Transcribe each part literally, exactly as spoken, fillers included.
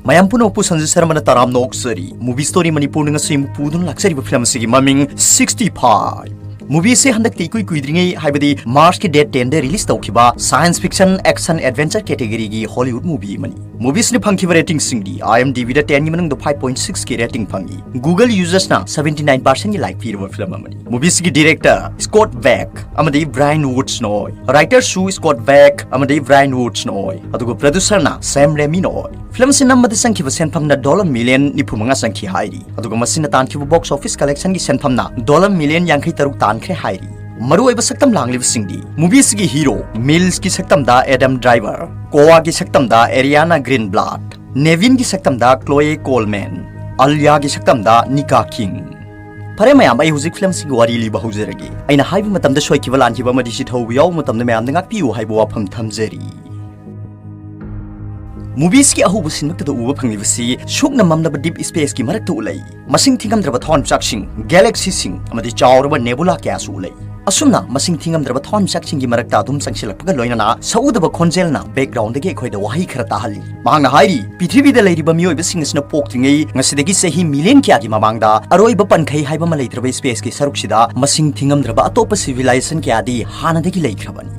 ꯃꯌꯥꯝ ꯄꯨꯝꯅꯃꯛꯄꯨ ꯁꯟꯖꯤꯠ ꯁꯔꯃꯅ ꯇꯔꯥꯝꯅ ꯑꯣꯛꯆꯔꯤ꯫ Movie Story ꯃꯅꯤꯄꯨꯔꯅ ꯉꯁꯤ ꯄꯨꯗꯨꯅ ꯂꯥꯛꯆꯔꯤꯕ ꯐꯤꯂꯝ ꯑꯁꯤꯒꯤ ꯃꯃꯤꯡ sixty five꯫ Movie ꯑꯁꯤ ꯍꯟꯗꯛꯇꯤ ꯏꯀꯨꯏ ꯀꯨꯏꯗ꯭ꯔꯤꯉꯩ, ꯍꯥꯏꯕꯗꯤ March ꯀꯤ date ten ꯗ release ꯇꯧꯈꯤꯕ science fiction action adventure category ꯒꯤ Hollywood movie ꯑꯃꯅꯤ꯫ Movie ꯑꯁꯤꯅ ꯐꯪꯈꯤꯕ rating ꯁꯤꯡꯗꯤ IMDb ꯗ ten ꯒꯤ ꯃꯅꯨꯡꯗ five point six ꯀꯤ rating ꯐꯪꯉꯤ꯫ Google users ꯅ seventy nine percent ꯒꯤ like ꯄꯤꯔꯕ ꯐꯤꯂꯝ ꯑꯃꯅꯤ꯫ Movie ꯑꯁꯤꯒꯤ director Scott Beck ꯑꯃꯗꯤ Bryan Woods ꯅ ꯑꯣꯏ꯫ Writer ꯁꯨ Scott Beck ꯑꯃꯗꯤ Bryan Woods ꯅ ꯑꯣꯏ꯫ ꯑꯗꯨꯒ producer ꯅ Sam Raimi ꯅ ꯑꯣꯏ꯫ ꯐꯤꯂꯝ ꯑꯁꯤ ꯅꯝꯕꯗ ꯆꯪꯈꯤꯕ ꯁꯦꯟꯐꯝꯅ dollar million ꯅꯤꯐꯨ ꯃꯉꯥ ꯆꯪꯈꯤ ꯍꯥꯏꯔꯤ꯫ ꯑꯗꯨꯒ ꯃꯁꯤꯅ ꯇꯥꯟꯈꯤꯕ box office collection ꯒꯤ ꯁꯦꯟꯐꯝꯅ dollar million ꯌꯥꯡꯈꯩ ꯇꯔꯨꯛ ꯇꯥꯟꯈ꯭ꯔꯦ ꯍꯥꯏꯔꯤ꯫ ꯃꯔꯨꯑꯣꯏꯕ ꯁꯛꯇꯝ ꯂꯥꯡꯂꯤꯕꯁꯤꯡꯗꯤ, movie ꯑꯁꯤꯒꯤ hero Mills ꯀꯤ ꯁꯛꯇꯝꯗ Adam Driver, Koa ꯒꯤ ꯁꯛꯇꯝꯗ Ariana Greenblatt, Nevin ꯒꯤ ꯁꯛꯇꯝꯗ Chloe Coleman, Alya ꯒꯤ ꯁꯛꯇꯝꯗ Nika King꯫ ꯐꯔꯦ ꯃꯌꯥꯝ, ꯑꯩ ꯍꯧꯖꯤꯛ ꯐꯤꯂꯝꯁꯤꯒꯤ ꯋꯥꯔꯤ ꯂꯤꯕ ꯍꯧꯖꯔꯒꯦ꯫ ꯑꯩꯅ ꯍꯥꯏꯕ ꯃꯇꯝꯗ ꯁꯣꯏꯈꯤꯕ ꯂꯥꯟꯈꯤꯕ ꯑꯃꯗꯤ ꯁꯤꯊꯧꯕ ꯌꯥꯎꯕ ꯃꯇꯝꯗ ꯃꯌꯥꯝꯅ ꯉꯥꯛꯄꯤꯌꯨ ꯍꯥꯏꯕ ꯋꯥꯐꯝ ꯊꯝꯖꯔꯤ꯫ Movie ꯁꯤꯒꯤ ꯑꯍꯧꯕ ꯁꯤꯟꯃꯛꯇꯗ ꯎꯕ ꯐꯪꯂꯤꯕꯁꯤ ꯁꯨꯛꯅ ꯃꯝꯂꯕ deep space ꯀꯤ ꯃꯔꯛꯇ ꯎꯠꯂꯛꯏ꯫ ꯃꯁꯤꯡ ꯊꯤꯉꯝꯗ꯭ꯔꯕ ꯊꯋꯥꯟꯃꯤꯆꯥꯛꯁꯤꯡ, galaxy ꯁꯤꯡ ꯑꯃꯗꯤ ꯆꯥꯎꯔꯕ nebula ꯀꯌꯥꯁꯨ ꯎꯠꯂꯛꯏ꯫ ꯑꯁꯨꯝꯅ ꯃꯁꯤꯡ ꯊꯤꯉꯝꯗ꯭ꯔꯕ ꯊꯋꯥꯟꯃꯤꯆꯥꯛꯁꯤꯡꯒꯤ ꯃꯔꯛꯇ ꯑꯗꯨꯝ ꯆꯪꯁꯤꯜꯂꯛꯄꯒ ꯂꯣꯏꯅꯅ ꯁꯛꯎꯗꯕ ꯈꯣꯟꯖꯦꯜꯅ background ꯗꯒꯤ ꯑꯩꯈꯣꯏꯗ ꯋꯥꯍꯩ ꯈꯔ ꯇꯥꯍꯜꯂꯤ꯫ ꯃꯍꯥꯛꯅ ꯍꯥꯏꯔꯤ, ꯄ꯭ꯔꯤꯊꯤꯕꯤꯗ ꯂꯩꯔꯤꯕ ꯃꯤꯑꯣꯏꯕꯁꯤꯡ ꯑꯁꯤꯅ ꯄꯣꯛꯇ꯭ꯔꯤꯉꯩ ꯉꯁꯤꯗꯒꯤ ꯆꯍꯤ million ꯀꯌꯥꯒꯤ ꯃꯃꯥꯡꯗ ꯑꯔꯣꯏꯕ ꯄꯟꯈꯩ ꯍꯥꯏꯕ ꯑꯃ ꯂꯩꯇ꯭ꯔꯕ space ꯀꯤ ꯁꯔꯨꯛꯁꯤꯗ ꯃꯁꯤꯡ ꯊꯤꯉꯝꯗ꯭ꯔꯕ ꯑꯇꯣꯞꯄ civilization ꯀꯌꯥꯗꯤ ꯍꯥꯟꯅꯗꯒꯤ ꯂꯩꯈ꯭ꯔꯕꯅꯤ꯫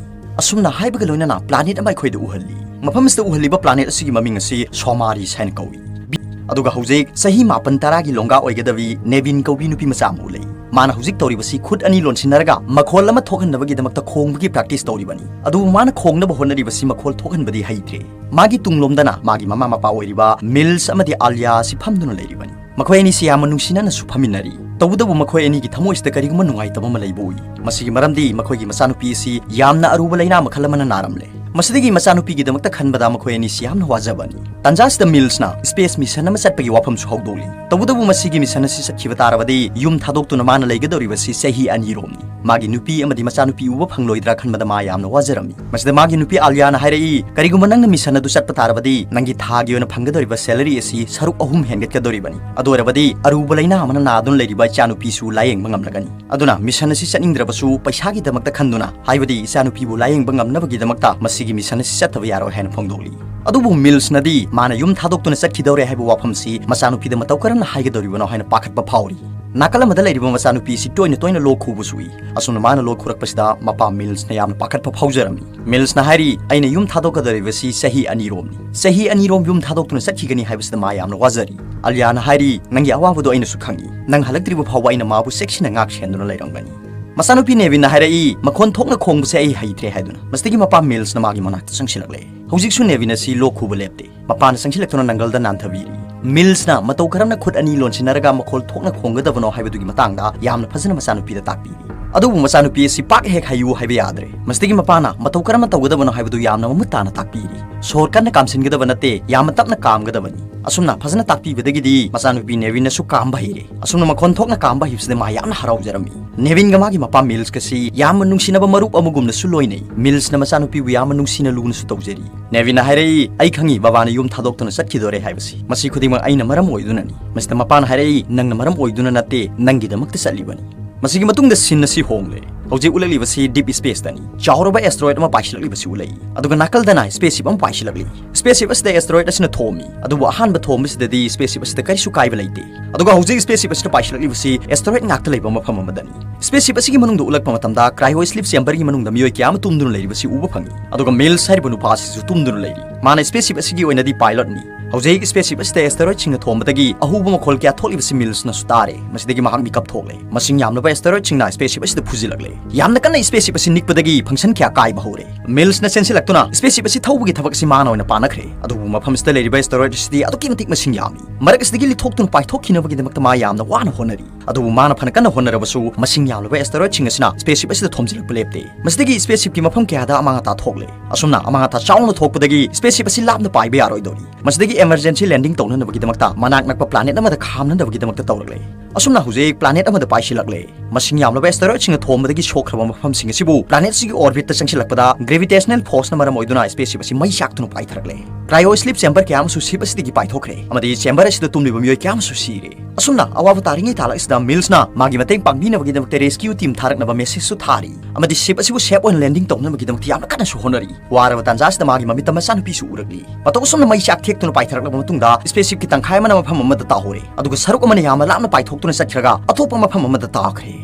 ꯑꯁꯨꯝꯅ ꯍꯥꯏꯕꯒ ꯂꯣꯏꯅꯅ planet ꯑꯃ ꯑꯩꯈꯣꯏꯗ ꯎꯍꯜꯂꯤ꯫ ꯃꯐꯝ ꯑꯁꯤꯗ ꯎꯍꯜꯂꯤꯕ planet ꯑꯁꯤꯒꯤ ꯃꯃꯤꯡ ꯑꯁꯤ Somaris ꯍꯥꯏꯅ ꯀꯧꯏ꯫ ꯑꯗꯨꯒ ꯍꯧꯖꯤꯛ ꯆꯍꯤ ꯃꯥꯄꯟ ꯇꯔꯥꯒꯤ ꯂꯣꯡꯒꯥ ꯑꯣꯏꯒꯗꯕꯤ Nevin ꯀꯧꯕꯤ ꯅꯨꯄꯤ ꯃꯆꯥ ꯑꯃ ꯎꯠꯂꯛꯏ꯫ ꯃꯥꯅ ꯍꯧꯖꯤꯛ ꯇꯧꯔꯤꯕꯁꯤ ꯈꯨꯠ ꯑꯅꯤ ꯂꯣꯟꯁꯤꯟꯅꯔꯒ ꯃꯈꯣꯜ ꯑꯃ ꯊꯣꯛꯍꯟꯅꯕꯒꯤꯗꯃꯛꯇ ꯈꯣꯡꯕꯒꯤ practice ꯇꯧꯔꯤꯕꯅꯤ꯫ ꯑꯗꯨꯕꯨ ꯃꯥꯅ ꯈꯣꯡꯅꯕ ꯍꯣꯠꯅꯔꯤꯕꯁꯤ ꯃꯈꯣꯜ ꯊꯣꯛꯍꯟꯕꯗꯤ ꯍꯩꯇ꯭ꯔꯦ꯫ ꯃꯥꯒꯤ ꯇꯨꯡꯂꯣꯝꯗꯅ ꯃꯥꯒꯤ ꯃꯃꯥ ꯃꯄꯥ ꯑꯣꯏꯔꯤꯕ Mills ꯑꯃꯗꯤ Alya ꯑꯁꯤ ꯐꯝꯗꯨꯅ ꯂꯩꯔꯤꯕꯅꯤ꯫ ꯃꯈꯣꯏ ꯑꯅꯤꯁꯤ ꯌꯥꯝꯅ ꯅꯨꯡꯁꯤꯅꯅꯁꯨ ꯐꯝꯃꯤꯟꯅꯔꯤ꯫ ꯇꯧꯕꯇꯕꯨ ꯃꯈꯣꯏ ꯑꯅꯤꯒꯤ ꯊꯃꯣꯏꯁꯤꯗ ꯀꯔꯤꯒꯨꯝꯕ ꯅꯨꯡꯉꯥꯏꯇꯕ ꯑꯃ ꯂꯩꯕ ꯎꯏ꯫ ꯃꯁꯤꯒꯤ ꯃꯔꯝꯗꯤ ꯃꯈꯣꯏꯒꯤ ꯃꯆꯥꯅꯨꯄꯤ ꯑꯁꯤ ꯌꯥꯝꯅ ꯑꯔꯨꯕ ꯂꯩꯅꯥ ꯃꯈꯜ ꯑꯃꯅ ꯅꯥꯔꯝꯂꯦ꯫ ꯃꯁꯤꯗꯒꯤ ꯃꯆꯥꯅꯨꯄꯤꯒꯤꯗꯃꯛꯇ ꯈꯟꯕꯗ ꯃꯈꯣꯏ ꯑꯅꯤꯁꯤ ꯌꯥꯝꯅ ꯋꯥꯖꯕꯅꯤ꯫ ꯇꯥꯟꯖꯥꯁꯤꯗ Mills ꯅ space mission ꯑꯃ ꯆꯠꯄꯒꯤ ꯋꯥꯐꯝꯁꯨ ꯍꯧꯗꯣꯛꯂꯤ꯫ ꯇꯧꯕꯇꯕꯨ ꯃꯁꯤꯒꯤ mission ꯑꯁꯤ ꯆꯠꯈꯤꯕ ꯇꯥꯔꯕꯗꯤ ꯌꯨꯝ ꯊꯥꯗꯣꯛꯇꯨꯅ ꯃꯥꯅ ꯂꯩꯒꯗꯧꯔꯤꯕꯁꯤ ꯆꯍꯤ ꯑꯅꯤꯔꯣꯝꯅꯤ꯫ ꯃꯥꯒꯤ ꯅꯨꯄꯤ ꯑꯃꯗꯤ ꯃꯆꯥꯅꯨꯄꯤ ꯎꯕ ꯐꯪꯂꯣꯏꯗ꯭ꯔꯥ ꯈꯟꯕꯗ ꯃꯥ ꯌꯥꯝꯅ ꯋꯥꯖꯔꯝꯃꯤ꯫ ꯃꯁꯤꯗ ꯃꯥꯒꯤ ꯅꯨꯄꯤ Alya ꯅ ꯍꯥꯏꯔꯛꯏ, "ꯀꯔꯤꯒꯨꯝꯕ ꯅꯪꯅ mission ꯑꯗꯨ ꯆꯠꯄ ꯇꯥꯔꯕꯗꯤ ꯅꯪꯒꯤ ꯊꯥꯒꯤ ꯑꯣꯏꯅ ꯐꯪꯒꯗꯧꯔꯤꯕ salary ꯑꯁꯤ ꯁꯔꯨꯛ ꯑꯍꯨꯝ ꯍꯦꯟꯒꯠꯀꯗꯧꯔꯤꯕꯅꯤ꯫ ꯑꯗꯨ ꯑꯣꯏꯔꯕꯗꯤ ꯑꯔꯨꯕ ꯂꯩꯅꯥ ꯑꯃꯅ ꯅꯥꯗꯨꯅ ꯂꯩꯔꯤꯕ ꯏꯆꯥꯅꯨꯄꯤꯁꯨ ꯂꯥꯌꯦꯡꯕ ꯉꯝꯂꯒꯅꯤ꯫ ꯑꯗꯨꯅ mission ꯑꯁꯤ ꯆꯠꯅꯤꯡꯗ꯭ꯔꯕꯁꯨ ꯄꯩꯁꯥꯒꯤꯗꯃꯛꯇ ꯈꯟꯗꯨꯅ, ꯍꯥꯏꯕꯗꯤ ꯏꯆꯥꯅꯨꯄꯤꯕꯨ ꯂꯥꯌꯦꯡꯕ ꯉꯝꯅꯕꯒꯤꯗꯃꯛꯇ ꯃꯁꯤꯒꯤ mission ꯑꯁꯤ ꯆꯠꯇꯕ ꯌꯥꯔꯣꯏ" ꯍꯥꯏꯅ ꯐꯣꯡꯗꯣꯛꯂꯤ꯫ ꯑꯗꯨꯕꯨ ꯃꯤꯜꯁꯅꯗꯤ ꯃꯥꯅ ꯌꯨꯝ ꯊꯥꯗꯣꯛꯇꯨꯅ ꯆꯠꯈꯤꯗꯧꯔꯦ ꯍꯥꯏꯕ ꯋꯥꯐꯝꯁꯤ ꯃꯆꯥꯅꯨꯄꯤꯗ ꯃꯇꯧ ꯀꯔꯝꯅ ꯍꯥꯏꯒꯗꯧꯔꯤꯕꯅꯣ ꯍꯥꯏꯅ ꯄꯥꯈꯠꯄ ꯐꯥꯎꯔꯤ꯫ ꯅꯥꯀꯜ ꯑꯃꯗ ꯂꯩꯔꯤꯕ ꯃꯆꯥꯅꯨꯄꯤ ꯑꯁꯤ ꯇꯣꯏꯅ ꯇꯣꯏꯅ ꯂꯣꯛ ꯈꯨꯕꯁꯨ ꯎꯏ꯫ ꯑꯁꯨꯝꯅ ꯃꯥꯅ ꯂꯣꯛ ꯈꯨꯔꯛꯄꯁꯤꯗ ꯃꯄꯥ ꯃꯤꯜꯁꯅ ꯌꯥꯝꯅ ꯄꯥꯈꯠꯄ ꯐꯥꯎꯖꯔꯝꯃꯤ꯫ ꯃꯤꯜꯁꯅ ꯍꯥꯏꯔꯤ, "ꯑꯩꯅ ꯌꯨꯝ ꯊꯥꯗꯣꯛꯀꯗꯧꯔꯤꯕꯁꯤ ꯆꯍꯤ ꯑꯅꯤꯔꯣꯝꯅꯤ꯫ ꯆꯍꯤ ꯑꯅꯤꯔꯣꯝ ꯌꯨꯝ ꯊꯥꯗꯣꯛꯇꯨꯅ ꯆꯠꯈꯤꯒꯅꯤ ꯍꯥꯏꯕꯁꯤꯗ ꯃꯥ ꯌꯥꯝꯅ ꯋꯥꯖꯔꯤ꯫" ꯑꯂꯤꯌꯥꯅ ꯍꯥꯏꯔꯤ, "ꯅꯪꯒꯤ ꯑꯋꯥꯕꯗꯣ ꯑꯩꯅꯁꯨ ꯈꯪꯏ꯫ ꯅꯪ ꯍꯜꯂꯛꯇ꯭ꯔꯤꯕ ꯐꯥꯎꯕ ꯑꯩꯅ ꯃꯥꯕꯨ ꯆꯦꯛꯁꯤꯟꯅ ꯉꯥꯛ ꯁꯦꯟꯗꯨꯅ ꯂꯩꯔꯝꯒꯅꯤ꯫" ꯃꯆꯥꯅꯨꯄꯤ ꯅꯦꯚꯤꯟꯅ ꯍꯥꯏꯔꯛꯏ, "ꯃꯈꯣꯟ ꯊꯣꯛꯅ ꯈꯣꯡꯕꯁꯦ ꯑꯩ ꯍꯩꯇ꯭ꯔꯦ" ꯍꯥꯏꯗꯨꯅ꯫ ꯃꯁꯤꯗꯒꯤ ꯃꯄꯥ ꯃꯤꯜꯁꯅ ꯃꯥꯒꯤ ꯃꯅꯥꯛꯇ ꯆꯪꯁꯤꯜꯂꯛꯂꯦ꯫ ꯍꯧꯖꯤꯛꯁꯨ ꯅꯦꯚꯤꯟ ꯑꯁꯤ ꯂꯣꯛ ꯈꯨꯕ ꯂꯦꯞꯇꯦ꯫ ꯃꯄꯥꯅ ꯆꯪꯁꯤꯜꯂꯛꯇꯨꯅ ꯅꯪꯒꯜꯗ ꯅꯥꯟꯊꯕꯤꯔꯤ꯫ ꯃꯤꯜꯁꯅ ꯃꯇꯧ ꯀꯔꯝꯅ ꯈꯨꯠ ꯑꯅꯤ ꯂꯣꯟꯁꯤꯟꯅꯔꯒ ꯃꯈꯣꯜ ꯊꯣꯛꯅ ꯈꯣꯡꯒꯗꯕꯅꯣ ꯍꯥꯏꯕꯗꯨꯒꯤ ꯃꯇꯥꯡꯗ ꯌꯥꯝꯅ ꯐꯖꯅ ꯃꯆꯥꯅꯨꯄꯤꯗ ꯇꯥꯛꯄꯤꯔꯤ꯫ ꯑꯗꯨꯕꯨ ꯃꯆꯥꯅꯨꯄꯤ ꯑꯁꯤ ꯄꯥꯛ ꯍꯦꯛ ꯍꯩꯌꯨ ꯍꯥꯏꯕ ꯌꯥꯗ꯭ꯔꯦ꯫ ꯃꯁꯤꯗꯒꯤ ꯃꯄꯥꯅ ꯃꯇꯧ ꯀꯔꯝꯅ ꯇꯧꯒꯗꯕꯅꯣ ꯍꯥꯏꯕꯗꯨ ꯌꯥꯝꯅ ꯃꯃꯨꯠ ꯇꯥꯅ ꯇꯥꯛꯄꯤꯔꯤ꯫ ꯁꯣꯔ ꯀꯟꯅ ꯀꯥꯝꯁꯤꯟꯒꯗꯕ ꯅꯠꯇꯦ, ꯌꯥꯝꯅ ꯇꯞꯅ ꯀꯥꯝꯒꯗꯕꯅꯤ꯫ ꯑꯁꯨꯝꯅ ꯐꯖꯅ ꯇꯥꯛꯄꯤꯕꯗꯒꯤꯗꯤ ꯃꯆꯥꯅꯨꯄꯤ ꯅꯦꯚꯤꯟꯅꯁꯨ ꯀꯥꯝꯕ ꯍꯩꯔꯦ꯫ ꯑꯁꯨꯝꯅ ꯃꯈꯣꯟ ꯊꯣꯛꯅ ꯀꯥꯝꯕ ꯍꯩꯕꯁꯤꯗ ꯃꯥ ꯌꯥꯝꯅ ꯍꯔꯥꯎꯖꯔꯝꯃꯤ꯫ ꯅꯦꯚꯤꯟꯒ ꯃꯥꯒꯤ ꯃꯄꯥ ꯃꯤꯜꯁꯀꯁꯤ ꯌꯥꯝꯅ ꯅꯨꯡꯁꯤꯅꯕ ꯃꯔꯨꯞ ꯑꯃꯒꯨꯝꯅꯁꯨ ꯂꯣꯏꯅꯩ꯫ ꯃꯤꯜꯁꯅ ꯃꯆꯥꯅꯨꯄꯤꯕꯨ ꯌꯥꯝꯅ ꯅꯨꯡꯁꯤꯅ ꯂꯨꯅꯁꯨ ꯇꯧꯖꯔꯤ꯫ ꯅꯦꯚꯤꯟꯅ ꯍꯥꯏꯔꯛꯏ, "ꯑꯩ ꯈꯪꯏ ꯕꯕꯥꯅ ꯌꯨꯝ ꯊꯥꯗꯣꯛꯇꯨꯅ ꯆꯠꯈꯤꯗꯣꯔꯦ ꯍꯥꯏꯕꯁꯤ꯫ ꯃꯁꯤ ꯈꯨꯗꯤꯡꯃꯛ ꯑꯩꯅ ꯃꯔꯝ ꯑꯣꯏꯗꯨꯅꯅꯤ꯫" ꯃꯁꯤꯗ ꯃꯄꯥꯅ ꯍꯥꯏꯔꯛꯏ, "ꯅꯪꯅ ꯃꯔꯝ ꯑꯣꯏꯗꯨꯅ ꯅꯠꯇꯦ, ꯅꯪꯒꯤꯗꯃꯛꯇ ꯆꯠꯂꯤꯕꯅꯤ꯫" ꯃꯁꯤꯒꯤ ꯃꯇꯨꯡꯗ ꯁꯤꯟ ꯑꯁꯤ ꯍꯣꯡꯂꯦ꯫ ꯍꯧꯖꯤꯛ ꯎꯠꯂꯛꯂꯤꯕꯁꯤ ꯗꯤꯞ ꯁ꯭ꯄꯦꯁꯇꯅꯤ꯫ ꯆꯥꯎꯔꯕ ꯑꯦꯁꯇꯔꯣꯏꯗ ꯑꯃ ꯄꯥꯏꯁꯤꯜꯂꯛꯂꯤꯕꯁꯤ ꯎꯠꯂꯛꯏ꯫ ꯑꯗꯨꯒ ꯅꯥꯀꯜꯗꯅ ꯁ꯭ꯄꯦꯁꯁꯤꯞ ꯑꯃ ꯄꯥꯏꯁꯤꯜꯂꯛꯂꯤ꯫ ꯁ꯭ꯄꯦꯁꯁꯤꯞ ꯑꯁꯤꯗ ꯑꯦꯁꯇꯔꯣꯏꯗ ꯑꯁꯤꯅ ꯊꯣꯝꯃꯤ꯫ ꯑꯗꯨꯕꯨ ꯑꯍꯥꯟꯕ ꯊꯣꯝꯕꯁꯤꯗꯗꯤ ꯁ꯭ꯄꯦꯁꯁꯤꯞ ꯑꯁꯤꯗ ꯀꯔꯤꯁꯨ ꯀꯥꯏꯕ ꯂꯩꯇꯦ꯫ ꯑꯗꯨꯒ ꯍꯧꯖꯤꯛ ꯁ꯭ꯄꯦꯁꯁꯤꯞ ꯑꯁꯤꯗ ꯄꯥꯏꯁꯤꯜꯂꯛꯂꯤꯕꯁꯤ ꯑꯦꯁꯇꯔꯣꯏꯗ ꯉꯥꯛꯇ ꯂꯩꯕ ꯃꯐꯝ ꯑꯃꯗꯅꯤ꯫ ꯁ꯭ꯄꯦꯁꯁꯤꯞ ꯑꯁꯤꯒꯤ ꯃꯅꯨꯡꯗ ꯎꯠꯂꯛꯄ ꯃꯇꯝꯗ ꯀ꯭ꯔꯥꯏꯑꯣ ꯁ꯭ꯂꯤꯞ ꯆꯦꯝꯕꯔꯒꯤ ꯃꯅꯨꯡꯗ ꯃꯤꯑꯣꯏ ꯀꯌꯥ ꯑꯃ ꯇꯨꯝꯗꯨꯅ ꯂꯩꯔꯤꯕꯁꯤ ꯎꯕ ꯐꯪꯏ꯫ ꯑꯗꯨꯒ ꯃꯤꯜꯁ ꯍꯥꯏꯔꯤꯕ ꯅꯨꯄꯥ ꯑꯁꯤꯁꯨ ꯇꯨꯝꯗꯨꯅ ꯂꯩꯔꯤ꯫ ꯃꯥꯅ ꯁ꯭ꯄꯦꯁꯁꯤꯞ ꯑꯁꯤꯒꯤ ꯑꯣꯏꯅꯗꯤ ꯄꯥꯏꯂꯣꯠꯅꯤ꯫ ꯍꯧꯖꯤꯛ ꯁ꯭ꯄꯦꯁꯁꯤꯞ ꯑꯁꯤꯗ ꯑꯦꯁꯇꯔꯣꯏꯗꯁꯤꯡꯅ ꯊꯣꯝꯕꯗꯒꯤ ꯑꯍꯧꯕ ꯃꯈꯣꯜ ꯀꯌꯥ ꯊꯣꯛꯂꯤꯕꯁꯤ ꯃꯤꯜꯁꯅꯁꯨ ꯇꯥꯔꯦ꯫ ꯃꯁꯤꯗꯒꯤ ꯃꯍꯥꯛ ꯃꯤꯀꯞ ꯊꯣꯛꯂꯦ꯫ ꯃꯁꯤꯡ ꯌꯥꯝꯂꯕ ꯑꯦꯁꯇꯔꯣꯏꯗꯁꯤꯡꯅ ꯁ꯭ꯄꯦꯁꯁꯤꯞ ꯑꯁꯤꯗ ꯐꯨꯖꯤꯜꯂꯛꯂꯦ꯫ ꯌꯥꯝꯅ ꯀꯟꯅ ꯁ꯭ꯄꯦꯁꯁꯤꯞ ꯑꯁꯤ ꯅꯤꯛꯄꯗꯒꯤ ꯐꯪꯁꯟ ꯀꯌꯥ ꯀꯥꯏꯕ ꯍꯧꯔꯦ꯫ ꯃꯤꯜꯁꯅ ꯆꯦꯟꯁꯤꯜꯂꯛꯇꯨꯅ ꯁ꯭ꯄꯦꯁꯁꯤꯞ ꯑꯁꯤ ꯊꯧꯕꯒꯤ ꯊꯕꯛ ꯑꯁꯤ ꯃꯥꯅ ꯑꯣꯏꯅ ꯄꯥꯅꯈ꯭ꯔꯦ꯫ ꯑꯗꯨꯕꯨ ꯃꯐꯝ ꯑꯁꯤꯗ ꯂꯩꯔꯤꯕ ꯑꯦꯁꯇꯔꯣꯏꯗ ꯑꯁꯤꯗꯤ ꯑꯗꯨꯛꯀꯤ ꯃꯇꯤꯛ ꯃꯁꯤꯡ ꯌꯥꯝꯃꯤ꯫ ꯃꯔꯛ ꯑꯁꯤꯗꯒꯤ ꯂꯤꯊꯣꯛꯇꯨꯅ ꯄꯥꯏꯊꯣꯛꯈꯤꯅꯕꯒꯤꯗꯃꯛꯇ ꯃꯥ ꯌꯥꯝꯅ ꯋꯥꯅ ꯍꯣꯠꯅꯔꯤ꯫ ꯑꯗꯨꯕꯨ ꯃꯥꯅ ꯐꯅ ꯀꯟꯅ ꯍꯣꯠꯅꯔꯕꯁꯨ ꯃꯁꯤꯡ ꯌꯥꯝꯂꯕ ꯑꯦꯁꯇꯔꯣꯏꯗꯁꯤꯡ ꯑꯁꯤꯅ ꯁ꯭ꯄꯦꯁꯁꯤꯞ ꯑꯁꯤꯗ ꯊꯣꯝꯖꯤꯜꯂꯛꯄ ꯂꯦꯞꯇꯦ꯫ ꯃꯁꯤꯗꯒꯤ ꯁ꯭ꯄꯦꯁꯁꯤꯞꯀꯤ ꯃꯐꯝ ꯀꯌꯥꯗ ꯑꯃꯥꯡ ꯑꯇꯥ ꯊꯣꯛꯂꯦ꯫ ꯑꯁꯨꯝꯅ ꯑꯃꯥꯡ ꯑꯇꯥ ꯆꯥꯎꯅ ꯊꯣꯛꯄꯗꯒꯤ ꯁ꯭ꯄꯦꯁꯁꯤꯞ ꯑꯁꯤ ꯂꯥꯞꯅ ꯄꯥꯏꯕ ꯌꯥꯔꯣꯏꯗꯧꯔꯤ꯫ ꯃꯁꯤꯗꯒꯤ ꯏꯃꯔꯖꯦꯟꯁꯤ ꯂꯦꯟꯗꯤꯡ ꯇꯧꯅꯅꯕꯒꯤꯗꯃꯛꯇ ꯃꯅꯥꯛ ꯅꯛꯄ ꯄ꯭ꯂꯥꯅꯦꯠ ꯑꯃꯗ ꯈꯥꯝꯅꯅꯕꯒꯤꯗꯃꯛꯇ ꯇꯧꯔꯛꯂꯦ꯫ ꯑꯁꯨꯝꯅ ꯍꯧꯖꯤꯛ ꯄ꯭ꯂꯥꯅꯦꯠ ꯑꯃꯗ ꯄꯥꯏꯁꯤꯜꯂꯛꯂꯦ꯫ ꯃꯁꯤꯡ ꯌꯥꯝꯂꯕ ꯑꯦꯁꯇꯔꯣꯏꯗꯁꯤꯡꯅ ꯊꯣꯝꯕꯗꯒꯤ ꯁꯣꯛꯈ꯭ꯔꯕ ꯃꯐꯝꯁꯤꯡ ꯑꯁꯤꯕꯨ ꯄ꯭ꯂꯥꯅꯦꯠꯁꯤꯒꯤ ꯑꯣꯔꯕꯤꯠꯇ ꯆꯪꯁꯤꯜꯂꯛꯄꯗ ꯒ꯭ꯔꯦꯚꯤꯇꯦꯁꯅꯦꯜ ꯐꯣꯔꯁꯅ ꯃꯔꯝ ꯑꯣꯏꯗꯨꯅ ꯁ꯭ꯄꯦꯁꯁꯤꯞ ꯑꯁꯤ ꯃꯩ ꯆꯥꯛꯇꯨꯅ ꯄꯥꯏꯊꯔꯛꯂꯦ꯫ Cryo sleep chamber ꯀꯌꯥ ꯑꯃꯁꯨ ship ꯑꯁꯤꯗꯒꯤ ꯄꯥꯏꯊꯣꯛꯈ꯭ꯔꯦ, ꯑꯃꯗꯤ chamber ꯑꯁꯤꯗ ꯇꯨꯝꯂꯤꯕ ꯃꯤꯑꯣꯏ ꯀꯌꯥ ꯑꯃꯁꯨ ꯁꯤꯔꯦ꯫ ꯑꯁꯨꯝꯅ ꯑꯋꯥꯕ ꯇꯥꯔꯤꯉꯩ ꯇꯥꯂꯛ ꯑꯁꯤꯗ Mills ꯅ ꯃꯥꯒꯤ ꯃꯇꯦꯡ ꯄꯥꯡꯕꯤꯅꯕꯒꯤꯗꯃꯛꯇ rescue team ꯊꯥꯔꯛꯅꯕ message ꯁꯨ ꯊꯥꯔꯤ, ꯑꯃꯗꯤ ship ꯑꯁꯤꯕꯨ safe ꯑꯣꯏꯅ landing ꯇꯧꯅꯕꯒꯤꯗꯃꯛꯇ ꯌꯥꯝꯅ ꯀꯟꯅꯁꯨ ꯍꯣꯠꯅꯔꯤ꯫ ꯋꯥꯔꯕ ꯇꯥꯟꯖꯥ ꯑꯁꯤꯗ ꯃꯥꯒꯤ ꯃꯃꯤꯠꯇ ꯃꯆꯥꯅꯨꯄꯤꯁꯨ ꯎꯔꯛꯂꯤ꯫ ꯃꯇꯧ ꯑꯁꯨꯝꯅ ꯃꯩ ꯆꯥꯛ ꯊꯦꯛꯇꯨꯅ ꯄꯥꯏꯊꯔꯛꯂꯕ ꯃꯇꯨꯡꯗ, spaceship ꯀꯤ ꯇꯪꯈꯥꯏ ꯑꯃꯅ ꯃꯐꯝ ꯑꯃꯗ ꯇꯥꯍꯧꯔꯦ, ꯑꯗꯨꯒ ꯁꯔꯨꯛ ꯑꯃꯅ ꯌꯥꯝꯅ ꯂꯥꯞꯅ ꯄꯥꯏꯊꯣꯛꯇꯨꯅ ꯆꯠꯈ꯭ꯔꯒ ꯑꯇꯣꯞꯄ ꯃꯐꯝ ꯑꯃꯗ ꯇꯥꯈ꯭ꯔꯦ꯫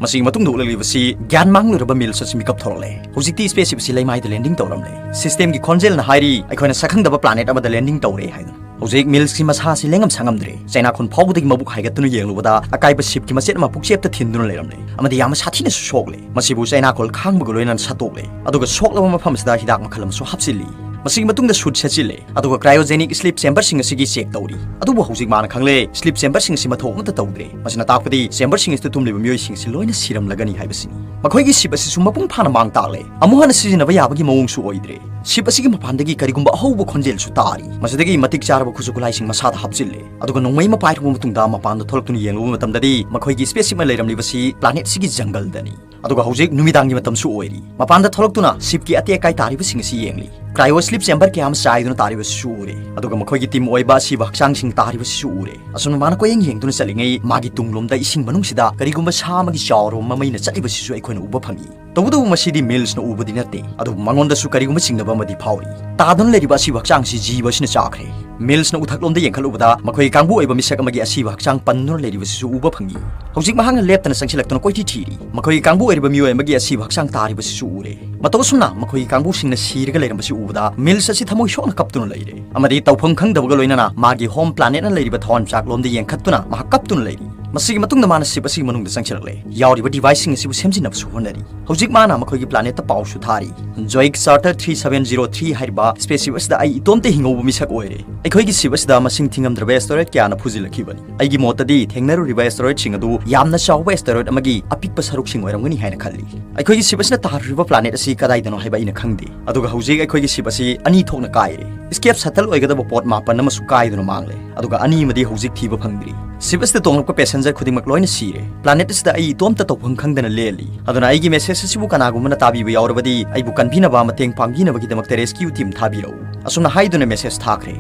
ꯃꯁꯤꯒꯤ ꯃꯇꯨꯡꯗ ꯎꯠꯂꯛꯂꯤꯕꯁꯤ ꯒ꯭ꯌꯥꯟ ꯃꯥꯡꯂꯨꯔꯕ Mills ꯑꯁꯤ ꯃꯤꯀꯞ ꯊꯣꯛꯂꯛꯂꯦ꯫ ꯍꯧꯖꯤꯛꯇꯤ spaceship ꯑꯁꯤ ꯂꯩꯃꯥꯏꯗ landing ꯇꯧꯔꯝꯂꯦ꯫ System ꯒꯤ ꯈꯣꯟꯖꯦꯜꯅ ꯍꯥꯏꯔꯤ, ꯑꯩꯈꯣꯏꯅ ꯁꯛꯈꯪꯗꯕ planet ꯑꯃꯗ landing ꯇꯧꯔꯦ ꯍꯥꯏꯗꯨꯅ꯫ ꯍꯧꯖꯤꯛ Mills ꯀꯤ ꯃꯁꯥ ꯑꯁꯤ ꯂꯦꯡꯉꯝ ꯁꯥꯉꯝꯗ꯭ꯔꯦ꯫ ꯆꯩꯅꯥꯈꯣꯟ ꯐꯥꯎꯕꯗꯒꯤ ꯃꯕꯨꯛ ꯍꯥꯏꯒꯠꯇꯨꯅ ꯌꯦꯡꯂꯨꯕꯗ, ꯑꯀꯥꯏꯕ ship ꯀꯤ ꯃꯆꯦꯠ ꯑꯃ ꯄꯨꯛꯆꯦꯞꯇ ꯊꯤꯟꯗꯨꯅ ꯂꯩꯔꯝꯂꯦ, ꯑꯃꯗꯤ ꯌꯥꯝꯅ ꯁꯥꯊꯤꯅꯁꯨ ꯁꯣꯛꯂꯦ꯫ ꯃꯁꯤꯕꯨ ꯆꯩꯅꯥꯈꯣꯜ ꯈꯥꯡꯕꯒ ꯂꯣꯏꯅꯅ ꯁꯠꯇꯣꯛꯂꯦ, ꯑꯗꯨꯒ ꯁꯣꯛꯂꯕ ꯃꯐꯝ ꯑꯁꯤꯗ ꯍꯤꯗꯥꯛ ꯃꯈꯜ ꯑꯃꯁꯨ ꯍꯥꯞꯆꯤꯜꯂꯤ꯫ ꯃꯁꯤꯒꯤ ꯃꯇꯨꯡꯗ suit ꯁꯦꯠꯆꯤꯜꯂꯦ, ꯑꯗꯨꯒ cryogenic sleep chamber ꯁꯤꯡ ꯑꯁꯤꯒꯤ check ꯇꯧꯔꯤ꯫ ꯑꯗꯨꯕꯨ ꯍꯧꯖꯤꯛ ꯃꯥꯅ ꯈꯪꯂꯦ, sleep chamber ꯁꯤꯡ ꯑꯁꯤ ꯃꯊꯧ ꯑꯃꯠꯇ ꯇꯧꯗ꯭ꯔꯦ꯫ ꯃꯁꯤꯅ ꯇꯥꯛꯄꯗꯤ chamber ꯁꯤꯡ ꯑꯁꯤꯗ ꯇꯨꯝꯂꯤꯕ ꯃꯤꯑꯣꯏꯁꯤꯡ ꯑꯁꯤ ꯂꯣꯏꯅ ꯁꯤꯔꯝꯂꯒꯅꯤ ꯍꯥꯏꯕꯁꯤꯅꯤ꯫ ꯃꯈꯣꯏꯒꯤ ship ꯑꯁꯤꯁꯨ ꯃꯄꯨꯡ ꯐꯥꯅ ꯃꯥꯡ ꯇꯥꯛꯂꯦ꯫ ꯑꯃꯨꯛ ꯍꯟꯅ ꯁꯤꯖꯤꯟꯅꯕ ꯌꯥꯕꯒꯤ ꯃꯑꯣꯡꯁꯨ ꯑꯣꯏꯗ꯭ꯔꯦ꯫ Ship ꯑꯁꯤꯒꯤ ꯃꯄꯥꯟꯗꯒꯤ ꯀꯔꯤꯒꯨꯝꯕ ꯑꯍꯧꯕ ꯈꯣꯟꯖꯦꯜꯁꯨ ꯇꯥꯔꯤ꯫ ꯃꯁꯤꯗꯒꯤ ꯃꯇꯤꯛ ꯆꯥꯔꯕ ꯈꯨꯠꯁꯨ ꯈꯨꯠꯂꯥꯏꯁꯤꯡ ꯃꯁꯥꯗ ꯍꯥꯞꯆꯤꯜꯂꯦ, ꯑꯗꯨꯒ ꯅꯣꯡꯃꯩ ꯑꯃ ꯄꯥꯏꯔꯨꯕ ꯃꯇꯨꯡꯗ ꯃꯄꯥꯟꯗ ꯊꯣꯛꯂꯛꯇꯨꯅ ꯌꯦꯡꯂꯨꯕ ꯃꯇꯝꯗꯗꯤ, ꯃꯈꯣꯏꯒꯤ spaceship ꯅ ꯂꯩꯔꯝꯂꯤꯕꯁꯤ planet ꯁꯤꯒꯤ ꯖꯪꯒꯜꯗꯅꯤ꯫ ꯑꯗꯨꯒ ꯍꯧꯖꯤꯛ ꯅꯨꯃꯤꯗꯥꯡꯒꯤ ꯃꯇꯝꯁꯨ ꯑꯣꯏꯔꯤ꯫ ꯃꯄꯥꯟꯗ ꯊꯣꯛꯂꯛꯇꯨꯅ ship ꯀꯤ ꯑꯇꯦꯛ ꯑꯀꯥꯏ ꯇꯥꯔꯤꯕꯁꯤꯡ ꯑꯁꯤ ꯌꯦꯡꯂꯤ꯫ Cryo sleep chamber ꯀꯌꯥ ꯑꯃ ꯆꯥꯏꯗꯨꯅ ꯇꯥꯔꯤꯕꯁꯤꯁꯨ ꯎꯔꯦ, ꯑꯗꯨꯒ ꯃꯈꯣꯏꯒꯤ team ꯑꯣꯏꯕ ꯑꯁꯤꯕ ꯍꯛꯆꯥꯡꯁꯤꯡ ꯇꯥꯔꯤꯕꯁꯤꯁꯨ ꯎꯔꯦ꯫ ꯑꯁꯨꯝꯅ ꯃꯥꯅ ꯀꯣꯏꯌꯦꯡ ꯌꯦꯡꯗꯨꯅ ꯆꯠꯂꯤꯉꯩ, ꯃꯥꯒꯤ ꯇꯨꯡꯂꯣꯝꯗ ꯏꯁꯤꯡ ꯃꯅꯨꯡꯁꯤꯗ ꯀꯔꯤꯒꯨꯝꯕ ꯁꯥ ꯑꯃꯒꯤ ꯆꯥꯎꯔꯕ ꯃꯃꯩꯅ ꯆꯠꯂꯤꯕꯁꯤꯁꯨ ꯑꯩꯈꯣꯏꯅ ꯎꯕ ꯐꯪꯏ꯫ ꯇꯧꯕꯇꯕꯨ ꯃꯁꯤꯗꯤ Mills ꯅ ꯎꯕꯗꯤ ꯅꯠꯇꯦ, ꯑꯗꯨꯕꯨ ꯃꯉꯣꯟꯗꯁꯨ ꯀꯔꯤꯒꯨꯝꯕ ꯆꯤꯡꯅꯕ ꯑꯃꯗꯤ ꯐꯥꯎꯔꯤ꯫ ꯇꯥꯗꯨꯅ ꯂꯩꯔꯤꯕ ꯑꯁꯤꯕ ꯍꯛꯆꯥꯡꯁꯤ ꯖꯤꯕ ꯑꯁꯤꯅ ꯆꯥꯈ꯭ꯔꯦ꯫ Mills ꯅ ꯎꯊꯛꯂꯣꯝꯗ ꯌꯦꯡꯈꯠꯂꯨꯕꯗ, ꯃꯈꯣꯏꯒꯤ ꯀꯥꯡꯕꯨ ꯑꯣꯏꯕ ꯃꯤꯁꯛ ꯑꯃꯒꯤ ꯑꯁꯤꯕ ꯍꯛꯆꯥꯡ ꯄꯟꯗꯨꯅ ꯂꯩꯔꯤꯕꯁꯤꯁꯨ ꯎꯕ ꯐꯪꯏ꯫ ꯍꯧꯖꯤꯛ ꯃꯍꯥꯛꯅ ꯂꯦꯞꯇꯅ ꯆꯪꯁꯤꯜꯂꯛꯇꯨꯅ ꯀꯣꯏꯊꯤ ꯊꯤꯔꯤ꯫ ꯃꯈꯣꯏꯒꯤ ꯀꯥꯡꯕꯨ ꯑꯣꯏꯔꯤꯕ ꯃꯤꯑꯣꯏ ꯑꯃꯒꯤ ꯑꯁꯤꯕ ꯍꯛꯆꯥꯡ ꯇꯥꯔꯤꯕꯁꯤꯁꯨ ꯎꯔꯦ꯫ ꯃꯇꯧ ꯑꯁꯨꯝꯅ ꯃꯈꯣꯏꯒꯤ ꯀꯥꯡꯕꯨꯁꯤꯡꯅ ꯁꯤꯔꯒ ꯂꯩꯔꯝꯕꯁꯤ ꯎꯕꯗ, Mills ꯑꯁꯤ ꯊꯃꯣꯏ ꯁꯣꯛꯅ ꯀꯞꯇꯨꯅ ꯂꯩꯔꯦ, ꯑꯃꯗꯤ ꯇꯧꯐꯝ ꯈꯪꯗꯕꯒ ꯂꯣꯏꯅꯅ ꯃꯥꯒꯤ home planet ꯅ ꯂꯩꯔꯤꯕ ꯊꯋꯥꯟꯃꯤꯆꯥꯛꯂꯣꯝꯗ ꯌꯦꯡꯈꯠꯇꯨꯅ ꯃꯍꯥꯛ ꯀꯞꯇꯨꯅ ꯂꯩꯔꯤ꯫ ꯃꯁꯤꯒꯤ ꯃꯇꯨꯡꯗ ꯃꯥꯅ ship ꯑꯁꯤꯒꯤ ꯃꯅꯨꯡꯗ ꯆꯪꯁꯤꯜꯂꯛꯂꯦ꯫ ꯌꯥꯎꯔꯤꯕ device ꯁꯤꯡ ꯑꯁꯤꯕꯨ ꯁꯦꯝꯖꯤꯟꯅꯕꯁꯨ ꯍꯣꯠꯅꯔꯤ꯫ ꯍꯧꯖꯤꯛ ꯃꯥꯅ ꯃꯈꯣꯏꯒꯤ planet ꯇ ꯄꯥꯎꯁꯨ ꯊꯥꯔꯤ꯫ Zoic Charter three seven zero three ꯍꯥꯏꯔꯤꯕ spaceship ꯑꯁꯤꯗ ꯑꯩ ꯏꯇꯣꯝꯇ ꯍꯤꯡꯍꯧꯕ ꯃꯤꯁꯛ ꯑꯣꯏꯔꯦ꯫ ꯑꯩꯈꯣꯏꯒꯤ ship ꯑꯁꯤꯗ ꯃꯁꯤꯡ ꯊꯤꯉꯝꯗ꯭ꯔꯕ asteroid ꯀꯌꯥꯅ ꯐꯨꯖꯤꯜꯂꯛꯈꯤꯕꯅꯤ꯫ ꯑꯩꯒꯤ ꯃꯣꯠꯇꯗꯤ ꯊꯦꯡꯅꯔꯨꯔꯤꯕ asteroid ꯁꯤꯡ ꯑꯗꯨ ꯌꯥꯝꯅ ꯆꯥꯎꯕ asteroid ꯑꯃꯒꯤ ꯑꯄꯤꯛꯄ ꯁꯔꯨꯛꯁꯤꯡ ꯑꯣꯏꯔꯝꯒꯅꯤ ꯍꯥꯏꯅ ꯈꯜꯂꯤ꯫ ꯑꯩꯈꯣꯏꯒꯤ ship ꯑꯁꯤꯅ ꯇꯥꯔꯨꯔꯤꯕ planet ꯑꯁꯤ ꯀꯗꯥꯏꯗꯅꯣ ꯍꯥꯏꯕ ꯑꯩꯅ ꯈꯪꯗꯦ꯫ ꯑꯗꯨꯒ ꯍꯧꯖꯤꯛ ꯑꯩꯈꯣꯏꯒꯤ ship ꯑꯁꯤ ꯑꯅꯤ ꯊꯣꯛꯅ ꯀꯥꯏꯔꯦ꯫ Escape shuttle ꯑꯣꯏꯒꯗꯕ ꯄꯣꯠ ꯃꯥꯄꯟ ꯑꯃꯁꯨ ꯀꯥꯏꯗꯨꯅ ꯃꯥꯡꯂꯦ, ꯑꯗꯨꯒ ꯑꯅꯤ ꯑꯃꯗꯤ ꯍꯧꯖꯤꯛ ꯊꯤꯕ ꯐꯪꯗ꯭ꯔꯤ꯫ Ship ꯑꯁꯤꯗ ꯇꯣꯡꯂꯛꯄ passenger ꯈꯨꯗꯤꯡꯃꯛ ꯂꯣꯏꯅ ꯁꯤꯔꯦ꯫ Planet ꯑꯁꯤꯗ ꯑꯩ ꯏꯇꯣꯝꯇ ꯇꯧꯐꯝ ꯈꯪꯗꯅ ꯂꯦꯜꯂꯤ꯫ ꯑꯗꯨꯅ ꯑꯩꯒꯤ message ꯑꯁꯤꯕꯨ ꯀꯅꯥꯒꯨꯝꯕꯅ ꯇꯥꯕꯤꯕ ꯌꯥꯎꯔꯕꯗꯤ ꯑꯩꯕꯨ ꯀꯟꯕꯤꯅꯕ, ꯃꯇꯦꯡ ꯄꯥꯡꯕꯤꯅꯕꯒꯤꯗꯃꯛꯇ rescue team ꯊꯥꯕꯤꯔꯛꯎ꯫ ꯑꯁꯨꯝꯅ ꯍꯥꯏꯗꯨꯅ message ꯊꯥꯈ꯭ꯔꯦ꯫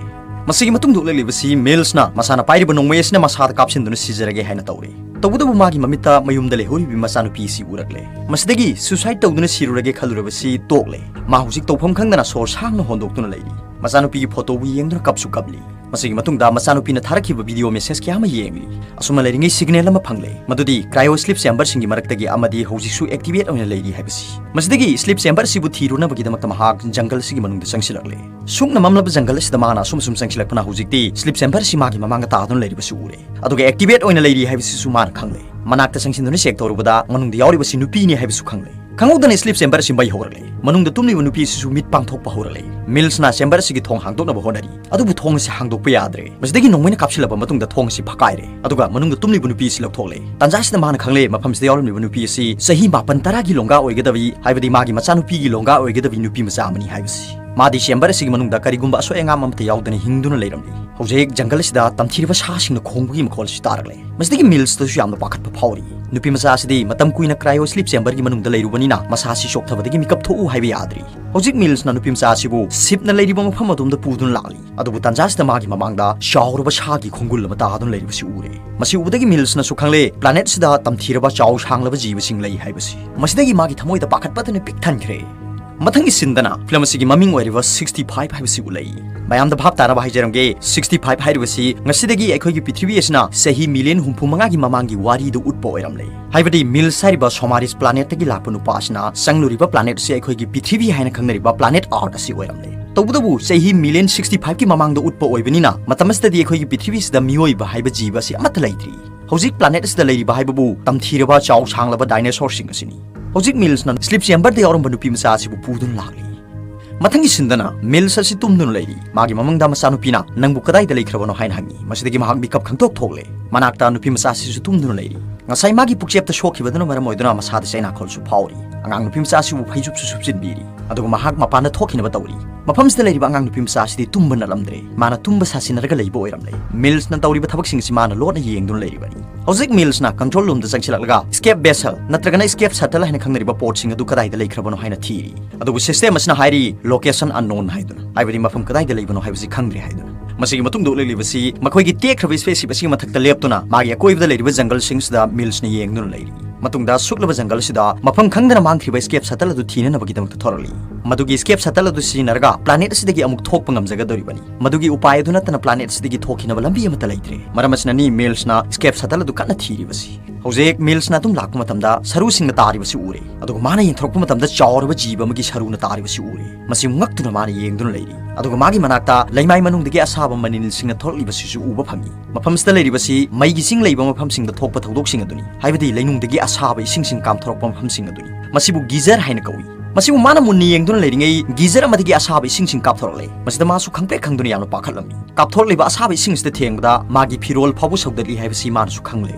ꯃꯁꯤꯒꯤ ꯃꯇꯨꯡꯗ ꯎꯠꯂꯛꯂꯤꯕꯁꯤ ꯃꯤꯜꯁꯅ ꯃꯁꯥꯅ ꯄꯥꯏꯔꯤꯕ ꯅꯣꯡꯃꯩ ꯑꯁꯤꯅ ꯃꯁꯥꯗ ꯀꯥꯞꯁꯤꯟꯗꯨꯅ ꯁꯤꯖꯔꯒꯦ ꯍꯥꯏꯅ ꯇꯧꯔꯦ꯫ ꯇꯧꯕꯇꯕꯨ ꯃꯥꯒꯤ ꯃꯃꯤꯠꯇ ꯃꯌꯨꯝꯗ ꯂꯩꯍꯧꯔꯤꯕꯤ ꯃꯆꯥꯅꯨꯄꯤ ꯑꯁꯤ ꯎꯔꯛꯂꯦ꯫ ꯃꯁꯤꯗꯒꯤ suicide ꯇꯧꯗꯨꯅ ꯁꯤꯔꯨꯔꯒꯦ ꯈꯜꯂꯨꯔꯕꯁꯤ ꯇꯣꯛꯂꯦ꯫ ꯃꯥ ꯍꯧꯖꯤꯛ ꯇꯧꯐꯝ ꯈꯪꯗꯅ ꯁꯣꯔ ꯁꯥꯡꯅ ꯍꯣꯟꯗꯣꯛꯇꯨꯅ ꯂꯩꯔꯤ꯫ ꯃꯆꯥꯅꯨꯄꯤꯒꯤ photoꯕꯨ ꯌꯦꯡꯗꯨꯅ ꯀꯞꯁꯨ ꯀꯞꯂꯤ꯫ ꯃꯁꯤꯒꯤ ꯃꯇꯨꯡꯗ ꯃꯆꯥꯅꯨꯄꯤꯅ ꯊꯥꯔꯛꯈꯤꯕ video message ꯀꯌꯥ ꯑꯃ ꯌꯦꯡꯂꯤ꯫ ꯑꯁꯨꯝꯅ ꯂꯩꯔꯤꯉꯩ signal ꯑꯃ ꯐꯪꯂꯦ, ꯃꯗꯨꯗꯤ cryo sleep chamberꯁꯤꯡꯒꯤ ꯃꯔꯛꯇꯒꯤ ꯑꯃꯗꯤ ꯍꯧꯖꯤꯛꯁꯨ activate ꯑꯣꯏꯅ ꯂꯩꯔꯤ ꯍꯥꯏꯕꯁꯤ꯫ ꯃꯁꯤꯗꯒꯤ sleep chamber ꯑꯁꯤꯕꯨ ꯊꯤꯔꯨꯅꯕꯒꯤꯗꯃꯛꯇ ꯃꯍꯥꯛ jungle ꯑꯁꯤꯒꯤ ꯃꯅꯨꯡꯗ ꯆꯪꯁꯤꯜꯂꯛꯂꯦ꯫ ꯁꯨꯡꯅ ꯃꯝꯂꯕ jungle ꯑꯁꯤꯗ ꯃꯥꯅ ꯑꯁꯨꯝ ꯑꯁꯨꯝ ꯆꯪꯁꯤꯜꯂꯛꯄꯅ ꯍꯧꯖꯤꯛꯇꯤ sleep chamber ꯑꯁꯤ ꯃꯥꯒꯤ ꯃꯃꯥꯡꯗ ꯇꯥꯗꯨꯅ ꯂꯩꯔꯤꯕꯁꯤ ꯎꯔꯦ꯫ ꯑꯗꯨꯒ activate ꯑꯣꯏꯅ ꯂꯩꯔꯤ ꯍꯥꯏꯕꯁꯤꯁꯨ ꯃꯥꯅ ꯈꯪꯂꯦ꯫ ꯃꯅꯥꯛꯇ ꯆꯪꯁꯤꯟꯗꯨꯅ check ꯇꯧꯔꯨꯕꯗ ꯃꯅꯨꯡꯗ ꯌꯥꯎꯔꯤꯕꯁꯤ ꯅꯨꯄꯤꯅꯤ ꯍꯥꯏꯕꯁꯨ ꯈꯪꯂꯦ꯫ ꯈꯪꯍꯧꯗꯅ sleep chamber ꯑꯁꯤ ꯃꯩ ꯍꯧꯔꯛꯂꯦ꯫ ꯃꯅꯨꯡꯗ ꯇꯨꯝꯂꯤꯕ ꯅꯨꯄꯤ ꯑꯁꯤꯁꯨ ꯃꯤꯠ ꯄꯥꯡꯊꯣꯛꯄ ꯍꯧꯔꯛꯂꯦ꯫ ꯃꯤꯜꯁꯅ chamber ꯑꯁꯤꯒꯤ ꯊꯣꯡ ꯍꯥꯡꯗꯣꯛꯅꯕ ꯍꯣꯠꯅꯔꯤ, ꯑꯗꯨꯕꯨ ꯊꯣꯡ ꯑꯁꯤ ꯍꯥꯡꯗꯣꯛꯄ ꯌꯥꯗ꯭ꯔꯦ꯫ ꯃꯁꯤꯗꯒꯤ ꯅꯣꯡꯃꯩꯅ ꯀꯥꯞꯁꯤꯜꯂꯕ ꯃꯇꯨꯡꯗ ꯊꯣꯡ ꯑꯁꯤ ꯐꯛꯀꯥꯏꯔꯦ, ꯑꯗꯨꯒ ꯃꯅꯨꯡꯗ ꯇꯨꯝꯂꯤꯕ ꯅꯨꯄꯤ ꯑꯁꯤ ꯂꯧꯊꯣꯛꯂꯦ꯫ ꯇꯥꯟꯖꯥ ꯑꯁꯤꯗ ꯃꯥꯅ ꯈꯪꯂꯦ, ꯃꯐꯝꯁꯤꯗ ꯌꯥꯎꯔꯝꯂꯤꯕ ꯅꯨꯄꯤ ꯑꯁꯤ ꯆꯍꯤ ꯃꯥꯄꯟ ꯇꯔꯥꯒꯤ ꯂꯣꯡꯒꯥ ꯑꯣꯏꯒꯗꯕꯤ, ꯍꯥꯏꯕꯗꯤ ꯃꯥꯒꯤ ꯃꯆꯥꯅꯨꯄꯤꯒꯤ ꯂꯣꯡꯒꯥ ꯑꯣꯏꯒꯗꯕꯤ ꯅꯨꯄꯤ ꯃꯆꯥ ꯑꯃꯅꯤ ꯍꯥꯏꯕꯁꯤ꯫ ꯃꯥꯗꯤ chamber ꯑꯁꯤꯒꯤ ꯃꯅꯨꯡꯗ ꯀꯔꯤꯒꯨꯝꯕ ꯑꯁꯣꯏ ꯑꯉꯥꯝ ꯑꯃꯠꯇ ꯌꯥꯎꯗꯅ ꯍꯤꯡꯗꯨꯅ ꯂꯩꯔꯝꯂꯤ꯫ ꯍꯧꯖꯤꯛ jungle ꯑꯁꯤꯗ ꯇꯝꯊꯤꯔꯕ ꯁꯥꯁꯤꯡꯅ ꯈꯣꯡꯕꯒꯤ ꯃꯈꯣꯜ ꯑꯁꯤ ꯇꯥꯔꯛꯂꯦ꯫ ꯃꯁꯤꯗꯒꯤ ꯃꯤꯜꯁꯇꯁꯨ ꯌꯥꯝꯅ ꯄꯥꯈꯠꯄ ꯐꯥꯎꯔꯤ꯫ ꯅꯨꯄꯤ ꯃꯆꯥ ꯑꯁꯤꯗꯤ ꯃꯇꯝ ꯀꯨꯏꯅ cryo sleep chamberꯒꯤ ꯃꯅꯨꯡꯗ ꯂꯩꯔꯨꯕꯅꯤꯅ ꯃꯁꯥꯁꯤ ꯆꯣꯛꯊꯕꯗꯒꯤ ꯃꯤꯀꯞ ꯊꯣꯛꯎ ꯍꯥꯏꯕ ꯌꯥꯗ꯭ꯔꯤ꯫ ꯍꯧꯖꯤꯛ ꯃꯤꯜꯁꯅ ꯅꯨꯄꯤ ꯃꯆꯥ ꯑꯁꯤꯕꯨ shipꯅ ꯂꯩꯔꯤꯕ ꯃꯐꯝ ꯑꯗꯣꯝꯗ ꯄꯨꯗꯨꯅ ꯂꯥꯛꯂꯤ꯫ ꯑꯗꯨꯕꯨ ꯇꯥꯟꯖꯥ ꯑꯁꯤꯗ ꯃꯥꯒꯤ ꯃꯃꯥꯡꯗ ꯆꯥꯎꯔꯕ ꯁꯥꯒꯤ ꯈꯣꯡꯒꯨꯜ ꯑꯃ ꯇꯥꯗꯨꯅ ꯂꯩꯔꯤꯕꯁꯤ ꯎꯔꯦ꯫ ꯃꯁꯤ ꯎꯕꯗꯒꯤ ꯃꯤꯜꯁꯅꯁꯨ ꯈꯪꯂꯦ, planet ꯑꯁꯤꯗ ꯇꯝꯊꯤꯔꯕ ꯆꯥꯎ ꯁꯥꯡꯂꯕ ꯖꯤꯕꯁꯤꯡ ꯂꯩ ꯍꯥꯏꯕꯁꯤ꯫ ꯃꯁꯤꯗꯒꯤ ꯃꯥꯒꯤ ꯊꯃꯣꯏꯗ ꯄꯥꯈꯠꯄ ꯑꯗꯨꯅ ꯄꯤꯛ ꯊꯟꯈ꯭ꯔꯦ꯫ ꯃꯊꯪꯒꯤ sceneꯗꯅ film ꯑꯁꯤꯒꯤ ꯃꯃꯤꯡ ꯑꯣꯏꯔꯤꯕ sixty five ꯍꯥꯏꯕꯁꯤ ꯎꯠꯂꯛꯏ꯫ ꯃꯌꯥꯝꯗ ꯚꯥꯞ ꯇꯥꯅꯕ ꯍꯥꯏꯖꯔꯝꯒꯦ, sixty five ꯍꯥꯏꯔꯤꯕꯁꯤ ꯉꯁꯤꯗꯒꯤ ꯑꯩꯈꯣꯏꯒꯤ ꯄ꯭ꯔꯤꯊꯤꯕꯤ ꯑꯁꯤꯅ ꯆꯍꯤ million ꯍꯨꯝꯐꯨ ꯃꯉꯥꯒꯤ ꯃꯃꯥꯡꯒꯤ ꯋꯥꯔꯤꯗꯨ ꯎꯠꯄ ꯑꯣꯏꯔꯝꯂꯦ꯫ ꯍꯥꯏꯕꯗꯤ ꯃꯤꯜꯁ ꯍꯥꯏꯔꯤꯕ ꯁꯣꯃꯥꯔꯤꯁ planetꯇꯒꯤ ꯂꯥꯛꯄ ꯅꯨꯄꯥ ꯑꯁꯤꯅ ꯆꯪꯂꯨꯔꯤꯕ planet ꯑꯁꯤ ꯑꯩꯈꯣꯏꯒꯤ ꯄ꯭ꯔꯤꯊꯤꯕꯤ ꯍꯥꯏꯅ ꯈꯪꯅꯔꯤꯕ planet Earth ꯑꯁꯤ ꯑꯣꯏꯔꯝꯂꯦ꯫ ꯇꯧꯕꯇꯕꯨ ꯆꯍꯤ million sixty fiveꯀꯤ ꯃꯃꯥꯡꯗ ꯎꯠꯄ ꯑꯣꯏꯕꯅꯤꯅ ꯃꯇꯝ ꯑꯁꯤꯗꯗꯤ ꯑꯩꯈꯣꯏꯒꯤ ꯄ꯭ꯔꯤꯊꯤꯕꯤꯁꯤꯗ ꯃꯤꯑꯣꯏꯕ ꯍꯥꯏꯕ ꯖꯤꯕ ꯑꯁꯤ ꯑꯃꯠꯇ ꯂꯩꯇ꯭ꯔꯤ꯫ ꯍꯧꯖꯤꯛ planet ꯑꯁꯤꯗ ꯂꯩꯔꯤꯕ ꯍꯥꯏꯕꯕꯨ ꯇꯝꯊꯤꯔꯕ ꯆꯥꯎ ꯁꯥꯡꯂꯕ dinosaurꯁꯤꯡ ꯑꯁꯤꯅꯤ꯫ ꯍꯧꯖꯤꯛ ꯃꯤꯜꯁꯅ sleep chamberꯗ ꯌꯥꯎꯔꯝꯕ ꯅꯨꯄꯤ ꯃꯆꯥ ꯑꯁꯤꯕꯨ ꯄꯨꯗꯨꯅ ꯂꯥꯛꯂꯤ꯫ ꯃꯊꯪꯒꯤ sceneꯗꯅ ꯃꯤꯜꯁ ꯑꯁꯤ ꯇꯨꯝꯗꯨꯅ ꯂꯩꯔꯤ꯫ ꯃꯥꯒꯤ ꯃꯃꯪꯗ ꯃꯆꯥꯅꯨꯄꯤꯅ "ꯅꯪꯕꯨ ꯀꯗꯥꯏꯗ ꯂꯩꯈ꯭ꯔꯕꯅꯣ?" ꯍꯥꯏꯅ ꯍꯪꯉꯤ꯫ ꯃꯁꯤꯗꯒꯤ ꯃꯍꯥꯛ ꯃꯤꯀꯞ ꯈꯪꯊꯣꯛ ꯊꯣꯛꯂꯦ꯫ ꯃꯅꯥꯛꯇ ꯅꯨꯄꯤ ꯃꯆꯥ ꯑꯁꯤꯁꯨ ꯇꯨꯝꯗꯨꯅ ꯂꯩꯔꯤ꯫ ꯉꯁꯥꯏ ꯃꯥꯒꯤ ꯄꯨꯛꯆꯦꯞꯇ ꯁꯣꯛꯈꯤꯕꯗꯨꯅ ꯃꯔꯝ ꯑꯣꯏꯗꯨꯅ ꯃꯁꯥꯗ ꯆꯩꯅꯥꯈꯣꯜꯁꯨ ꯐꯥꯎꯔꯤ꯫ ꯑꯉꯥꯡ ꯅꯨꯄꯤ ꯃꯆꯥ ꯑꯁꯤꯕꯨ ꯐꯩꯖꯨꯞꯁꯨ ꯁꯨꯞꯆꯤꯟꯕꯤꯔꯤ꯫ ꯑꯗꯨꯒ ꯃꯍꯥꯛ ꯃꯄꯥꯟꯗ ꯊꯣꯛꯈꯤꯅꯕ ꯇꯧꯔꯤ꯫ ꯃꯐꯝꯁꯤꯗ ꯂꯩꯔꯤꯕ ꯑꯉꯥꯡ ꯅꯨꯄꯤ ꯃꯆꯥ ꯑꯁꯤꯗꯤ ꯇꯨꯝꯕ ꯅꯠꯂꯝꯗ꯭ꯔꯦ꯫ ꯃꯥꯅ ꯇꯨꯝꯕ ꯁꯥꯁꯤꯟꯅꯔꯒ ꯂꯩꯕ ꯑꯣꯏꯔꯝꯂꯦ꯫ ꯃꯤꯜꯁꯅ ꯇꯧꯔꯤꯕ ꯊꯕꯛꯁꯤꯡ ꯑꯁꯤ ꯃꯥꯅ ꯂꯣꯠꯅ ꯌꯦꯡꯗꯨꯅ ꯂꯩꯔꯤꯕꯅꯤ꯫ ꯍꯧꯖꯤꯛ ꯃꯤꯜꯁꯅ ꯀꯟꯇ꯭ꯔꯣꯜ ꯔꯨꯝꯗ ꯆꯪꯁꯤꯜꯂꯛꯂꯒ ꯏꯁꯀꯦꯞ ꯚꯦꯁꯦꯜ ꯅꯠꯇ꯭ꯔꯒꯅ ꯏꯁꯀꯦꯞ ꯁꯇꯜ ꯍꯥꯏꯅ ꯈꯪꯅꯔꯤꯕ ꯄꯣꯠꯁꯤꯡ ꯑꯗꯨ ꯀꯗꯥꯏꯗ ꯂꯩꯈ꯭ꯔꯕꯅꯣ ꯍꯥꯏꯅ ꯊꯤꯔꯤ꯫ ꯑꯗꯨꯕꯨ ꯁꯤꯁꯇꯦꯝ ꯑꯁꯤꯅ ꯍꯥꯏꯔꯤ, "ꯂꯣꯀꯦꯁꯟ ꯑꯟꯅꯣꯟ" ꯍꯥꯏꯗꯨꯅ, ꯍꯥꯏꯕꯗꯤ ꯃꯐꯝ ꯀꯗꯥꯏꯗ ꯂꯩꯕꯅꯣ ꯍꯥꯏꯕꯁꯤ ꯈꯪꯗ꯭ꯔꯦ ꯍꯥꯏꯗꯨꯅ꯫ ꯃꯁꯤꯒꯤ ꯃꯇꯨꯡꯗ ꯎꯠꯂꯛꯂꯤꯕꯁꯤ ꯃꯈꯣꯏꯒꯤ ꯇꯦꯛꯈ꯭ꯔꯕ ꯏꯁꯄꯦꯁꯁꯤꯞ ꯑꯁꯤꯒꯤ ꯃꯊꯛꯇ ꯂꯦꯞꯇꯨꯅ ꯃꯥꯒꯤ ꯑꯀꯣꯏꯕꯗ ꯂꯩꯔꯤꯕ ꯖꯪꯒꯜꯁꯤꯡꯁꯤꯗ ꯃꯤꯜꯁꯅ ꯌꯦꯡꯗꯨꯅ ꯂꯩꯔꯤ꯫ ꯃꯇꯨꯡꯗ ꯁꯨꯛꯂꯕ ꯖꯪꯒꯜꯁꯤꯗ ꯃꯐꯝ ꯈꯪꯗꯅ ꯃꯥꯡꯈ꯭ꯔꯤꯕ ꯏꯁꯀꯦꯞ ꯁꯇꯜ ꯑꯗꯨ ꯊꯤꯅꯅꯕꯒꯤꯗꯃꯛꯇ ꯊꯣꯔꯛꯂꯤ꯫ ꯃꯗꯨꯒꯤ ꯏꯁꯀꯦꯞ ꯁꯇꯜ ꯑꯗꯨ ꯁꯤꯖꯤꯟꯅꯔꯒ ꯄ꯭ꯂꯥꯅꯦꯠ ꯑꯁꯤꯗꯒꯤ ꯑꯃꯨꯛ ꯊꯣꯛꯄ ꯉꯝꯖꯒꯗꯧꯔꯤꯕꯅꯤ꯫ ꯃꯗꯨꯒꯤ ꯎꯄꯥꯏ ꯑꯗꯨ ꯅꯠꯇꯅ ꯄ꯭ꯂꯥꯅꯦꯠ ꯑꯁꯤꯗꯒꯤ ꯊꯣꯛꯈꯤꯅꯕ ꯂꯝꯕꯤ ꯑꯃꯠꯇ ꯂꯩꯇ꯭ꯔꯦ꯫ ꯃꯔꯝ ꯑꯁꯤꯅꯅꯤ ꯃꯤꯜꯁꯅ ꯏꯁꯀꯦꯞ ꯁꯇꯜ ꯑꯗꯨ ꯀꯟꯅ ꯊꯤꯔꯤꯕꯁꯤ꯫ ꯍꯧꯖꯤꯛ ꯃꯤꯜꯁꯅ ꯑꯗꯨꯝ ꯂꯥꯛꯄ ꯃꯇꯝꯗ ꯁꯔꯨꯁꯤꯡꯅ ꯇꯥꯔꯤꯕꯁꯤ ꯎꯔꯦ꯫ ꯑꯗꯨꯒ ꯃꯥꯅ ꯌꯦꯡꯊꯣꯔꯛꯄ ꯃꯇꯝꯗ ꯆꯥꯎꯔꯕ ꯖꯤꯕ ꯑꯃꯒꯤ ꯁꯔꯨꯅ ꯇꯥꯔꯤꯕꯁꯤ ꯎꯔꯦ꯫ ꯃꯁꯤ ꯉꯛꯇꯨꯅ ꯃꯥꯅ ꯌꯦꯡꯗꯨꯅ ꯂꯩꯔꯤ꯫ ꯑꯗꯨꯒ ꯃꯥꯒꯤ ꯃꯅꯥꯛꯇ ꯂꯩꯃꯥꯏ ꯃꯅꯨꯡꯗꯒꯤ ꯑꯁꯥꯕ ꯃꯅꯤꯜꯁꯤꯡꯅ ꯊꯣꯔꯛꯂꯤꯕꯁꯤꯁꯨ ꯎꯕ ꯐꯪꯏ꯫ ꯃꯐꯝꯁꯤꯗ ꯂꯩꯔꯤꯕꯁꯤ ꯃꯩꯒꯤ ꯆꯤꯡ ꯂꯩꯕ ꯃꯐꯝꯁꯤꯡꯗ ꯊꯣꯛꯄ ꯊꯧꯗꯣꯛꯁꯤꯡ ꯑꯗꯨꯅꯤ, ꯍꯥꯏꯕꯗꯤ ꯂꯩꯅꯨꯡꯗꯒꯤ ꯑꯁꯥꯕ ꯏꯁꯤꯡꯁꯤꯡ ꯀꯥꯝꯊꯣꯔꯛꯄ ꯃꯐꯝꯁꯤꯡ ꯑꯗꯨꯅꯤ꯫ ꯃꯁꯤꯕꯨ ꯒꯤꯖꯔ ꯍꯥꯏꯅ ꯀꯧꯏ꯫ ꯃꯁꯤꯕꯨ ꯃꯥꯅ ꯃꯨꯟꯅ ꯌꯦꯡꯗꯨꯅ ꯂꯩꯔꯤꯉꯩ ꯒꯤꯖꯔ ꯑꯃꯗꯒꯤ ꯑꯁꯥꯕ ꯏꯁꯤꯡꯁꯤꯡ ꯀꯥꯞꯊꯣꯔꯛꯂꯦ꯫ ꯃꯁꯤꯗ ꯃꯥꯁꯨ ꯈꯪꯄ꯭ꯔꯦꯛ ꯈꯪꯗꯨꯅ ꯌꯥꯝꯅ ꯄꯥꯈꯠꯂꯝꯃꯤ꯫ ꯀꯥꯞꯊꯣꯔꯛꯂꯤꯕ ꯑꯁꯥꯕ ꯏꯁꯤꯡꯁꯤꯗ ꯊꯦꯡꯕꯗ ꯃꯥꯒꯤ ꯐꯤꯔꯣꯜ ꯐꯥꯎꯕ ꯁꯧꯗꯠꯂꯤ ꯍꯥꯏꯕꯁꯤ ꯃꯥꯅꯁꯨ ꯈꯪꯂꯦ꯫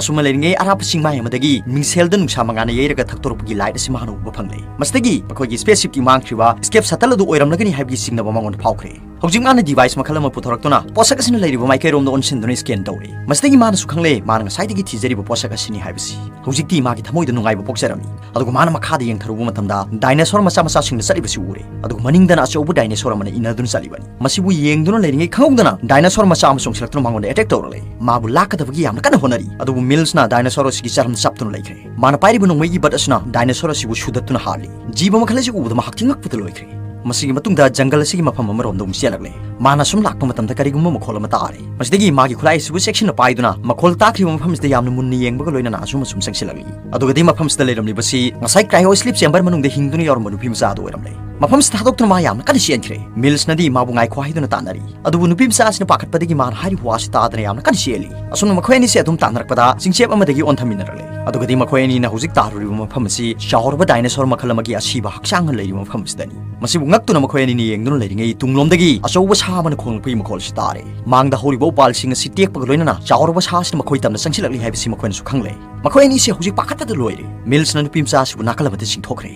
ꯑꯁꯨꯝꯅ ꯂꯩꯔꯤꯉꯩ ꯑꯔꯥꯞꯄ ꯆꯤꯡꯃꯥꯏ ꯑꯃꯗꯒꯤ ꯃꯤꯡꯁꯦꯜꯗ ꯅꯨꯡꯁꯥ ꯃꯉꯥꯜꯅ ꯌꯩꯔꯒ ꯊꯛꯇꯣꯔꯛꯄꯒꯤ ꯂꯥꯏꯠ ꯑꯁꯤ ꯃꯥꯅ ꯎꯕ ꯐꯪꯂꯦ꯫ ꯃꯁꯤꯗꯒꯤ ꯃꯈꯣꯏꯒꯤ ꯁ꯭ꯄꯦꯁꯁꯤꯞꯀꯤ ꯃꯥꯡꯈ꯭ꯔꯤꯕ ꯏꯁꯀꯦꯞ ꯁꯇꯜ ꯑꯗꯨ ꯑꯣꯏꯔꯝꯂꯒꯅꯤ ꯍꯥꯏꯕꯒꯤ ꯆꯤꯡꯅꯕ ꯃꯉꯣꯟꯗ ꯐꯥꯎꯈ꯭ꯔꯦ꯫ ꯍꯧꯖꯤꯛ ꯃꯥꯅ ꯗꯤꯚꯥꯏꯁ ꯃꯈꯜ ꯑꯃ ꯄꯨꯊꯣꯔꯛꯇꯨꯅ ꯄꯣꯠꯁꯛ ꯑꯁꯤꯅ ꯂꯩꯔꯤꯕ ꯃꯥꯏꯀꯩꯔꯣꯝꯗ ꯑꯣꯟꯁꯤꯟꯗꯨꯅ ꯁ꯭ꯀꯦꯟ ꯇꯧꯔꯦ꯫ ꯃꯁꯤꯗꯒꯤ ꯃꯥꯅꯁꯨ ꯈꯪꯂꯦ ꯃꯥꯅ ꯉꯁꯥꯏꯗꯒꯤ ꯊꯤꯖꯔꯤꯕ ꯄꯣꯠꯁꯛ ꯑꯁꯤꯅꯤ ꯍꯥꯏꯕꯁꯤ꯫ ꯍꯧꯖꯤꯛꯇꯤ ꯃꯥꯒꯤ ꯊꯃꯣꯏꯗ ꯅꯨꯡꯉꯥꯏꯕ ꯄꯣꯛꯆꯔꯝꯃꯤ꯫ ꯑꯗꯨꯒ ꯃꯥꯅ ꯃꯈꯥꯗ ꯌꯦꯡꯊꯔꯨꯕ ꯃꯇꯝꯗ ꯗꯥꯏꯅꯣꯁꯣꯔ ꯃꯆꯥ ꯃꯆꯥꯁꯤꯡꯅ ꯆꯠꯂꯤꯕꯁꯤ ꯎꯔꯦ꯫ ꯑꯗꯨꯒ ꯃꯅꯤꯡꯗꯅ ꯑꯆꯧꯕ ꯗꯥꯏꯅꯣꯁꯣꯔ ꯑꯃꯅ ꯏꯟꯅꯗꯨꯅ ꯆꯠꯂꯤꯕꯅꯤ꯫ ꯃꯁꯤꯕꯨ ꯌꯦꯡꯗꯨꯅ ꯂꯩꯔꯤꯉꯩ ꯈꯪꯍꯧꯗꯅ ꯗꯥꯏꯅꯣꯁꯣꯔ ꯃꯆꯥ ꯑꯃ ꯆꯣꯡꯁꯤꯜꯂꯛꯇꯨꯅ ꯃꯉꯣꯟꯗ ꯑꯦꯇꯦꯛ ꯇꯧꯔꯛꯂꯦ꯫ ꯃꯥꯕꯨ ꯂꯥꯛꯀꯗꯕꯒꯤ ꯌꯥꯝꯅ ꯀꯟꯅ ꯍꯣꯠꯅꯔꯤ꯫ ꯑꯗꯨꯕꯨ ꯃꯤꯜꯁꯅ ꯗꯥꯏꯅꯣꯁꯣꯔ ꯑꯁꯤꯒꯤ ꯆꯔꯝ ꯆꯞꯇꯨꯅ ꯂꯩꯈ꯭ꯔꯦ꯫ ꯃꯥꯅ ꯄꯥꯏꯔꯤꯕ ꯅꯣꯡꯃꯩꯒꯤ ꯕꯠ ꯑꯁꯤꯅ ꯗꯥꯏꯅꯣꯁꯣꯔ ꯑꯁꯤꯕꯨ ꯁꯨꯗꯠꯇꯨꯅ ꯍꯥꯠꯂꯤ꯫ ꯖꯤꯕ ꯃꯈꯜ ꯑꯁꯤ ꯎꯕꯗ ꯃꯍꯥꯛꯇꯤ ꯉꯛꯄꯗ ꯂꯣꯏꯈ꯭ꯔꯦ꯫ ꯃꯁꯤꯒꯤ ꯃꯇꯨꯡꯗ ꯖꯪꯒꯜ ꯑꯁꯤꯒꯤ ꯃꯐꯝ ꯑꯃꯔꯣꯝꯗ ꯑꯃꯨꯛ ꯆꯦꯜꯂꯛꯂꯦ꯫ ꯃꯥꯅ ꯁꯨꯝ ꯂꯥꯛꯄ ꯃꯇꯝꯗ ꯀꯔꯤꯒꯨꯝꯕ ꯃꯈꯣꯜ ꯑꯃ ꯇꯥꯔꯦ꯫ ꯃꯁꯤꯗꯒꯤ ꯃꯥꯒꯤ ꯈꯨꯠꯂꯥꯏ ꯑꯁꯤꯕꯨ ꯆꯦꯛꯁꯤꯟꯅ ꯄꯥꯏꯗꯨꯅ ꯃꯈꯣꯜ ꯇꯥꯈ꯭ꯔꯤꯕ ꯃꯐꯝꯁꯤꯗ ꯌꯥꯝꯅ ꯃꯨꯟꯅ ꯌꯦꯡꯕꯒ ꯂꯣꯏꯅꯅ ꯑꯁꯨꯝ ꯑꯁꯨꯝ ꯆꯪꯁꯤꯜꯂꯛꯂꯤ꯫ ꯑꯗꯨꯒꯗꯤ ꯃꯐꯝꯁꯤꯗ ꯂꯩꯔꯝꯂꯤꯕꯁꯤ ꯉꯁꯥꯏ ꯀ꯭ꯔꯥꯏꯑꯣ ꯁ꯭ꯂꯤꯞ ꯆꯦꯝꯕꯔ ꯃꯅꯨꯡꯗ ꯍꯤꯡꯗꯨꯅ ꯌꯥꯎꯔꯝꯕ ꯅꯨꯄꯤ ꯃꯆꯥ ꯑꯗꯨ ꯑꯣꯏꯔꯝꯂꯦ꯫ ꯃꯐꯝꯁꯤ ꯊꯥꯗꯣꯛꯇꯨꯅ ꯃꯥ ꯌꯥꯝꯅ ꯀꯟꯅ ꯆꯦꯟꯈ꯭ꯔꯦ꯫ ꯃꯤꯜꯁꯅꯗꯤ ꯃꯥꯕꯨ ꯉꯥꯏꯈꯣ ꯍꯥꯏꯗꯨꯅ ꯇꯥꯟꯅꯔꯤ꯫ ꯑꯗꯨꯕꯨ ꯅꯨꯄꯤ ꯃꯆꯥ ꯑꯁꯤꯅ ꯄꯥꯈꯠꯄꯗꯒꯤ ꯃꯥꯅ ꯍꯥꯏꯔꯤꯕ ꯋꯥꯁꯤ ꯇꯥꯗꯅ ꯌꯥꯝꯅ ꯀꯟꯅ ꯆꯦꯜꯂꯤ꯫ ꯑꯁꯨꯝꯅ ꯃꯈꯣꯏ ꯑꯅꯤꯁꯦ ꯑꯗꯨꯝ ꯇꯥꯟꯅꯔꯛꯄꯗ ꯆꯤꯡꯆꯦꯞ ꯑꯃꯗꯒꯤ ꯑꯣꯟꯊꯃꯤꯟꯅꯔꯛꯂꯦ꯫ ꯑꯗꯨꯒꯗꯤ ꯃꯈꯣꯏ ꯑꯅꯤꯅ ꯍꯧꯖꯤꯛ ꯇꯥꯔꯨꯔꯤꯕ ꯃꯐꯝ ꯑꯁꯤ ꯆꯥꯎꯔꯕ ꯗꯥꯏꯅꯣꯁꯣꯔ ꯃꯈꯜ ꯑꯃꯒꯤ ꯑꯁꯤꯕ ꯍꯛꯆꯥꯡꯅ ꯂꯩꯔꯤꯕ ꯃꯐꯝ ꯑꯁꯤꯗꯅꯤ꯫ ꯃꯁꯤꯕꯨ ꯉꯛꯇꯨꯅ ꯃꯈꯣꯏ ꯑꯅꯤꯅ ꯌꯦꯡꯗꯨꯅ ꯂꯩꯔꯤꯉꯩ ꯇꯨꯡꯂꯣꯝꯗꯒꯤ ꯑꯆꯧꯕ ꯁꯥ ꯑꯃꯅ ꯈꯣꯡꯂꯛꯄꯒꯤ ꯃꯈꯣꯜ ꯑꯁꯤ ꯇꯥꯔꯦ꯫ ꯃꯥꯡꯗ ꯍꯧꯔꯤꯕ ꯎꯄꯥꯜꯁꯤꯡ ꯑꯁꯤ ꯇꯦꯛꯄꯒ ꯂꯣꯏꯅꯅ ꯆꯥꯎꯔꯕ ꯁꯥ ꯑꯁꯤꯅ ꯃꯈꯣꯏ ꯇꯝꯅ ꯆꯪꯁꯤꯜꯂꯛꯂꯤ ꯍꯥꯏꯕꯁꯤ ꯃꯈꯣꯏꯅꯁꯨ ꯈꯪꯂꯦ꯫ ꯃꯈꯣꯏ ꯑꯅꯤꯁꯤ ꯍꯧꯖꯤꯛ ꯄꯥꯈꯠꯄꯗ ꯂꯣꯏꯔꯦ꯫ ꯃꯤꯜꯁꯅ ꯅꯨꯄꯤ ꯃꯆꯥ ꯑꯁꯤꯕꯨ ꯅꯥꯀꯜ ꯑꯃꯗ ꯆꯤꯡꯊꯣꯛꯈ꯭ꯔꯦ꯫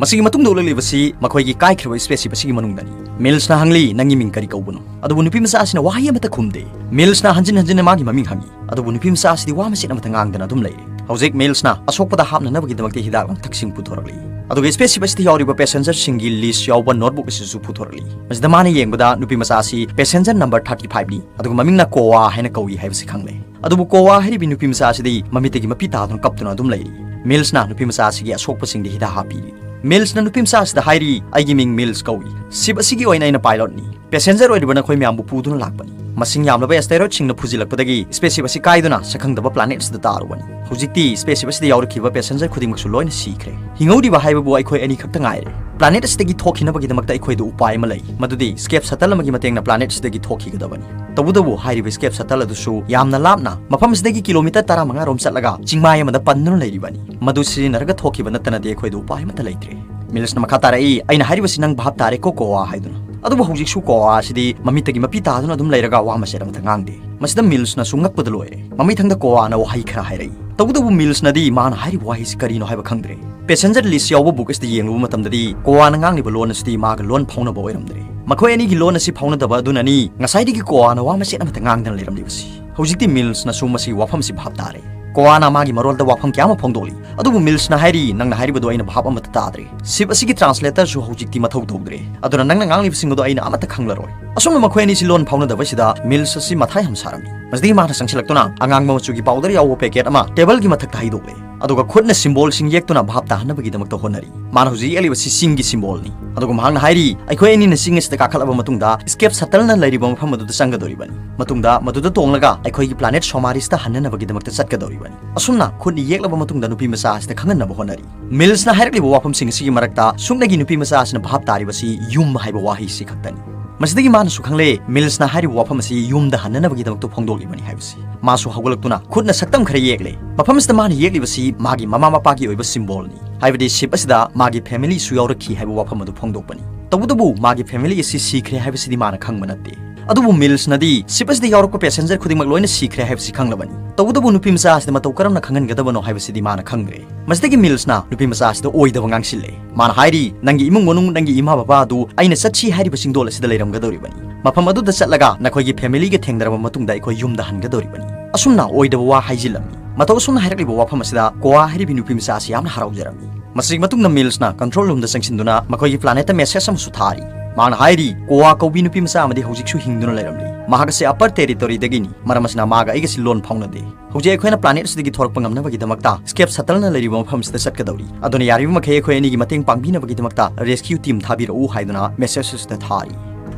ꯃꯁꯤꯒꯤ ꯃꯇꯨꯡꯗ ꯎꯠꯂꯛꯂꯤꯕꯁꯤ ꯃꯈꯣꯏꯒꯤ ꯀꯥꯏꯈ꯭ꯔꯕ spaceship ꯑꯁꯤꯒꯤ ꯃꯅꯨꯡꯗꯅꯤ꯫ ꯃꯤꯜꯁꯅ ꯍꯪꯂꯤ, "ꯅꯪꯒꯤ ꯃꯤꯡ ꯀꯔꯤ ꯀꯧꯕꯅꯣ?" ꯑꯗꯨꯕꯨ ꯅꯨꯄꯤ ꯃꯆꯥ ꯑꯁꯤꯅ ꯋꯥꯍꯩ ꯑꯃꯠꯇ ꯈꯨꯝꯗꯦ꯫ ꯃꯤꯜꯁꯅ ꯍꯟꯖꯤꯟ ꯍꯟꯖꯤꯟꯅ ꯃꯥꯒꯤ ꯃꯃꯤꯡ ꯍꯪꯉꯤ, ꯑꯗꯨꯕꯨ ꯅꯨꯄꯤ ꯃꯆꯥ ꯑꯁꯤꯗꯤ ꯋꯥ ꯃꯆꯦꯠ ꯑꯃꯠꯇ ꯉꯥꯡꯗꯅ ꯑꯗꯨꯝ ꯂꯩꯔꯦ꯫ ꯍꯧꯖꯤꯛ ꯃꯤꯜꯁꯅ ꯑꯁꯣꯛꯄꯗ ꯍꯥꯞꯅꯅꯕꯒꯤꯗꯃꯛꯇ ꯍꯤꯗꯥꯛ ꯂꯥꯡꯊꯛꯁꯤꯡ ꯄꯨꯊꯣꯔꯛꯂꯤ꯫ ꯑꯗꯨꯒ spaceship ꯑꯁꯤꯗ ꯌꯥꯎꯔꯤꯕ passengerꯁꯤꯡꯒꯤ list ꯌꯥꯎꯕ notebook ꯑꯁꯤꯁꯨ ꯄꯨꯊꯣꯔꯛꯂꯤ꯫ ꯃꯁꯤꯗ ꯃꯥꯅ ꯌꯦꯡꯕꯗ ꯅꯨꯄꯤ ꯃꯆꯥ ꯑꯁꯤ passenger number thirty fiveꯅꯤ, ꯑꯗꯨꯒ ꯃꯃꯤꯡꯅ ꯀꯣꯋꯥ ꯍꯥꯏꯅ ꯀꯧꯏ ꯍꯥꯏꯕꯁꯤ ꯈꯪꯂꯦ꯫ ꯑꯗꯨꯕꯨ ꯀꯣꯋꯥ ꯍꯥꯏꯔꯤꯕꯤ ꯅꯨꯄꯤ ꯃꯆꯥ ꯑꯁꯤꯗꯤ ꯃꯃꯤꯠꯇꯒꯤ ꯃꯄꯤ ꯇꯥꯗꯨꯅ ꯀꯞꯇꯨꯅ ꯑꯗꯨꯝ ꯂꯩꯔꯤ꯫ ꯃꯤꯜꯁꯅ ꯅꯨꯄꯤ ꯃꯆꯥ ꯑꯁꯤꯒꯤ ꯑꯁꯣꯛꯄꯁꯤꯡꯗ ꯍꯤꯗꯥꯛ ꯍꯥꯞꯄꯤꯔꯤ꯫ ꯃꯤꯜꯁꯅ ꯅꯨꯄꯤ ꯃꯆꯥ ꯑꯁꯤꯗ ꯍꯥꯏꯔꯤ, "ꯑꯩꯒꯤ ꯃꯤꯡ ꯃꯤꯜꯁ ꯀꯧꯏ꯫ Ship ꯑꯁꯤꯒꯤ ꯑꯣꯏꯅ ꯑꯩꯅ pilotꯅꯤ꯫ Passenger ꯑꯣꯏꯔꯤꯕ ꯅꯈꯣꯏ ꯃꯌꯥꯝꯕꯨ ꯄꯨꯗꯨꯅ ꯂꯥꯛꯄꯅꯤ꯫ ꯃꯁꯤꯡ ꯌꯥꯝꯂꯕ asteroidꯁꯤꯡꯅ ꯐꯨꯖꯤꯜꯂꯛꯄꯗꯒꯤ spaceship ꯑꯁꯤ ꯀꯥꯏꯗꯨꯅ ꯁꯛꯈꯪꯗꯕ planet ꯑꯁꯤꯗ ꯇꯥꯔꯨꯕꯅꯤ꯫ ꯍꯧꯖꯤꯛꯇꯤ spaceship ꯑꯁꯤꯗ ꯌꯥꯎꯔꯛꯈꯤꯕ passenger ꯈꯨꯗꯤꯡꯃꯛꯁꯨ ꯂꯣꯏꯅ ꯁꯤꯈ꯭ꯔꯦ꯫ ꯍꯤꯡꯍꯧꯔꯤꯕ ꯍꯥꯏꯕꯕꯨ ꯑꯩꯈꯣꯏ ꯑꯅꯤꯈꯛꯇ ꯉꯥꯏꯔꯦ꯫ Planet ꯑꯁꯤꯗꯒꯤ ꯊꯣꯛꯈꯤꯅꯕꯒꯤꯗꯃꯛꯇ ꯑꯩꯈꯣꯏꯗ ꯎꯄꯥꯏ ꯑꯃ ꯂꯩ, ꯃꯗꯨꯗꯤ escape shuttle ꯑꯃꯒꯤ ꯃꯇꯦꯡꯅ planet ꯑꯁꯤꯗꯒꯤ ꯊꯣꯛꯈꯤꯒꯗꯕꯅꯤ꯫ ꯇꯧꯕꯇꯕꯨ ꯍꯥꯏꯔꯤꯕ escape shuttle ꯑꯗꯨꯁꯨ ꯌꯥꯝꯅ ꯂꯥꯞꯅ, ꯃꯐꯝ ꯑꯁꯤꯗꯒꯤ kilometre ꯇꯔꯥꯃꯉꯥ ꯔꯣꯝ ꯆꯠꯂꯒ ꯆꯤꯡꯃꯥꯏ ꯑꯃꯗ ꯄꯟꯗꯨꯅ ꯂꯩꯔꯤꯕꯅꯤ꯫ ꯃꯗꯨ ꯁꯤꯖꯤꯟꯅꯔꯒ ꯊꯣꯛꯈꯤꯕ ꯅꯠꯇꯅꯗꯤ ꯑꯩꯈꯣꯏꯗ ꯎꯄꯥꯏ ꯑꯃꯠꯇ ꯂꯩꯇ꯭ꯔꯦ꯫" ꯃꯤꯜꯁꯅ ꯃꯈꯥ ꯇꯥꯔꯛꯏ, "ꯑꯩꯅ ꯍꯥꯏꯔꯤꯕꯁꯤ ꯅꯪ ꯚꯥꯞ ꯇꯥꯔꯦꯀꯣ, ꯀꯣꯋꯥ?" ꯍꯥꯏꯗꯨꯅ꯫ ꯑꯗꯨꯕꯨ ꯍꯧꯖꯤꯛꯁꯨ ꯀꯣꯋꯥ ꯑꯁꯤꯗꯤ ꯃꯃꯤꯠꯇꯒꯤ ꯃꯄꯤ ꯇꯥꯗꯨꯅ ꯑꯗꯨꯝ ꯂꯩꯔꯒ ꯋꯥ ꯃꯆꯦꯠ ꯑꯃꯠꯇ ꯉꯥꯡꯗꯦ꯫ ꯃꯁꯤꯗ ꯃꯤꯜꯁꯅꯁꯨ ꯉꯛꯄꯗ ꯂꯣꯏꯔꯦ꯫ ꯃꯃꯤꯊꯪꯗ ꯀꯣꯋꯥꯅ ꯋꯥꯍꯩ ꯈꯔ ꯍꯥꯏꯔꯛꯏ꯫ ꯇꯧꯕꯇꯕꯨ ꯃꯤꯜꯁꯅꯗꯤ ꯃꯥꯅ ꯍꯥꯏꯔꯤꯕ ꯋꯥꯍꯩꯁꯤ ꯀꯔꯤꯅꯣ ꯍꯥꯏꯕ ꯈꯪꯗ꯭ꯔꯦ꯫ Passenger list ꯌꯥꯎꯕ book ꯑꯁꯤꯗ ꯌꯦꯡꯂꯨꯕ ꯃꯇꯝꯗꯗꯤ ꯀꯣꯋꯥꯅ ꯉꯥꯡꯂꯤꯕ ꯂꯣꯟ ꯑꯁꯤꯗꯤ ꯃꯥꯒ ꯂꯣꯟ ꯐꯥꯎꯅꯕ ꯑꯣꯏꯔꯝꯗ꯭ꯔꯦ꯫ ꯃꯈꯣꯏ ꯑꯅꯤꯒꯤ ꯂꯣꯟ ꯑꯁꯤ ꯐꯥꯎꯅꯗꯕ ꯑꯗꯨꯅꯅꯤ ꯉꯁꯥꯏꯗꯒꯤ ꯀꯣꯋꯥꯅ ꯋꯥ ꯃꯆꯦꯠ ꯑꯃꯠꯇ ꯉꯥꯡꯗꯅ ꯂꯩꯔꯝꯂꯤꯕꯁꯤ꯫ ꯍꯧꯖꯤꯛꯇꯤ ꯃꯤꯜꯁꯅꯁꯨ ꯃꯁꯤꯒꯤ ꯋꯥꯐꯝꯁꯤ ꯚꯥꯞ ꯇꯥꯔꯦ꯫ ꯀꯣꯋꯥꯅ ꯃꯥꯒꯤ ꯃꯔꯣꯜꯗ ꯋꯥꯐꯝ ꯀꯌꯥ ꯑꯃ ꯐꯣꯡꯗꯣꯛꯂꯤ, ꯑꯗꯨꯕꯨ ꯃꯤꯜꯁꯅ ꯍꯥꯏꯔꯤ, "ꯅꯪꯅ ꯍꯥꯏꯔꯤꯕꯗꯨ ꯑꯩꯅ ꯚꯥꯞ ꯑꯃꯠꯇ ꯇꯥꯗ꯭ꯔꯦ꯫ Ship ꯑꯁꯤꯒꯤ translatorꯁꯨ ꯍꯧꯖꯤꯛꯇꯤ ꯃꯊꯧ ꯇꯧꯗ꯭ꯔꯦ꯫ ꯑꯗꯨꯅ ꯅꯪꯅ ꯉꯥꯡꯂꯤꯕꯁꯤꯡ ꯑꯗꯨ ꯑꯩꯅ ꯑꯃꯠꯇ ꯈꯪꯂꯔꯣꯏ꯫" ꯑꯁꯨꯝꯅ ꯃꯈꯣꯏ ꯑꯅꯤꯁꯤ ꯂꯣꯟ ꯐꯥꯎꯅꯗꯕꯁꯤꯗ ꯃꯤꯜꯁ ꯑꯁꯤ ꯃꯊꯥ ꯌꯥꯝ ꯁꯥꯔꯝꯃꯤ꯫ ꯃꯁꯤꯗꯒꯤ ꯃꯥꯅ ꯆꯪꯁꯤꯜꯂꯛꯇꯨꯅ ꯑꯉꯥꯡꯕ ꯃꯆꯨꯒꯤ powder ꯌꯥꯎꯕ packet ꯑꯃ tableꯒꯤ ꯃꯊꯛꯇ ꯍꯩꯗꯣꯛꯂꯦ꯫ ꯑꯗꯨꯒ ꯈꯨꯠꯅ symbolꯁꯤꯡ ꯌꯦꯛꯇꯨꯅ ꯚꯥꯞ ꯇꯥꯍꯟꯅꯕꯒꯤꯗꯃꯛꯇ ꯍꯣꯠꯅꯔꯤ꯫ ꯃꯥꯅ ꯍꯧꯖꯤꯛ ꯌꯦꯛꯂꯤꯕꯁꯤ ꯆꯤꯡꯒꯤ symbolꯅꯤ꯫ ꯑꯗꯨꯒ ꯃꯍꯥꯛꯅ ꯍꯥꯏꯔꯤ, "ꯑꯩꯈꯣꯏ ꯑꯅꯤꯅ ꯆꯤꯡ ꯑꯁꯤꯗ ꯀꯥꯈꯠꯂꯕ ꯃꯇꯨꯡꯗ escape shuttleꯅ ꯂꯩꯔꯤꯕ ꯃꯐꯝ ꯑꯗꯨꯗ ꯆꯪꯒꯗꯧꯔꯤꯕꯅꯤ꯫ ꯃꯇꯨꯡꯗ ꯃꯗꯨꯗ ꯇꯣꯡꯂꯒ ꯑꯩꯈꯣꯏꯒꯤ planet Somarisꯇ ꯍꯟꯅꯅꯕꯒꯤꯗꯃꯛꯇ ꯆꯠꯀꯗꯧꯔꯤꯕꯅꯤ꯫" ꯑꯁꯨꯝꯅ ꯈꯨꯠꯅ ꯌꯦꯛꯂꯕ ꯃꯇꯨꯡꯗ ꯅꯨꯄꯤ ꯃꯆꯥ ꯑꯁꯤꯗ ꯈꯪꯍꯟꯅꯕ ꯍꯣꯠꯅꯔꯤ꯫ ꯃꯤꯜꯁꯅ ꯍꯥꯏꯔꯛꯂꯤꯕ ꯋꯥꯐꯝꯁꯤꯡ ꯑꯁꯤꯒꯤ ꯃꯔꯛꯇ ꯁꯨꯞꯅꯒꯤ ꯅꯨꯄꯤ ꯃꯆꯥ ꯑꯁꯤꯅ ꯚꯥꯞ ꯇꯥꯔꯤꯕꯁꯤ ꯌꯨꯝ ꯍꯥꯏꯕ ꯋꯥꯍꯩꯁꯤ ꯈꯛꯇꯅꯤ꯫ ꯃꯁꯤꯗꯒꯤ ꯃꯥꯅꯁꯨ ꯈꯪꯂꯦ, ꯃꯤꯜꯁꯅ ꯍꯥꯏꯔꯤꯕ ꯋꯥꯐꯝ ꯑꯁꯤ ꯌꯨꯝꯗ ꯍꯟꯅꯅꯕꯒꯤꯗꯃꯛꯇ ꯐꯣꯡꯗꯣꯛꯂꯤꯕꯅꯤ ꯍꯥꯏꯕꯁꯤ꯫ ꯃꯥꯁꯨ ꯍꯧꯒꯠꯂꯛꯇꯨꯅ ꯈꯨꯠꯅ ꯁꯛꯇꯝ ꯈꯔ ꯌꯦꯛꯂꯦ꯫ ꯃꯐꯝ ꯑꯁꯤꯗ ꯃꯥꯅ ꯌꯦꯛꯂꯤꯕꯁꯤ ꯃꯥꯒꯤ ꯃꯃꯥ ꯃꯄꯥꯒꯤ ꯑꯣꯏꯕ symbolꯅꯤ, ꯍꯥꯏꯕꯗꯤ ship ꯑꯁꯤꯗ ꯃꯥꯒꯤ familyꯁꯨ ꯌꯥꯎꯔꯛꯈꯤ ꯍꯥꯏꯕ ꯋꯥꯐꯝ ꯑꯗꯨ ꯐꯣꯡꯗꯣꯛꯄꯅꯤ꯫ ꯇꯧꯕꯇꯕꯨ ꯃꯥꯒꯤ family ꯑꯁꯤ ꯁꯤꯈ꯭ꯔꯦ ꯍꯥꯏꯕꯁꯤꯗꯤ ꯃꯥꯅ ꯈꯪꯕ ꯅꯠꯇꯦ꯫ ꯑꯗꯨꯕꯨ ꯃꯤꯜꯁꯅꯗꯤ ship ꯑꯁꯤꯗ ꯌꯥꯎꯔꯛꯄ passenger ꯈꯨꯗꯤꯡꯃꯛ ꯂꯣꯏꯅ ꯁꯤꯈ꯭ꯔꯦ ꯍꯥꯏꯕꯁꯤ ꯈꯪꯂꯕꯅꯤ꯫ ꯇꯧꯕꯇꯕꯨ ꯅꯨꯄꯤ ꯃꯆꯥ ꯑꯁꯤꯗ ꯃꯇꯧ ꯀꯔꯝꯅ ꯈꯪꯍꯟꯒꯗꯕꯅꯣ ꯍꯥꯏꯕꯁꯤꯗꯤ ꯃꯥꯅ ꯈꯪꯗ꯭ꯔꯦ꯫ ꯃꯁꯤꯗꯒꯤ ꯃꯤꯜꯁꯅ ꯅꯨꯄꯤ ꯃꯆꯥ ꯑꯁꯤꯗ ꯑꯣꯏꯗꯕ ꯉꯥꯡꯁꯤꯜꯂꯦ꯫ ꯃꯥꯅ ꯍꯥꯏꯔꯤ, "ꯅꯪꯒꯤ ꯏꯃꯨꯡ ꯃꯅꯨꯡ, ꯅꯪꯒꯤ ꯏꯃꯥ ꯕꯕꯥ ꯑꯗꯨ ꯑꯩꯅ ꯆꯠꯁꯤ ꯍꯥꯏꯔꯤꯕ ꯆꯤꯡꯗꯣꯜ ꯑꯁꯤꯗ ꯂꯩꯔꯝꯒꯗꯧꯔꯤꯕꯅꯤ꯫ ꯃꯐꯝ ꯑꯗꯨꯗ ꯆꯠꯂꯒ ꯅꯈꯣꯏꯒꯤ family ꯒ ꯊꯦꯡꯅꯔꯕ ꯃꯇꯨꯡꯗ ꯑꯩꯈꯣꯏ ꯌꯨꯝꯗ ꯍꯟꯒꯗꯧꯔꯤꯕꯅꯤ꯫" ꯑꯁꯨꯝꯅ ꯑꯣꯏꯗꯕ ꯋꯥ ꯍꯥꯏꯖꯤꯜꯂꯝꯃꯤ꯫ ꯃꯇꯧ ꯑꯁꯨꯝꯅ ꯍꯥꯏꯔꯛꯂꯤꯕ ꯋꯥꯐꯝ ꯑꯁꯤꯗ ꯀꯣꯋꯥ ꯍꯥꯏꯔꯤꯕꯤ ꯅꯨꯄꯤ ꯃꯆꯥ ꯑꯁꯤ ꯌꯥꯝꯅ ꯍꯔꯥꯎꯖꯔꯝꯃꯤ꯫ ꯃꯁꯤꯒꯤ ꯃꯇꯨꯡꯗ ꯃꯤꯜꯁꯅ control room ꯗ ꯆꯪꯁꯤꯟꯗꯨꯅ ꯃꯈꯣꯏꯒꯤ planet ꯇ message ꯑꯃꯁꯨ ꯊꯥꯔꯤ꯫ ꯃꯥꯅ ꯍꯥꯏꯔꯤ, "ꯀꯣꯋꯥ ꯀꯧꯕꯤ ꯅꯨꯄꯤ ꯃꯆꯥ ꯑꯃꯗꯤ ꯍꯧꯖꯤꯛꯁꯨ ꯍꯤꯡꯗꯨꯅ ꯂꯩꯔꯝꯂꯤ꯫ ꯃꯍꯥꯛ ꯑꯁꯤ Upper Territory ꯗꯒꯤꯅꯤ꯫ ꯃꯔꯝ ꯑꯁꯤꯅ ꯃꯥꯒ ꯑꯩꯒꯁꯤ ꯂꯣꯟ ꯐꯥꯎꯅꯗꯦ꯫ ꯍꯧꯖꯤꯛ ꯑꯩꯈꯣꯏꯅ planet ꯑꯁꯤꯗꯒꯤ ꯊꯣꯔꯛꯄ ꯉꯝꯅꯕꯒꯤꯗꯃꯛꯇ escape shuttle ꯅ ꯂꯩꯔꯤꯕ ꯃꯐꯝ ꯑꯁꯤꯗ ꯆꯠꯀꯗꯧꯔꯤ꯫ ꯑꯗꯨꯅ ꯌꯥꯔꯤꯕ ꯃꯈꯩ ꯑꯩꯈꯣꯏ ꯑꯅꯤꯒꯤ ꯃꯇꯦꯡ ꯄꯥꯡꯕꯤꯅꯕꯒꯤꯗꯃꯛꯇ rescue team ꯊꯥꯕꯤꯔꯛꯎ" ꯍꯥꯏꯗꯨꯅ message ꯑꯁꯤꯗ ꯊꯥꯔꯤ꯫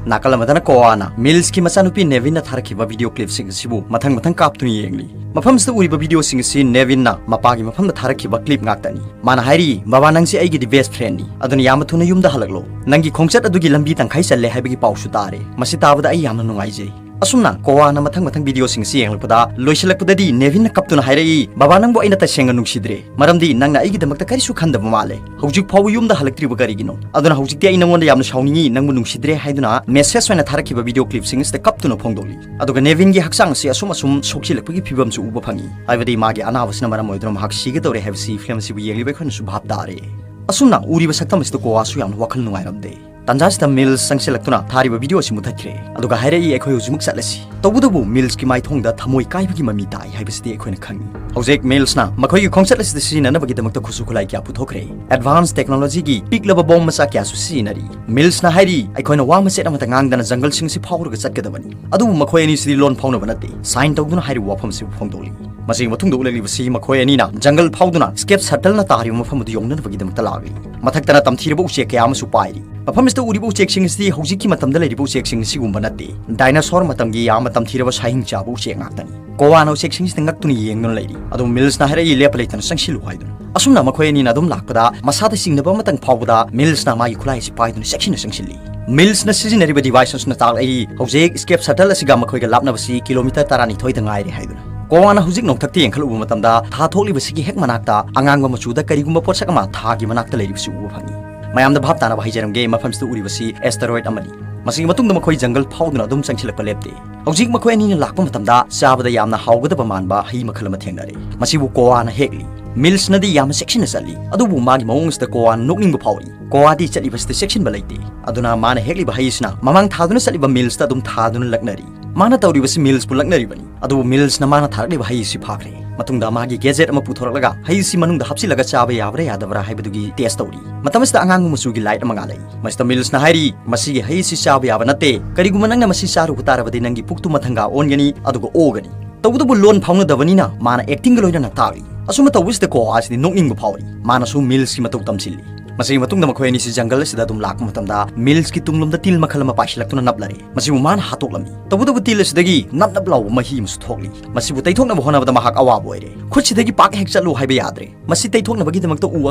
ꯅꯥꯀꯜ ꯑꯃꯗꯅ ꯀꯣꯋꯥꯅ ꯃꯤꯜꯁꯀꯤ ꯃꯆꯥꯅꯨꯄꯤ ꯅꯦꯚꯤꯟꯅ ꯊꯥꯔꯛꯈꯤꯕ video clip ꯁꯤꯡ ꯑꯁꯤꯕꯨ ꯃꯊꯪ ꯃꯊꯪ ꯀꯥꯞꯇꯨꯅ ꯌꯦꯡꯂꯤ꯫ ꯃꯐꯝꯁꯤꯗ ꯎꯔꯤꯕ video ꯁꯤꯡ ꯑꯁꯤ ꯅꯦꯚꯤꯟꯅ ꯃꯄꯥꯒꯤ ꯃꯐꯝꯗ ꯊꯥꯔꯛꯈꯤꯕ clip ꯉꯥꯛꯇꯅꯤ꯫ ꯃꯥꯅ ꯍꯥꯏꯔꯤ, "ꯕꯕꯥ, ꯅꯪꯁꯦ ꯑꯩꯒꯤꯗꯤ best friend ꯅꯤ, ꯑꯗꯨꯅ ꯌꯥꯝꯅ ꯊꯨꯅ ꯌꯨꯝꯗ ꯍꯜꯂꯛꯂꯣ꯫ ꯅꯪꯒꯤ ꯈꯣꯡꯆꯠ ꯑꯗꯨꯒꯤ ꯂꯝꯕꯤ ꯇꯪꯈꯥꯏ ꯆꯜꯂꯦ ꯍꯥꯏꯕꯒꯤ ꯄꯥꯎꯁꯨ ꯇꯥꯔꯦ꯫ ꯃꯁꯤ ꯇꯥꯕꯗ ꯑꯩ ꯌꯥꯝꯅ ꯅꯨꯡꯉꯥꯏꯖꯩ"꯫ ꯑꯁꯨꯝꯅ ꯀꯣꯋꯥꯅ ꯃꯊꯪ ꯃꯊꯪ video ꯁꯤꯡ ꯑꯁꯤ ꯌꯦꯡꯂꯛꯄꯗ, ꯂꯣꯏꯁꯤꯜꯂꯛꯄꯗꯗꯤ ꯅꯦꯚꯤꯟꯅ ꯀꯞꯇꯨꯅ ꯍꯥꯏꯔꯛꯏ, "ꯕꯕꯥ, ꯅꯪꯕꯨ ꯑꯩꯅ ꯇꯁꯦꯡꯅ ꯅꯨꯡꯁꯤꯗ꯭ꯔꯦ, ꯃꯔꯝꯗꯤ ꯅꯪꯅ ꯑꯩꯒꯤꯗꯃꯛꯇ ꯀꯔꯤꯁꯨ ꯈꯟꯗꯕ ꯃꯥꯜꯂꯦ꯫ ꯍꯧꯖꯤꯛ ꯐꯥꯎꯕ ꯌꯨꯝꯗ ꯍꯜꯂꯛꯇ꯭ꯔꯤꯕ ꯀꯔꯤꯒꯤꯅꯣ? ꯑꯗꯨꯅ ꯍꯧꯖꯤꯛꯇꯤ ꯑꯩ ꯅꯪꯉꯣꯟꯗ ꯌꯥꯝꯅ ꯁꯥꯎꯅꯤꯡꯉꯤ, ꯅꯪꯕꯨ ꯅꯨꯡꯁꯤꯗ꯭ꯔꯦ" ꯍꯥꯏꯗꯨꯅ message ꯑꯣꯏꯅ ꯊꯥꯔꯛꯈꯤꯕ video clip ꯁꯤꯡ ꯑꯁꯤꯗ ꯀꯞꯇꯨꯅ ꯐꯣꯡꯗꯣꯛꯂꯤ꯫ ꯑꯗꯨꯒ ꯅꯦꯚꯤꯟꯒꯤ ꯍꯛꯆꯥꯡ ꯑꯁꯤ ꯑꯁꯨꯝ ꯑꯁꯨꯝ ꯁꯣꯛꯆꯤꯜꯂꯛꯄꯒꯤ ꯐꯤꯕꯝꯁꯨ ꯎꯕ ꯐꯪꯉꯤ꯫ ꯍꯥꯏꯕꯗꯤ ꯃꯥꯒꯤ ꯑꯅꯥꯕꯁꯤꯅ ꯃꯔꯝ ꯑꯣꯏꯗꯨꯅ ꯃꯍꯥꯛ ꯁꯤꯒꯗꯧꯔꯦ ꯍꯥꯏꯕꯁꯤ film ꯑꯁꯤꯕꯨ ꯌꯦꯡꯂꯤꯕ ꯑꯩꯈꯣꯏꯅꯁꯨ ꯚꯥꯞ ꯇꯥꯔꯦ꯫ ꯑꯁꯨꯝꯅ ꯎꯔꯤꯕ ꯁꯛꯇꯝ ꯑꯁꯤꯗ ꯀꯣꯋꯥꯁꯨ ꯌꯥꯝꯅ ꯋꯥꯈꯜ ꯅꯨꯡꯉꯥꯏꯔꯝꯗꯦ꯫ ꯇꯥꯟꯖꯥꯁꯤꯗ ꯃꯤꯜꯁ ꯆꯪꯁꯤꯜꯂꯛꯇꯨꯅ ꯊꯥꯔꯤꯕ video ꯑꯁꯤ ꯃꯨꯊꯠꯈ꯭ꯔꯦ꯫ ꯑꯗꯨꯒ ꯍꯥꯏꯔꯛꯏ, "ꯑꯩꯈꯣꯏ ꯍꯧꯖꯤꯛꯃꯛ ꯆꯠꯂꯁꯤ"꯫ ꯇꯧꯕꯇꯕꯨ ꯃꯤꯜꯁꯀꯤ ꯃꯥꯏꯊꯣꯡꯗ ꯊꯃꯣꯏ ꯀꯥꯏꯕꯒꯤ ꯃꯃꯤ ꯇꯥꯏ ꯍꯥꯏꯕꯁꯤꯗꯤ ꯑꯩꯈꯣꯏꯅ ꯈꯪꯏ꯫ ꯍꯧꯖꯤꯛ ꯃꯤꯜꯁꯅ ꯃꯈꯣꯏꯒꯤ ꯈꯣꯡꯆꯠ ꯑꯁꯤꯗ ꯁꯤꯖꯤꯟꯅꯅꯕꯒꯤꯗꯃꯛꯇ ꯈꯨꯠꯁꯨ ꯈꯨꯠꯂꯥꯏ ꯀꯌꯥ ꯄꯨꯊꯣꯛꯈ꯭ꯔꯦ꯫ Advance technology ꯒꯤ ꯄꯤꯛꯂꯕ bomb ꯃꯆꯥ ꯀꯌꯥꯁꯨ ꯁꯤꯖꯤꯟꯅꯔꯤ꯫ ꯃꯤꯜꯁꯅ ꯍꯥꯏꯔꯤ, "ꯑꯩꯈꯣꯏꯅ ꯋꯥ ꯃꯆꯦꯠ ꯑꯃꯠꯇ ꯉꯥꯡꯗꯅ jungle ꯁꯤꯡ ꯑꯁꯤ ꯐꯥꯎꯔꯒ ꯆꯠꯀꯗꯕꯅꯤ"꯫ ꯑꯗꯨꯕꯨ ꯃꯈꯣꯏ ꯑꯅꯤꯁꯤꯗꯤ ꯂꯣꯟ ꯐꯥꯎꯅꯕ ꯅꯠꯇꯦ꯫ Sign ꯇꯧꯗꯨꯅ ꯍꯥꯏꯔꯤꯕ ꯋꯥꯐꯝ ꯑꯁꯤꯕꯨ ꯐꯣꯡꯗꯣꯛꯂꯤ꯫ ꯃꯁꯤꯒꯤ ꯃꯇꯨꯡꯗ ꯎꯠꯂꯛꯂꯤꯕꯁꯤ ꯃꯈꯣꯏ ꯑꯅꯤꯅ jungle ꯐꯥꯎꯗꯨꯅ escape shuttle ꯅ ꯇꯥꯔꯤꯕ ꯃꯐꯝ ꯑꯗꯨ ꯌꯧꯅꯅꯕꯒꯤꯗꯃꯛꯇ ꯂꯥꯛꯂꯤ꯫ ꯃꯊꯛꯇꯅ ꯇꯝꯊꯤꯔꯕ ꯎꯆꯦꯛ ꯀꯌꯥ ꯑꯃꯁꯨ ꯄꯥꯏꯔꯤ꯫ ꯃꯐꯝ ꯑꯁꯤꯗ ꯎꯔꯤꯕ ꯎꯆꯦꯛꯁꯤꯡ ꯑꯁꯤꯗꯤ ꯍꯧꯖꯤꯛꯀꯤ ꯃꯇꯝꯗ ꯂꯩꯔꯤꯕ ꯎꯆꯦꯛꯁꯤꯡ ꯑꯁꯤꯒꯨꯝꯕ ꯅꯠꯇꯦ꯫ Dinosaur ꯃꯇꯝꯒꯤ ꯌꯥꯝꯅ ꯇꯝꯊꯤꯔꯕ ꯁꯥꯍꯤꯡ ꯆꯥꯕ ꯎꯆꯦꯛ ꯉꯥꯛꯇꯅꯤ꯫ ꯀꯣꯋꯥꯅ ꯎꯆꯦꯛꯁꯤꯡꯁꯤꯗ ꯉꯛꯇꯨꯅ ꯌꯦꯡꯗꯨꯅ ꯂꯩꯔꯤ꯫ ꯑꯗꯨꯕꯨ ꯃꯤꯜꯁꯅ ꯍꯥꯏꯔꯛꯏ, "ꯂꯦꯞꯄ ꯂꯩꯇꯅ ꯆꯪꯁꯤꯜꯂꯨ" ꯍꯥꯏꯗꯨꯅ꯫ ꯑꯁꯨꯝꯅ ꯃꯈꯣꯏ ꯑꯅꯤꯅ ꯑꯗꯨꯝ ꯂꯥꯛꯄꯗ, ꯃꯁꯥꯗ ꯆꯤꯡꯅꯕ ꯑꯃꯇꯪ ꯐꯥꯎꯕꯗ ꯃꯤꯜꯁꯅ ꯃꯥꯒꯤ ꯈꯨꯠꯂꯥꯏ ꯑꯁꯤ ꯄꯥꯏꯗꯨꯅ ꯆꯦꯛꯁꯤꯟꯅ ꯆꯪꯁꯤꯜꯂꯤ꯫ ꯃꯤꯜꯁꯅ ꯁꯤꯖꯤꯟꯅꯔꯤꯕ device ꯑꯁꯤꯅ ꯇꯥꯛꯂꯛꯏ, ꯍꯧꯖꯤꯛ escape shuttle ꯑꯁꯤꯒ ꯃꯈꯣꯏꯒ ꯂꯥꯞꯅꯕꯁꯤ kilometre ꯇꯔꯥꯅꯤꯊꯣꯏꯗ ꯉꯥꯏꯔꯦ ꯍꯥꯏꯗꯨꯅ꯫ ꯀꯣꯋꯥꯅ ꯍꯧꯖꯤꯛ ꯅꯣꯡꯊꯛꯇ ꯌꯦꯡꯈꯠꯂꯨꯕ ꯃꯇꯝꯗ, ꯊꯥ ꯊꯣꯛꯂꯤꯕꯁꯤꯒꯤ ꯍꯦꯛ ꯃꯅꯥꯛꯇ ꯑꯉꯥꯡꯕ ꯃꯆꯨꯗ ꯀꯔꯤꯒꯨꯝꯕ ꯄꯣꯠꯁꯛ ꯑꯃ ꯊꯥꯒꯤ ꯃꯅꯥꯛꯇ ꯂꯩꯔꯤꯕꯁꯤ ꯎꯕ ꯐꯪꯏ꯫ ꯃꯌꯥꯝꯗ ꯚꯥꯞ ꯇꯥꯅꯕ ꯍꯥꯏꯖꯔꯝꯒꯦ, ꯃꯐꯝꯁꯤꯗ ꯎꯔꯤꯕꯁꯤ asteroid ꯑꯃꯅꯤ꯫ ꯃꯁꯤꯒꯤ ꯃꯇꯨꯡꯗ ꯃꯈꯣꯏ ꯖꯪꯒꯜ ꯐꯥꯎꯗꯨꯅ ꯑꯗꯨꯝ ꯆꯪꯁꯤꯜꯂꯛꯄ ꯂꯦꯞꯇꯦ꯫ ꯍꯧꯖꯤꯛ ꯃꯈꯣꯏ ꯑꯅꯤꯅ ꯂꯥꯛꯄ ꯃꯇꯝꯗ ꯆꯥꯕꯗ ꯌꯥꯝꯅ ꯍꯥꯎꯒꯗꯕ ꯃꯥꯟꯕ ꯍꯩ ꯃꯈꯜ ꯑꯃ ꯊꯦꯡꯅꯔꯦ꯫ ꯃꯁꯤꯕꯨ ꯀꯣꯋꯥꯅ ꯍꯦꯛꯂꯤ꯫ ꯃꯤꯜꯁꯅꯗꯤ ꯌꯥꯝꯅ ꯆꯦꯛꯁꯤꯟꯅ ꯆꯠꯂꯤ, ꯑꯗꯨꯕꯨ ꯃꯥꯒꯤ ꯃꯑꯣꯡ ꯑꯁꯤꯗ ꯀꯣꯋꯥꯅ ꯅꯣꯛꯅꯤꯡꯕ ꯐꯥꯎꯔꯤ꯫ ꯀꯣꯋꯥꯗꯤ ꯆꯠꯂꯤꯕꯁꯤꯗ ꯆꯦꯛꯁꯤꯟꯕ ꯂꯩꯇꯦ꯫ ꯑꯗꯨꯅ ꯃꯥꯅ ꯍꯦꯛꯂꯤꯕ ꯍꯩ ꯑꯁꯤꯅ ꯃꯃꯥꯡ ꯊꯥꯗꯨꯅ ꯆꯠꯂꯤꯕ ꯃꯤꯜꯁꯇ ꯑꯗꯨꯝ ꯊꯥꯗꯨꯅ ꯂꯛꯅꯔꯤ꯫ ꯃꯥꯅ ꯇꯧꯔꯤꯕꯁꯤ ꯃꯤꯜꯁꯄꯨ ꯂꯛꯅꯔꯤꯕꯅꯤ꯫ ꯑꯗꯨꯕꯨ ꯃꯤꯜꯁꯅ ꯃꯥꯅ ꯊꯥꯔꯛꯂꯤꯕ ꯍꯩ ꯑꯁꯤ ꯐꯥꯈ꯭ꯔꯦ꯫ ꯃꯇꯨꯡꯗ ꯃꯥꯒꯤ gadget ꯑꯃ ꯄꯨꯊꯣꯔꯛꯂꯒ ꯍꯩ ꯑꯁꯤ ꯃꯅꯨꯡꯗ ꯍꯥꯞꯆꯤꯜꯂꯒ ꯆꯥꯕ ꯌꯥꯕ꯭ꯔꯥ ꯌꯥꯗꯕ꯭ꯔꯥ ꯍꯥꯏꯕꯗꯨꯒꯤ test ꯇꯧꯔꯤ꯫ ꯃꯇꯝ ꯑꯁꯤꯗ ꯑꯉꯥꯡꯕ ꯃꯆꯨꯒꯤ light ꯑꯃ ꯉꯥꯜꯂꯛꯏ꯫ ꯃꯁꯤꯗ ꯃꯤꯜꯁꯅ ꯍꯥꯏꯔꯤ, "ꯃꯁꯤꯒꯤ ꯍꯩ ꯑꯁꯤ ꯆꯥꯕ ꯌꯥꯕ ꯅꯠꯇꯦ꯫ ꯀꯔꯤꯒꯨꯝꯕ ꯅꯪꯅ ꯃꯁꯤ ꯆꯥꯔꯨꯕ ꯇꯥꯔꯕꯗꯤ ꯅꯪꯒꯤ ꯄꯨꯛꯇꯨ ꯃꯊꯪꯒꯥ ꯑꯣꯟꯒꯅꯤ, ꯑꯗꯨꯒ ꯑꯣꯒꯅꯤ"꯫ ꯇꯧꯕꯇꯕꯨ ꯂꯣꯟ ꯐꯥꯎꯅꯗꯕꯅꯤꯅ ꯃꯥꯅ acting ꯒ ꯂꯣꯏꯅꯅ ꯇꯥꯛꯂꯤ꯫ ꯑꯁꯨꯝꯅ ꯇꯧꯕꯁꯤꯗ ꯀꯣꯋꯥ ꯑꯁꯤꯗꯤ ꯅꯣꯛꯅꯤꯡꯕ ꯐꯥꯎꯔꯤ꯫ ꯃꯥꯅꯁꯨ ꯃꯤꯜꯁꯀꯤ ꯃꯇꯧ ꯇꯝꯁꯤꯜꯂꯤ꯫ ꯃꯁꯤꯒꯤ ꯃꯇꯨꯡꯗ ꯃꯈꯣꯏ ꯑꯅꯤꯁꯤ ꯖꯪꯒꯜ ꯑꯁꯤꯗ ꯑꯗꯨꯝ ꯂꯥꯛꯄ ꯃꯇꯝꯗ ꯃꯤꯜꯁꯀꯤ ꯇꯨꯡꯂꯣꯝꯗ ꯇꯤꯜ ꯃꯈꯜ ꯑꯃ ꯄꯥꯏꯁꯤꯜꯂꯛꯇꯨꯅ ꯅꯞꯂꯔꯦ꯫ ꯃꯁꯤꯕꯨ ꯃꯥꯅ ꯍꯥꯠꯇꯣꯛꯂꯝꯃꯤ꯫ ꯇꯧꯕꯇꯕꯨ ꯇꯤꯜ ꯑꯁꯤꯗꯒꯤ ꯅꯞ ꯅꯞ ꯂꯥꯎꯕ ꯃꯍꯤ ꯑꯃꯁꯨ ꯊꯣꯛꯂꯤ꯫ ꯃꯁꯤꯕꯨ ꯇꯩꯊꯣꯛꯅꯕ ꯍꯣꯠꯅꯕꯗ ꯃꯍꯥꯛ ꯑꯋꯥꯕ ꯑꯣꯏꯔꯦ꯫ ꯈꯨꯠꯁꯤꯗꯒꯤ ꯄꯥꯛ ꯍꯦꯛ ꯆꯠꯂꯨ ꯍꯥꯏꯕ ꯌꯥꯗ꯭ꯔꯦ꯫ ꯃꯁꯤ ꯇꯩꯊꯣꯛꯅꯕꯒꯤꯗꯃꯛꯇ ꯎ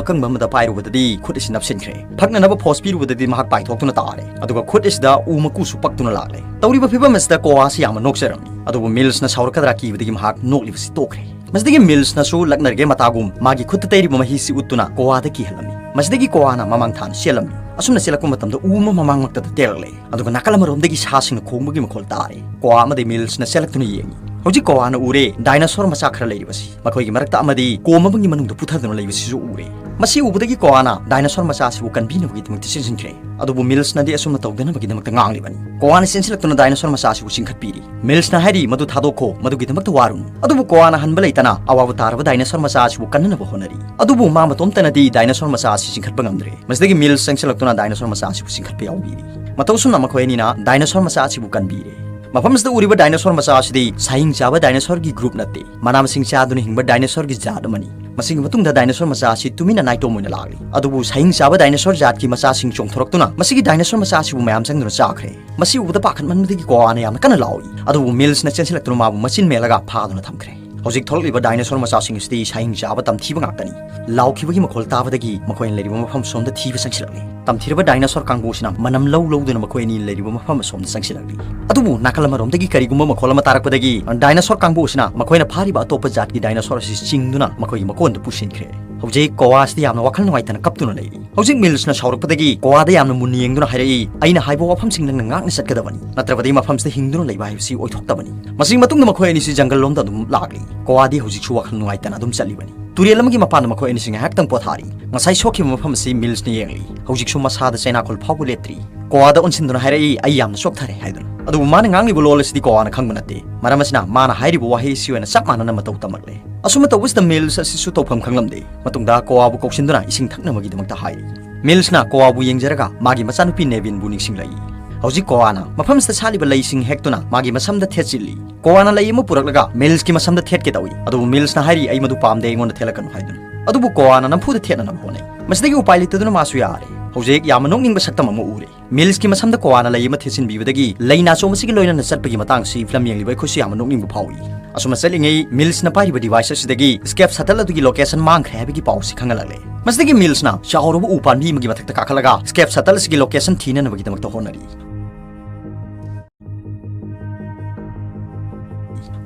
ꯑꯀꯪꯕ ꯑꯃꯗ ꯄꯥꯏꯔꯨꯕꯗꯗꯤ ꯈꯨꯠ ꯑꯁꯤ ꯅꯞꯁꯤꯟꯈ꯭ꯔꯦ꯫ ꯐꯛꯅꯅꯕ force ꯄꯤꯔꯨꯕꯗꯗꯤ ꯃꯍꯥꯛ ꯄꯥꯏꯊꯣꯛꯇꯨꯅ ꯇꯥꯔꯦ꯫ ꯑꯗꯨꯒ ꯈꯨꯠ ꯑꯁꯤꯗ ꯎ ꯃꯀꯨꯁꯨ ꯄꯛꯇꯨꯅ ꯂꯥꯛꯂꯦ꯫ ꯇꯧꯔꯤꯕ ꯐꯤꯕꯝ ꯑꯁꯤꯗ ꯀꯣꯋꯥꯁꯤ ꯌꯥꯝꯅ ꯅꯣꯛꯆꯔꯝꯃꯤ꯫ ꯑꯗꯨꯕꯨ ꯃꯤꯜꯁꯅ ꯁꯥꯎꯔꯛꯀꯗ꯭ꯔꯥ ꯀꯤꯕꯗꯒꯤ ꯃꯍꯥꯛ ꯅꯣꯛꯂꯤꯕꯁꯤ ꯇꯣꯛꯈ꯭ꯔꯦ꯫ ꯃꯁꯤꯗꯒꯤ ꯃꯤꯜꯁꯅꯁꯨ ꯂꯛꯅꯔꯒꯦ ꯃꯇꯥꯒꯨꯝ ꯃꯥꯒꯤ ꯈꯨꯠꯇ ꯇꯩꯔꯤꯕ ꯃꯍꯤꯁꯤ ꯎꯠꯇꯨꯅ ꯀꯣꯋꯥꯗ ꯀꯤꯍꯜꯂꯝꯃꯤ꯫ ꯃꯁꯤꯗꯒꯤ ꯀꯣꯋꯥꯅ ꯃꯃꯥꯡ ꯊꯥꯅ ꯆꯦꯜꯂꯝꯃꯤ꯫ ꯑꯁꯨꯝꯅ ꯆꯦꯜꯂꯛꯄ ꯃꯇꯝꯗ ꯎ ꯑꯃ ꯃꯃꯥꯡꯃꯛꯇꯗ ꯇꯦꯜꯂꯛꯂꯦ꯫ ꯑꯗꯨꯒ ꯅꯥꯀꯜ ꯑꯃꯔꯣꯝꯗꯒꯤ ꯁꯥꯁꯤꯡꯅ ꯈꯣꯡꯕꯒꯤ ꯃꯈꯣꯜ ꯇꯥꯔꯦ꯫ ꯀꯣꯋꯥ ꯑꯃꯗꯤ ꯃꯤꯜꯁꯅ ꯆꯦꯜꯂꯛꯇꯨꯅ ꯌꯦꯡꯉꯤ꯫ ꯍꯧꯖꯤꯛ ꯀꯣꯋꯥꯅ ꯎꯔꯦ, dinosaur ꯃꯆꯥ ꯈꯔ ꯂꯩꯔꯤꯕꯁꯤ꯫ ꯃꯈꯣꯏꯒꯤ ꯃꯔꯛꯇ ꯑꯃꯗꯤ ꯀꯣꯝ ꯑꯃꯒꯤ ꯃꯅꯨꯡꯗ ꯄꯨꯊꯗꯨꯅ ꯂꯩꯕꯁꯤꯁꯨ ꯎꯔꯦ꯫ ꯃꯁꯤ ꯎꯕꯗꯒꯤ ꯀꯣꯋꯥꯅ dinosaur ꯃꯆꯥꯁꯤꯕꯨ ꯀꯟꯕꯤꯅꯕꯒꯤꯗꯃꯛꯇ ꯆꯦꯟꯁꯤꯟꯈ꯭ꯔꯦ꯫ ꯑꯗꯨꯕꯨ ꯃꯤꯜꯁꯅꯗꯤ ꯑꯁꯨꯝꯅ ꯇꯧꯗꯅꯕꯒꯤꯗꯃꯛꯇ ꯉꯥꯡꯂꯤꯕꯅꯤ꯫ ꯀꯣꯋꯥꯅ ꯆꯦꯟꯁꯤꯜꯂꯛꯇꯨꯅ dinosaur ꯃꯆꯥꯁꯤꯕꯨ ꯆꯤꯡꯈꯠꯄꯤꯔꯤ꯫ ꯃꯤꯜꯁꯅ ꯍꯥꯏꯔꯤ, "ꯃꯗꯨ ꯊꯥꯗꯣꯛꯈꯣ, ꯃꯗꯨꯒꯤꯗꯃꯛꯇ ꯋꯥꯔꯨꯅꯨ"꯫ ꯑꯗꯨꯕꯨ ꯀꯣꯋꯥꯅ ꯍꯟꯕ ꯂꯩꯇꯅ ꯑꯋꯥꯕ ꯇꯥꯔꯕ dinosaur ꯃꯆꯥ ꯑꯁꯤꯕꯨ ꯀꯟꯅꯅꯕ ꯍꯣꯠꯅꯔꯤ꯫ ꯑꯗꯨꯕꯨ ꯃꯥ ꯃꯇꯣꯝꯇꯅꯗꯤ dinosaur ꯃꯆꯥ ꯑꯁꯤ ꯆꯤꯡꯈꯠꯄ ꯉꯝꯗ꯭ꯔꯦ꯫ ꯃꯁꯤꯗꯒꯤ ꯃꯤꯜꯁ ꯆꯪꯁꯤꯜꯂꯛꯇꯨꯅ dinosaur ꯃꯆꯥ ꯑꯁꯤꯕꯨ ꯆꯤꯡꯈꯠꯄ ꯌꯥꯎꯕꯤꯔꯤ꯫ ꯃꯇꯧ ꯑꯁꯨꯝꯅ ꯃꯈꯣꯏ ꯑꯅꯤꯅ dinosaur ꯃꯆꯥ ꯑꯁꯤꯕꯨ ꯀꯟꯕꯤꯔꯦ꯫ ꯃꯐꯝ ꯑꯁꯤꯗ ꯎꯔꯤꯕ dinosaur ꯃꯆꯥ ꯑꯁꯤꯗꯤ ꯁꯥꯍꯤꯡ ꯆꯥꯕ dinosaur ꯒꯤ group ꯅꯠꯇꯦ, ꯃꯅꯥ ꯃꯁꯤꯡ ꯆꯥꯗꯨꯅ ꯍꯤꯡꯕ dinosaur ꯒꯤ ꯖꯥꯠ ꯑꯃꯅꯤ꯫ ꯃꯁꯤꯒꯤ ꯃꯇꯨꯡꯗ dinosaur ꯃꯆꯥ ꯑꯁꯤ ꯇꯨꯃꯤꯟꯅ ꯅꯥꯏꯇꯣꯝ ꯑꯣꯏꯅ ꯂꯥꯛꯂꯤ꯫ ꯑꯗꯨꯕꯨ ꯁꯥꯍꯤꯡ ꯆꯥꯕ dinosaur ꯖꯥꯠꯀꯤ ꯃꯆꯥꯁꯤꯡ ꯆꯣꯡꯊꯣꯔꯛꯇꯨꯅ ꯃꯁꯤꯒꯤ dinosaur ꯃꯆꯥ ꯑꯁꯤꯕꯨ ꯃꯌꯥꯝ ꯆꯪꯗꯨꯅ ꯆꯥꯈ꯭ꯔꯦ꯫ ꯃꯁꯤ ꯎꯕꯗ ꯄꯥꯈꯠꯃꯟꯕꯗꯒꯤ ꯀꯣꯋꯥꯅ ꯌꯥꯝꯅ ꯀꯟꯅ ꯂꯥꯎꯏ꯫ ꯑꯗꯨꯕꯨ ꯃꯤꯜꯁꯅ ꯆꯦꯟꯁꯤꯜꯂꯛꯇꯨꯅ ꯃꯥꯕꯨ ꯃꯆꯤꯟ ꯃꯦꯜꯂꯒ ꯐꯥꯗꯨꯅ ꯊꯝꯈ꯭ꯔꯦ꯫ ꯍꯧꯖꯤꯛ ꯊꯣꯛꯂꯛꯂꯤꯕ dinosaur ꯃꯆꯥꯁꯤꯡ ꯑꯁꯤꯗꯤ ꯁꯥꯍꯤꯡ ꯆꯥꯕ ꯇꯝꯊꯤꯕ ꯉꯥꯛꯇꯅꯤ꯫ ꯂꯥꯎꯈꯤꯕꯒꯤ ꯃꯈꯣꯜ ꯇꯥꯕꯗꯒꯤ ꯃꯈꯣꯏꯅ ꯂꯩꯔꯤꯕ ꯃꯐꯝ ꯁꯣꯝꯗ ꯊꯤꯕ ꯆꯪꯁꯤꯜꯂꯛꯂꯤ꯫ ꯇꯝꯊꯤꯔꯕ dinosaur ꯀꯥꯡꯕꯨ ꯑꯁꯤꯅ ꯃꯅꯝ ꯂꯧ ꯂꯧꯗꯨꯅ ꯃꯈꯣꯏ ꯑꯅꯤ ꯂꯩꯔꯤꯕ ꯃꯐꯝ ꯑꯁꯣꯝꯗ ꯆꯪꯁꯤꯜꯂꯛꯂꯤ꯫ ꯑꯗꯨꯕꯨ ꯅꯥꯀꯜ ꯑꯃꯔꯣꯝꯗꯒꯤ ꯀꯔꯤꯒꯨꯝꯕ ꯃꯈꯣꯜ ꯑꯃ ꯇꯥꯔꯛꯄꯗꯒꯤ dinosaur ꯀꯥꯡꯕꯨ ꯑꯁꯤꯅ ꯃꯈꯣꯏꯅ ꯐꯥꯔꯤꯕ ꯑꯇꯣꯞꯄ ꯖꯥꯠꯀꯤ dinosaur ꯑꯁꯤ ꯆꯤꯡꯗꯨꯅ ꯃꯈꯣꯏꯒꯤ ꯃꯀꯣꯟꯗ ꯄꯨꯁꯤꯟꯈ꯭ꯔꯦ꯫ ꯍꯧꯖꯤꯛ ꯀꯣꯋꯥꯁꯤꯗꯤ ꯌꯥꯝꯅ ꯋꯥꯈꯜ ꯅꯨꯡꯉꯥꯏꯇꯅ ꯀꯞꯇꯨꯅ ꯂꯩꯔꯤ꯫ ꯍꯧꯖꯤꯛ ꯃꯤꯜꯁꯅ ꯁꯥꯎꯔꯛꯄꯗꯒꯤ ꯀꯣꯋꯥꯗ ꯌꯥꯝꯅ ꯃꯨꯟꯅ ꯌꯦꯡꯗꯨꯅ ꯍꯥꯏꯔꯛꯏ, "ꯑꯩꯅ ꯍꯥꯏꯕ ꯋꯥꯐꯝꯁꯤꯡ ꯅꯪꯅ ꯉꯥꯛꯅ ꯆꯠꯀꯗꯕꯅꯤ, ꯅꯠꯇ꯭ꯔꯕꯗꯤ ꯃꯐꯝꯁꯤꯗ ꯍꯤꯡꯗꯨꯅ ꯂꯩꯕ ꯍꯥꯏꯕꯁꯤ ꯑꯣꯏꯊꯣꯛꯇꯕꯅꯤ"꯫ ꯃꯁꯤꯒꯤ ꯃꯇꯨꯡꯗ ꯃꯈꯣꯏ ꯑꯅꯤꯁꯤ ꯖꯪꯒꯜ ꯂꯣꯝꯗ ꯑꯗꯨꯝ ꯂꯥꯛꯂꯤ꯫ ꯀꯣꯋꯥꯗꯤ ꯍꯧꯖꯤꯛꯁꯨ ꯋꯥꯈꯜ ꯅꯨꯡꯉꯥꯏꯇꯅ ꯑꯗꯨꯝ ꯆꯠꯂꯤꯕꯅꯤ꯫ ꯇꯨꯔꯦꯜ ꯑꯃꯒꯤ ꯃꯄꯥꯟꯗ ꯃꯈꯣꯏ ꯑꯅꯤꯁꯤ ꯉꯥꯏꯍꯥꯛꯇꯪ ꯄꯣꯊꯥꯔꯤ꯫ ꯉꯁꯥꯏ ꯁꯣꯛꯈꯤꯕ ꯃꯐꯝ ꯑꯁꯤ ꯃꯤꯜꯁꯅ ꯌꯦꯡꯂꯤ꯫ ꯍꯧꯖꯤꯛꯁꯨ ꯃꯁꯥꯗ ꯆꯩꯅꯥꯈꯣꯜ ꯐꯥꯎꯕ ꯂꯦꯞꯇ꯭ꯔꯤ꯫ ꯀꯣꯋꯥꯗ ꯑꯣꯟꯁꯤꯟꯗꯨꯅ ꯍꯥꯏꯔꯛꯏ, "ꯑꯩ ꯌꯥꯝꯅ ꯆꯣꯛꯊꯔꯦ" ꯍꯥꯏꯗꯨꯅ꯫ ꯑꯗꯨꯕꯨ ꯃꯥꯅ ꯉꯥꯡꯂꯤꯕ ꯂꯣꯜ ꯑꯁꯤꯗꯤ ꯀꯣꯋꯥꯅ ꯈꯪꯕ ꯅꯠꯇꯦ꯫ ꯃꯔꯝ ꯑꯁꯤꯅ ꯃꯥꯅ ꯍꯥꯏꯔꯤꯕ ꯋꯥꯍꯩ ꯑꯁꯤ ꯑꯣꯏꯅ ꯆꯞ ꯃꯥꯟꯅꯅ ꯃꯇꯧ ꯇꯝꯂꯛꯂꯦ꯫ ꯑꯁꯨꯝꯅ ꯇꯧꯕꯁꯤꯗ ꯃꯤꯜꯁ ꯑꯁꯤꯁꯨ ꯇꯧꯐꯝ ꯈꯪꯂꯝꯗꯦ꯫ ꯃꯇꯨꯡꯗ ꯀꯣꯋꯥꯕꯨ ꯀꯧꯁꯤꯟꯗꯨꯅ ꯏꯁꯤꯡ ꯊꯛꯅꯕꯒꯤꯗꯃꯛꯇ ꯍꯥꯏꯔꯤ꯫ ꯃꯤꯜꯁꯅ ꯀꯣꯋꯥꯕꯨ ꯌꯦꯡꯖꯔꯒ ꯃꯥꯒꯤ ꯃꯆꯥꯅꯨꯄꯤ ꯅꯦꯕꯤꯟꯕꯨ ꯅꯤꯡꯁꯤꯡꯂꯛꯏ꯫ ꯍꯧꯖꯤꯛ ꯀꯣꯋꯥꯅ ꯃꯐꯝꯁꯤꯗ ꯁꯥꯠꯂꯤꯕ ꯂꯩꯁꯤꯡ ꯍꯦꯛꯇꯨꯅ ꯃꯥꯒꯤ ꯃꯁꯝꯗ ꯊꯦꯠꯆꯤꯜꯂꯤ꯫ ꯀꯣꯋꯥꯅ ꯂꯩ ꯑꯃ ꯄꯨꯔꯛꯂꯒ ꯃꯤꯜꯁꯀꯤ ꯃꯁꯝꯗ ꯊꯦꯠꯀꯦ ꯇꯧꯏ, ꯑꯗꯨꯕꯨ ꯃꯤꯜꯁꯅ ꯍꯥꯏꯔꯤ, "ꯑꯩ ꯃꯗꯨ ꯄꯥꯝꯗꯦ, ꯑꯩꯉꯣꯟꯗ ꯊꯦꯠꯂꯛꯀꯅꯨ" ꯍꯥꯏꯗꯨꯅ꯫ ꯑꯗꯨꯕꯨ ꯀꯣꯋꯥꯅ ꯅꯝꯐꯨꯗ ꯊꯦꯠꯅꯅꯕ ꯍꯣꯠꯅꯩ꯫ ꯃꯁꯤꯗꯒꯤ ꯎꯄꯥꯏ ꯂꯩꯇꯗꯨꯅ ꯃꯥꯁꯨ ꯌꯥꯔꯦ꯫ ꯍꯧꯖꯤꯛ ꯌꯥꯝꯅ ꯅꯣꯛꯅꯤꯡꯕ ꯁꯛꯇꯝ ꯑꯃ ꯎꯔꯦ꯫ ꯃꯤꯜꯁꯀꯤ ꯃꯁꯝꯗ ꯀꯣꯋꯥꯅ ꯂꯩ ꯑꯃ ꯊꯦꯠꯆꯤꯟꯕꯤꯕꯗꯒꯤ ꯂꯩ ꯅꯥꯆꯣꯝ ꯑꯁꯤꯒꯤ ꯂꯣꯏꯅꯅ ꯆꯠꯄꯒꯤ ꯃꯇꯥꯡꯁꯤ ꯐꯤꯂꯝ ꯌꯦꯡꯂꯤꯕ ꯑꯩꯈꯣꯏꯁꯨ ꯌꯥꯝꯅ ꯅꯣꯛꯅꯤꯡꯕ ꯐꯥꯎꯏ꯫ ꯑꯁꯨꯝꯅ ꯆꯠꯂꯤꯉꯩ ꯃꯤꯜꯁꯅ ꯄꯥꯏꯔꯤꯕ ꯗꯤꯚꯥꯏꯁ ꯑꯁꯤꯗꯒꯤ ꯁ꯭ꯀꯦꯞ ꯁꯇꯜ ꯑꯗꯨꯒꯤ ꯂꯣꯀꯦꯁꯟ ꯃꯥꯡꯈ꯭ꯔꯦ ꯍꯥꯏꯕꯒꯤ ꯄꯥꯎ ꯑꯁꯤ ꯈꯪꯍꯜꯂꯛꯂꯦ꯫ ꯃꯁꯤꯗꯒꯤ ꯃꯤꯜꯁꯅ ꯆꯥꯎꯔꯕ ꯎ ꯄꯥꯝꯕꯤ ꯑꯃꯒꯤ ꯃꯊꯛꯇ ꯀꯥꯈꯠꯂꯒ ꯁ꯭ꯀꯦꯞ ꯁꯇꯜ ꯑꯁꯤꯒꯤ ꯂꯣꯀꯦꯁꯟ ꯊꯤꯅꯅꯕꯒꯤꯗꯃꯛꯇ ꯍꯣꯠꯅꯔꯤ꯫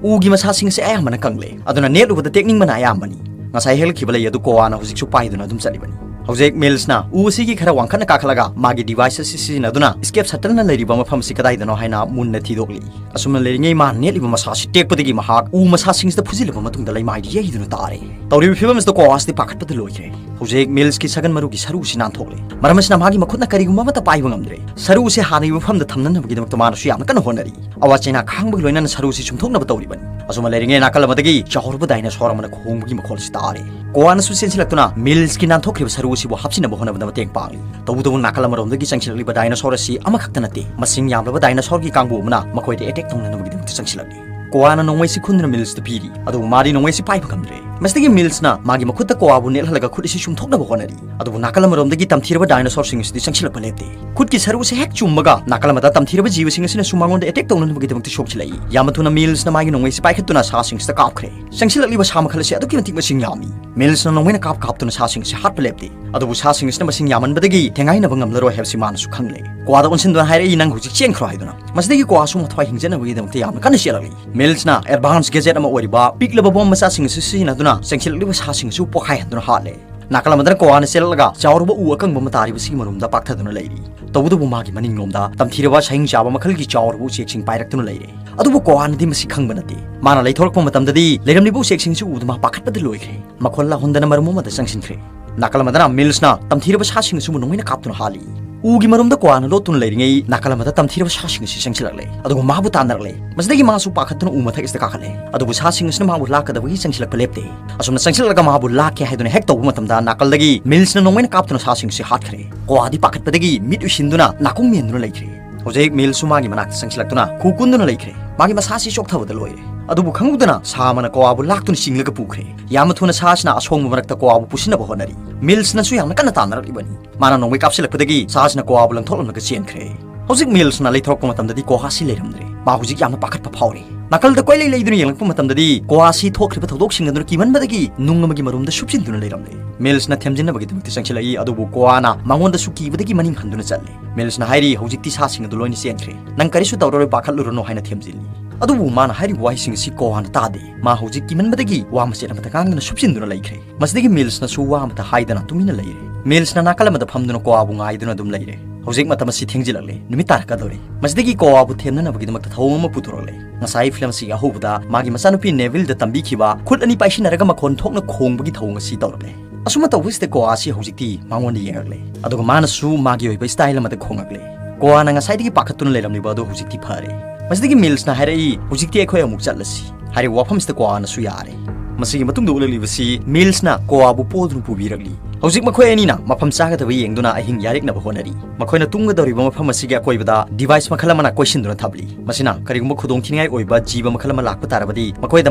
ꯎꯒꯤ ꯃꯁꯥꯁꯤꯡ ꯑꯁꯤ ꯑꯌꯥꯝꯕꯅ ꯀꯪꯂꯦ, ꯑꯗꯨꯅ ꯅꯦꯠꯂꯨꯕꯗ ꯇꯦꯛꯅꯤꯡꯕꯅ ꯑꯌꯥꯝꯕꯅꯤ꯫ ꯉꯁꯥꯏ ꯍꯦꯜꯂꯛꯈꯤꯕ ꯂꯩ ꯑꯗꯨ ꯀꯣꯋꯥꯅ ꯍꯧꯖꯤꯛꯁꯨ ꯄꯥꯏꯗꯨꯅ ꯑꯗꯨꯝ ꯆꯠꯂꯤꯕꯅꯤ꯫ ꯍꯧꯖꯤꯛ ꯃꯤꯜꯁꯅ ꯎ ꯑꯁꯤꯒꯤ ꯈꯔ ꯋꯥꯡꯈꯠꯅ ꯀꯥꯈꯠꯂꯒ ꯃꯥꯒꯤ ꯗꯤꯚꯥꯏꯁ ꯑꯁꯤ ꯁꯤꯖꯤꯟꯅꯗꯨꯅ ꯁ꯭ꯀꯦꯞ ꯁꯇꯜꯅ ꯂꯩꯔꯤꯕ ꯃꯐꯝ ꯑꯁꯤ ꯀꯗꯥꯏꯗꯅꯣ ꯍꯥꯏꯅ ꯃꯨꯟꯅ ꯊꯤꯗꯣꯛꯂꯤ꯫ ꯑꯁꯨꯝꯅ ꯂꯩꯔꯤꯉꯩ ꯃꯥꯅ ꯅꯦꯠꯂꯤꯕ ꯃꯁꯥ ꯑꯁꯤ ꯇꯦꯛꯄꯗꯒꯤ ꯃꯍꯥꯛ ꯎ ꯃꯁꯥꯁꯤꯡꯁꯤꯗ ꯐꯨꯖꯤꯜꯂꯕ ꯃꯇꯨꯡꯗ ꯂꯩꯃꯥꯏꯗ ꯌꯩꯗꯨꯅ ꯇꯥꯔꯦ꯫ ꯇꯧꯔꯤꯕ ꯐꯤꯕꯝ ꯑꯁꯤꯗ ꯀꯣꯋꯥꯁꯤꯗꯤ ꯄꯥꯈꯠꯄꯗ ꯂꯣꯏꯈ꯭ꯔꯦ꯫ ꯍꯧꯖꯤꯛ ꯃꯤꯜꯁꯀꯤ ꯁꯒꯟ ꯃꯔꯨꯒꯤ ꯁꯔꯨ ꯑꯁꯤ ꯅꯥꯟꯊꯣꯛꯂꯦ꯫ ꯃꯔꯝ ꯑꯁꯤꯅ ꯃꯥꯒꯤ ꯃꯈꯨꯠꯅ ꯀꯔꯤꯒꯨꯝꯕ ꯑꯃꯠꯇ ꯄꯥꯏꯕ ꯉꯝꯗ꯭ꯔꯦ꯫ ꯁꯔꯨ ꯑꯁꯤ ꯍꯥꯟꯅꯒꯤ ꯃꯐꯝꯗ ꯊꯝꯅꯅꯕꯒꯤꯗꯃꯛꯇ ꯃꯥꯅꯁꯨ ꯌꯥꯝꯅ ꯀꯟꯅ ꯍꯣꯠꯅꯔꯤ꯫ ꯑꯋꯥ ꯆꯩꯅꯥ ꯈꯥꯡꯕꯒꯤ ꯂꯣꯏꯅꯅ ꯁꯔꯨ ꯑꯁꯤ ꯆꯨꯝꯊꯣꯛꯅꯕ ꯇꯧꯔꯤꯕꯅꯤ꯫ ꯑꯁꯨꯝꯅ ꯂꯩꯔꯤꯉꯩ ꯅꯥꯀꯜ ꯑꯃꯗꯒꯤ ꯆꯥꯎꯔꯕ ꯗꯥꯏꯅꯣꯁꯣꯔ ꯑꯃꯅ ꯈꯣꯡꯕꯒꯤ ꯃꯈꯣꯜ ꯑꯁꯤ ꯇꯥꯔꯦ꯫ ꯀꯣꯋꯥꯅꯁꯨ ꯆꯦꯟꯁꯤꯜꯂꯛꯇꯨꯅ ꯃꯤꯜꯁꯀꯤ ꯅꯥꯟꯊꯣꯛꯈ꯭ꯔꯤꯕ ꯁꯔꯨ ꯑꯁꯤꯕꯨ ꯍꯥꯞꯆꯤꯟꯅꯕ ꯍꯣꯠꯅꯕꯗ ꯃꯇꯦꯡ ꯄꯥꯡꯂꯤ꯫ ꯇꯧꯕꯇꯕꯨ ꯅꯥꯀꯜ ꯑꯃꯔꯣꯝꯗꯒꯤ ꯆꯪꯁꯤꯜꯂꯛꯂꯤꯕ ꯗꯥꯏꯅꯣꯁꯣꯔ ꯑꯁꯤ ꯑꯃꯈꯛꯇ ꯅꯠꯇꯦ, ꯃꯁꯤꯡ ꯌꯥꯝꯂꯕ ꯗꯥꯏꯅꯣꯁꯣꯔꯒꯤ ꯀꯥꯡꯕꯨ ꯑꯃꯅ ꯃꯈꯣꯏꯗ ꯑꯦꯇꯦꯛ ꯇꯧꯅꯅꯕꯒꯤꯗꯃꯛꯇ ꯆꯪꯁꯤꯜꯂꯛꯂꯤ꯫ ꯀꯣꯋꯥꯅ ꯅꯣꯡꯃꯩꯁꯤ ꯈꯨꯟꯗꯨꯅ ꯃꯤꯜꯁꯇ ꯄꯤꯔꯤ, ꯑꯗꯨꯕꯨ ꯃꯥꯗꯤ ꯅꯣꯡꯃꯩꯁꯤ ꯄꯥꯏꯕ ꯉꯝꯗ꯭ꯔꯦ꯫ ꯃꯁꯤꯗꯒꯤ ꯃꯤꯜꯁꯅ ꯃꯥꯒꯤ ꯃꯈꯨꯠꯇ ꯀꯣꯋꯥꯕꯨ ꯅꯦꯠꯍꯜꯂꯒ ꯈꯨꯠ ꯑꯁꯤ ꯆꯨꯝꯊꯣꯛꯅꯕ ꯍꯣꯠꯅꯔꯤ꯫ ꯑꯗꯨꯕꯨ ꯅꯥꯀꯜ ꯑꯃꯔꯣꯝꯗꯒꯤ ꯇꯝꯊꯤꯔꯕ ꯗꯥꯏꯅꯣꯁꯣꯔꯁꯤꯡ ꯑꯁꯤꯗꯤ ꯆꯪꯁꯤꯜꯂꯛꯄ ꯂꯦꯞꯇꯦ꯫ ꯈꯨꯠꯀꯤ ꯁꯔꯨ ꯑꯁꯤ ꯍꯦꯛ ꯆꯨꯝꯕꯒ ꯅꯥꯀꯜ ꯑꯃꯗ ꯇꯝꯊꯤꯔꯕ ꯖꯤꯕꯁꯤꯡ ꯑꯁꯤꯅꯁꯨ ꯃꯉꯣꯟꯗ ꯑꯦꯇꯦꯛ ꯇꯧꯅꯅꯕꯒꯤꯗꯃꯛꯇ ꯁꯣꯛꯆꯤꯜꯂꯛꯏ꯫ ꯌꯥꯝꯅ ꯊꯨꯅ ꯃꯤꯜꯁꯅ ꯃꯥꯒꯤ ꯅꯣꯡꯃꯩꯁꯤ ꯄꯥꯏꯈꯠꯇꯨꯅ ꯁꯥꯁꯤꯡꯁꯤꯗ ꯀꯥꯞꯈ꯭ꯔꯦ꯫ ꯆꯪꯁꯤꯜꯂꯛꯂꯤꯕ ꯁꯥ ꯃꯈꯜ ꯑꯁꯤ ꯑꯗꯨꯛꯀꯤ ꯃꯇꯤꯛ ꯃꯁꯤꯡ ꯌꯥꯝꯃꯤ꯫ ꯃꯤꯜꯁꯅ ꯅꯣꯡꯃꯩꯅ ꯀꯥꯞ ꯀꯥꯞꯇꯨꯅ ꯁꯥꯁꯤꯡ ꯑꯁꯤ ꯍꯥꯠꯄ ꯂꯦꯞꯇꯦ꯫ ꯑꯗꯨꯕꯨ ꯁꯥꯁꯤꯡ ꯑꯁꯤꯅ ꯃꯁꯤꯡ ꯌꯥꯝꯃꯟꯕꯗꯒꯤ ꯊꯦꯡꯒꯥꯏꯅꯕ ꯉꯝꯂꯔꯣꯏ ꯍꯥꯏꯕꯁꯤ ꯃꯥꯅꯁꯨ ꯈꯪꯂꯦ꯫ ꯀ꯭ꯋꯥꯗ ꯑꯣꯟꯁꯤꯟꯗꯨꯅ ꯍꯥꯏꯔꯛꯏ, "ꯅꯪ ꯍꯧꯖꯤꯛ ꯆꯦꯟꯈ꯭ꯔꯣ" ꯍꯥꯏꯗꯨꯅ꯫ ꯃꯁꯤꯗꯒꯤ ꯀ꯭ꯋꯥꯁꯨ ꯃꯊ꯭ꯋꯥꯏ ꯍꯤꯡꯖꯅꯕꯒꯤꯗꯃꯛꯇ ꯌꯥꯝꯅ ꯀꯟꯅ ꯆꯦꯜꯂꯛꯂꯤ꯫ ꯃꯤꯜꯁꯅ advance gadget ꯑꯃ ꯑꯣꯏꯔꯤꯕ ꯄꯤꯛꯂꯕ ꯕꯣꯝ ꯃꯆꯥꯁꯤꯡ ꯑꯁꯤ ꯁꯤꯖꯤꯟꯅꯗꯨꯅ ꯆꯦꯟꯁꯤꯜꯂꯛꯂꯤꯕ ꯁꯥꯁꯤꯡ ꯑꯁꯤꯕꯨ ꯄꯣꯈꯥꯏꯍꯟꯗꯨꯅ ꯍꯥꯠꯂꯦ꯫ ꯅꯥꯀꯜ ꯑꯃꯗꯅ ꯀ꯭ꯋꯥꯅ ꯆꯦꯜꯂꯛꯂꯒ ꯆꯥꯎꯔꯕ ꯎ ꯑꯀꯪꯕ ꯑꯃ ꯇꯥꯔꯤꯕꯁꯤꯒꯤ ꯃꯔꯨꯝꯗ ꯄꯥꯛꯊꯗꯨꯅ ꯂꯩꯔꯤ꯫ ꯇꯧꯕꯇꯕꯨ ꯃꯥꯒꯤ ꯃꯅꯤꯡꯂꯣꯝꯗ ꯇꯝꯊꯤꯔꯕ ꯁꯍꯤꯡ ꯆꯥꯕ ꯃꯈꯜꯒꯤ ꯆꯥꯎꯔꯕ ꯎꯆꯦꯛꯁꯤꯡ ꯄꯥꯏꯔꯛꯇꯨꯅ ꯂꯩꯔꯦ꯫ ꯑꯗꯨꯕꯨ ꯀ꯭ꯋꯥꯅꯗꯤ ꯃꯁꯤ ꯈꯪꯕ ꯅꯠꯇꯦ꯫ ꯃꯥꯅ ꯂꯩꯊꯣꯔꯛꯄ ꯃꯇꯝꯗꯗꯤ ꯂꯩꯔꯝꯂꯤꯕ ꯎꯆꯦꯛꯁꯤꯡꯁꯤ ꯎꯕꯗ ꯃꯥ ꯄꯥꯈꯠꯄꯗ ꯂꯣꯏꯈ꯭ꯔꯦ꯫ ꯃꯈꯣꯜ ꯂꯥꯍꯣꯟꯗꯅ ꯃꯔꯨꯝ ꯑꯃꯗ ꯆꯪꯁꯤꯟꯈ꯭ꯔꯦ꯫ ꯅꯥꯀꯜ ꯑꯃꯗꯅ ꯃꯤꯜꯁꯅ ꯇꯝꯊꯤꯔꯕ ꯁꯥꯁꯤꯡ ꯑꯁꯤꯕꯨ ꯅꯣꯡꯃꯩꯅ ꯀꯥꯞꯇꯨꯅ ꯍꯥꯠꯂꯤ꯫ ꯎꯒꯤ ꯃꯔꯨꯝꯗ ꯀ꯭ꯋꯥꯅ ꯂꯣꯠꯇꯨꯅ ꯂꯩꯔꯤꯉꯩ, ꯅꯥꯀꯜ ꯑꯃꯗ ꯇꯝꯊꯤꯔꯕ ꯁꯥꯁꯤꯡ ꯑꯁꯤ ꯆꯪꯁꯤꯜꯂꯛꯂꯦ, ꯑꯗꯨꯒ ꯃꯥꯕꯨ ꯇꯥꯟꯅꯔꯛꯂꯦ꯫ ꯃꯁꯤꯗꯒꯤ ꯃꯥꯁꯨ ꯄꯥꯈꯠꯇꯨꯅ ꯎ ꯃꯊꯛ ꯑꯁꯤꯗ ꯀꯥꯈꯠꯂꯦ, ꯑꯗꯨꯕꯨ ꯁꯥꯁꯤꯡ ꯑꯁꯤꯅ ꯃꯥꯕꯨ ꯂꯥꯛꯀꯗꯕꯒꯤ ꯆꯪꯁꯤꯜꯂꯛꯄ ꯂꯦꯞꯇꯦ꯫ ꯑꯁꯨꯝꯅ ꯆꯪꯁꯤꯜꯂꯛꯂꯒ ꯃꯥꯕꯨ ꯂꯥꯛꯀꯦ ꯍꯥꯏꯗꯨꯅ ꯍꯦꯛ ꯇꯧꯕ ꯃꯇꯝꯗ, ꯅꯥꯀꯜꯗꯒꯤ ꯃꯤꯜꯁꯅ ꯅꯣꯡꯃꯩꯅ ꯀꯥꯞꯇꯨꯅ ꯁꯥꯁꯤꯡ ꯑꯁꯤ ꯍꯥꯠꯈ꯭ꯔꯦ꯫ ꯀ꯭ꯋꯥꯗꯤ ꯄꯥꯈꯠꯄꯗꯒꯤ ꯃꯤꯠ ꯎꯏꯁꯤꯟꯗꯨꯅ ꯅꯥꯀꯣꯡ ꯃꯦꯟꯗꯨꯅ ꯂꯩꯈ꯭ꯔꯦ꯫ ꯍꯧꯖꯤꯛ ꯃꯤꯜꯁꯁꯨ ꯃꯥꯒꯤ ꯃꯅꯥꯛꯇ ꯆꯪꯁꯤꯜꯂꯛꯇꯨꯅ ꯈꯨ ꯀꯨꯟꯗꯨꯅ ꯂꯩꯈ꯭ꯔꯦ꯫ ꯃꯥꯒꯤ ꯃꯁꯥꯁꯤ ꯆꯣꯛꯊꯕꯗ ꯂꯣꯏꯔꯦ꯫ ꯑꯗꯨꯕꯨ ꯈꯪꯍꯧꯗꯅ ꯁꯥ ꯑꯃꯅ ꯀ꯭ꯋꯥꯕꯨ ꯂꯥꯛꯇꯨꯅ ꯆꯤꯡꯂꯒ ꯄꯨꯈ꯭ꯔꯦ꯫ ꯌꯥꯝꯅ ꯊꯨꯅ ꯁꯥꯁꯤꯅ ꯑꯁꯣꯡꯕ ꯃꯔꯛꯇ ꯀ꯭ꯋꯥꯕꯨ ꯄꯨꯁꯤꯟꯅꯕ ꯍꯣꯠꯅꯔꯤ꯫ ꯃꯤꯜꯁꯅꯁꯨ ꯌꯥꯝꯅ ꯀꯟꯅ ꯇꯥꯟꯅꯔꯛꯂꯤꯕꯅꯤ꯫ ꯃꯥꯅ ꯅꯣꯡꯃꯩ ꯀꯥꯞꯁꯤꯜꯂꯛꯄꯗꯒꯤ ꯁꯥꯁꯤꯅ ꯀ꯭ꯋꯥꯕꯨ ꯂꯪꯊꯣꯛꯂꯝꯂꯒ ꯆꯦꯟꯈ꯭ꯔꯦ꯫ ꯍꯧꯖꯤꯛ ꯃꯤꯜꯁꯅ ꯂꯩꯊꯣꯔꯛꯄ ꯃꯇꯝꯗꯗꯤ ꯀ꯭ꯋꯥꯁꯤ ꯂꯩꯔꯝꯗ꯭ꯔꯦ꯫ ꯃꯥ ꯍꯧꯖꯤꯛ ꯌꯥꯝꯅ ꯄꯥꯈꯠꯄ ꯐꯥꯎꯔꯦ꯫ ꯅꯥꯀꯜꯗ ꯀꯣꯏꯂꯩ ꯂꯩꯗꯨꯅ ꯌꯦꯡꯂꯛꯄ ꯃꯇꯝꯗꯗꯤ ꯀ꯭ꯋꯥꯁꯤ ꯊꯣꯛꯈ꯭ꯔꯤꯕ ꯊꯧꯗꯣꯛꯁꯤꯡ ꯑꯗꯨꯅ ꯀꯤꯃꯟꯕꯗꯒꯤ ꯅꯨꯡ ꯑꯃꯒꯤ ꯃꯔꯨꯝꯗ ꯁꯨꯞꯆꯤꯟꯗꯨꯅ ꯂꯩꯔꯝꯂꯦ꯫ ꯃꯤꯜꯁꯅ ꯊꯦꯝꯖꯤꯟꯅꯕꯒꯤꯗꯃꯛꯇ ꯆꯪꯁꯤꯜꯂꯛꯏ, ꯑꯗꯨꯕꯨ ꯀ꯭ꯋꯥꯅ ꯃꯉꯣꯟꯗꯁꯨ ꯀꯤꯕꯗꯒꯤ ꯃꯅꯤꯡ ꯍꯟꯗꯨꯅ ꯆꯠꯂꯦ꯫ ꯃꯤꯜꯁꯅ ꯍꯥꯏꯔꯤ, "ꯍꯧꯖꯤꯛꯇꯤ ꯁꯥꯁꯤꯡ ꯑꯗꯨ ꯂꯣꯏꯅ ꯆꯦꯟꯈ꯭ꯔꯦ꯫ ꯅꯪ ꯀꯔꯤꯁꯨ ꯇꯧꯔꯔꯣꯏ, ꯄꯥꯈꯠꯂꯨꯔꯅꯨ" ꯍꯥꯏꯅ ꯊꯦꯝꯖꯤꯜꯂꯤ꯫ ꯑꯗꯨꯕꯨ ꯃꯥꯅ ꯍꯥꯏꯔꯤꯕ ꯋꯥꯍꯩꯁꯤꯡ ꯑꯁꯤ ꯀ꯭ꯋꯥꯅ ꯇꯥꯗꯦ꯫ ꯃꯥ ꯍꯧꯖꯤꯛ ꯀꯤꯃꯟꯕꯗꯒꯤ ꯋꯥ ꯃꯆꯦꯠ ꯑꯃꯠꯇ ꯉꯥꯡꯗꯅ ꯁꯨꯞꯆꯤꯟꯗꯨꯅ ꯂꯩꯈ꯭ꯔꯦ꯫ ꯃꯁꯤꯗꯒꯤ ꯃꯤꯜꯁꯅꯁꯨ ꯋꯥ ꯑꯃꯠꯇ ꯍꯥꯏꯗꯅ ꯇꯨꯃꯤꯟꯅ ꯂꯩꯔꯦ꯫ ꯃꯤꯜꯁꯅ ꯅꯥꯀꯜ ꯑꯃꯗ ꯐꯝꯗꯨꯅ ꯀ꯭ꯋꯥꯕꯨ ꯉꯥꯏꯗꯨꯅ ꯑꯗꯨꯝ ꯂꯩꯔꯦ꯫ ꯍꯧꯖꯤꯛ ꯃꯇꯝ ꯑꯁꯤ ꯊꯦꯡꯖꯤꯜꯂꯛꯂꯦ꯫ ꯅꯨꯃꯤꯠ ꯇꯥꯔꯛꯀꯗꯧꯔꯦ꯫ ꯃꯁꯤꯗꯒꯤ ꯀ꯭ꯋꯥꯕꯨ ꯊꯦꯝꯅꯅꯕꯒꯤꯗꯃꯛꯇ ꯊꯧꯑꯣꯡ ꯑꯃ ꯄꯨꯊꯣꯔꯛꯂꯦ꯫ ꯉꯁꯥꯏ ꯐꯤꯂꯝ ꯑꯁꯤꯒꯤ ꯑꯍꯧꯕꯗ ꯃꯥꯒꯤ ꯃꯆꯥꯅꯨꯄꯤ ꯅꯦꯚꯤꯜꯗ ꯇꯝꯕꯤꯈꯤꯕ ꯈꯨꯠ ꯑꯅꯤ ꯄꯥꯏꯁꯤꯟꯅꯔꯒ ꯃꯈꯣꯟ ꯊꯣꯛꯅ ꯈꯣꯡꯕꯒꯤ ꯊꯧꯑꯣꯡ ꯑꯁꯤ ꯇꯧꯔꯛꯂꯦ꯫ ꯑꯁꯨꯝꯅ ꯇꯧꯕꯁꯤꯗ ꯀ꯭ꯋꯥ ꯑꯁꯤ ꯍꯧꯖꯤꯛꯇꯤ ꯃꯉꯣꯟꯗ ꯌꯦꯡꯂꯛꯂꯦ, ꯑꯗꯨꯒ ꯃꯥꯅꯁꯨ ꯃꯥꯒꯤ ꯑꯣꯏꯕ style ꯑꯃꯗ ꯈꯣꯡꯂꯛꯂꯦ꯫ ꯀ꯭ꯋꯥꯅ ꯉꯁꯥꯏꯗꯒꯤ ꯄꯥꯈꯠꯇꯨꯅ ꯂꯩꯔꯝꯂꯤꯕ ꯑꯗꯨ ꯍꯧꯖꯤꯛꯇꯤ ꯐꯔꯦ꯫ ꯃꯁꯤꯗꯒꯤ ꯃꯤꯜꯁꯅ ꯍꯥꯏꯔꯛꯏ, "ꯍꯧꯖꯤꯛꯇꯤ ꯑꯩꯈꯣꯏ ꯑꯃꯨꯛ ꯆꯠꯂꯁꯤ"꯫ ꯍꯥꯏꯔꯤꯕ ꯋꯥꯐꯝꯁꯤꯗ ꯀ꯭ꯋꯥꯅꯁꯨ ꯌꯥꯔꯦ꯫ ꯃꯁꯤꯒꯤ ꯃꯇꯨꯡꯗ ꯎꯠꯂꯛꯂꯤꯕꯁꯤ ꯃꯤꯜꯁꯅ ꯀ꯭ꯋꯥꯕꯨ ꯄꯣꯗꯨꯅ ꯄꯨꯕꯤꯔꯛꯂꯤ꯫ ꯍꯧꯖꯤꯛ ꯃꯈꯣꯏ ꯑꯅꯤꯅ ꯃꯐꯝ ꯆꯥꯒꯗꯕ ꯌꯦꯡꯗꯨꯅ ꯑꯍꯤꯡ ꯌꯥꯔꯦꯛꯅꯕ ꯍꯣꯠꯅꯔꯤ꯫ ꯃꯈꯣꯏꯅ ꯇꯨꯝꯒꯗꯧꯔꯤꯕ ꯃꯐꯝ ꯑꯁꯤꯒꯤ ꯑꯀꯣꯏꯕꯗ device ꯃꯈꯜ ꯑꯃꯅ ꯀꯣꯏꯁꯤꯟꯗꯨꯅ ꯊꯝꯂꯤ꯫ ꯃꯁꯤꯅ ꯀꯔꯤꯒꯨꯝꯕ ꯈꯨꯗꯣꯡꯊꯤꯅꯤꯡꯉꯥꯏ ꯑꯣꯏꯕ ꯖꯤꯕ ꯃꯈꯜ ꯑꯃ ꯂꯥꯛꯄ ꯇꯥꯔꯕꯗꯤ, ꯃꯈꯣꯏꯗ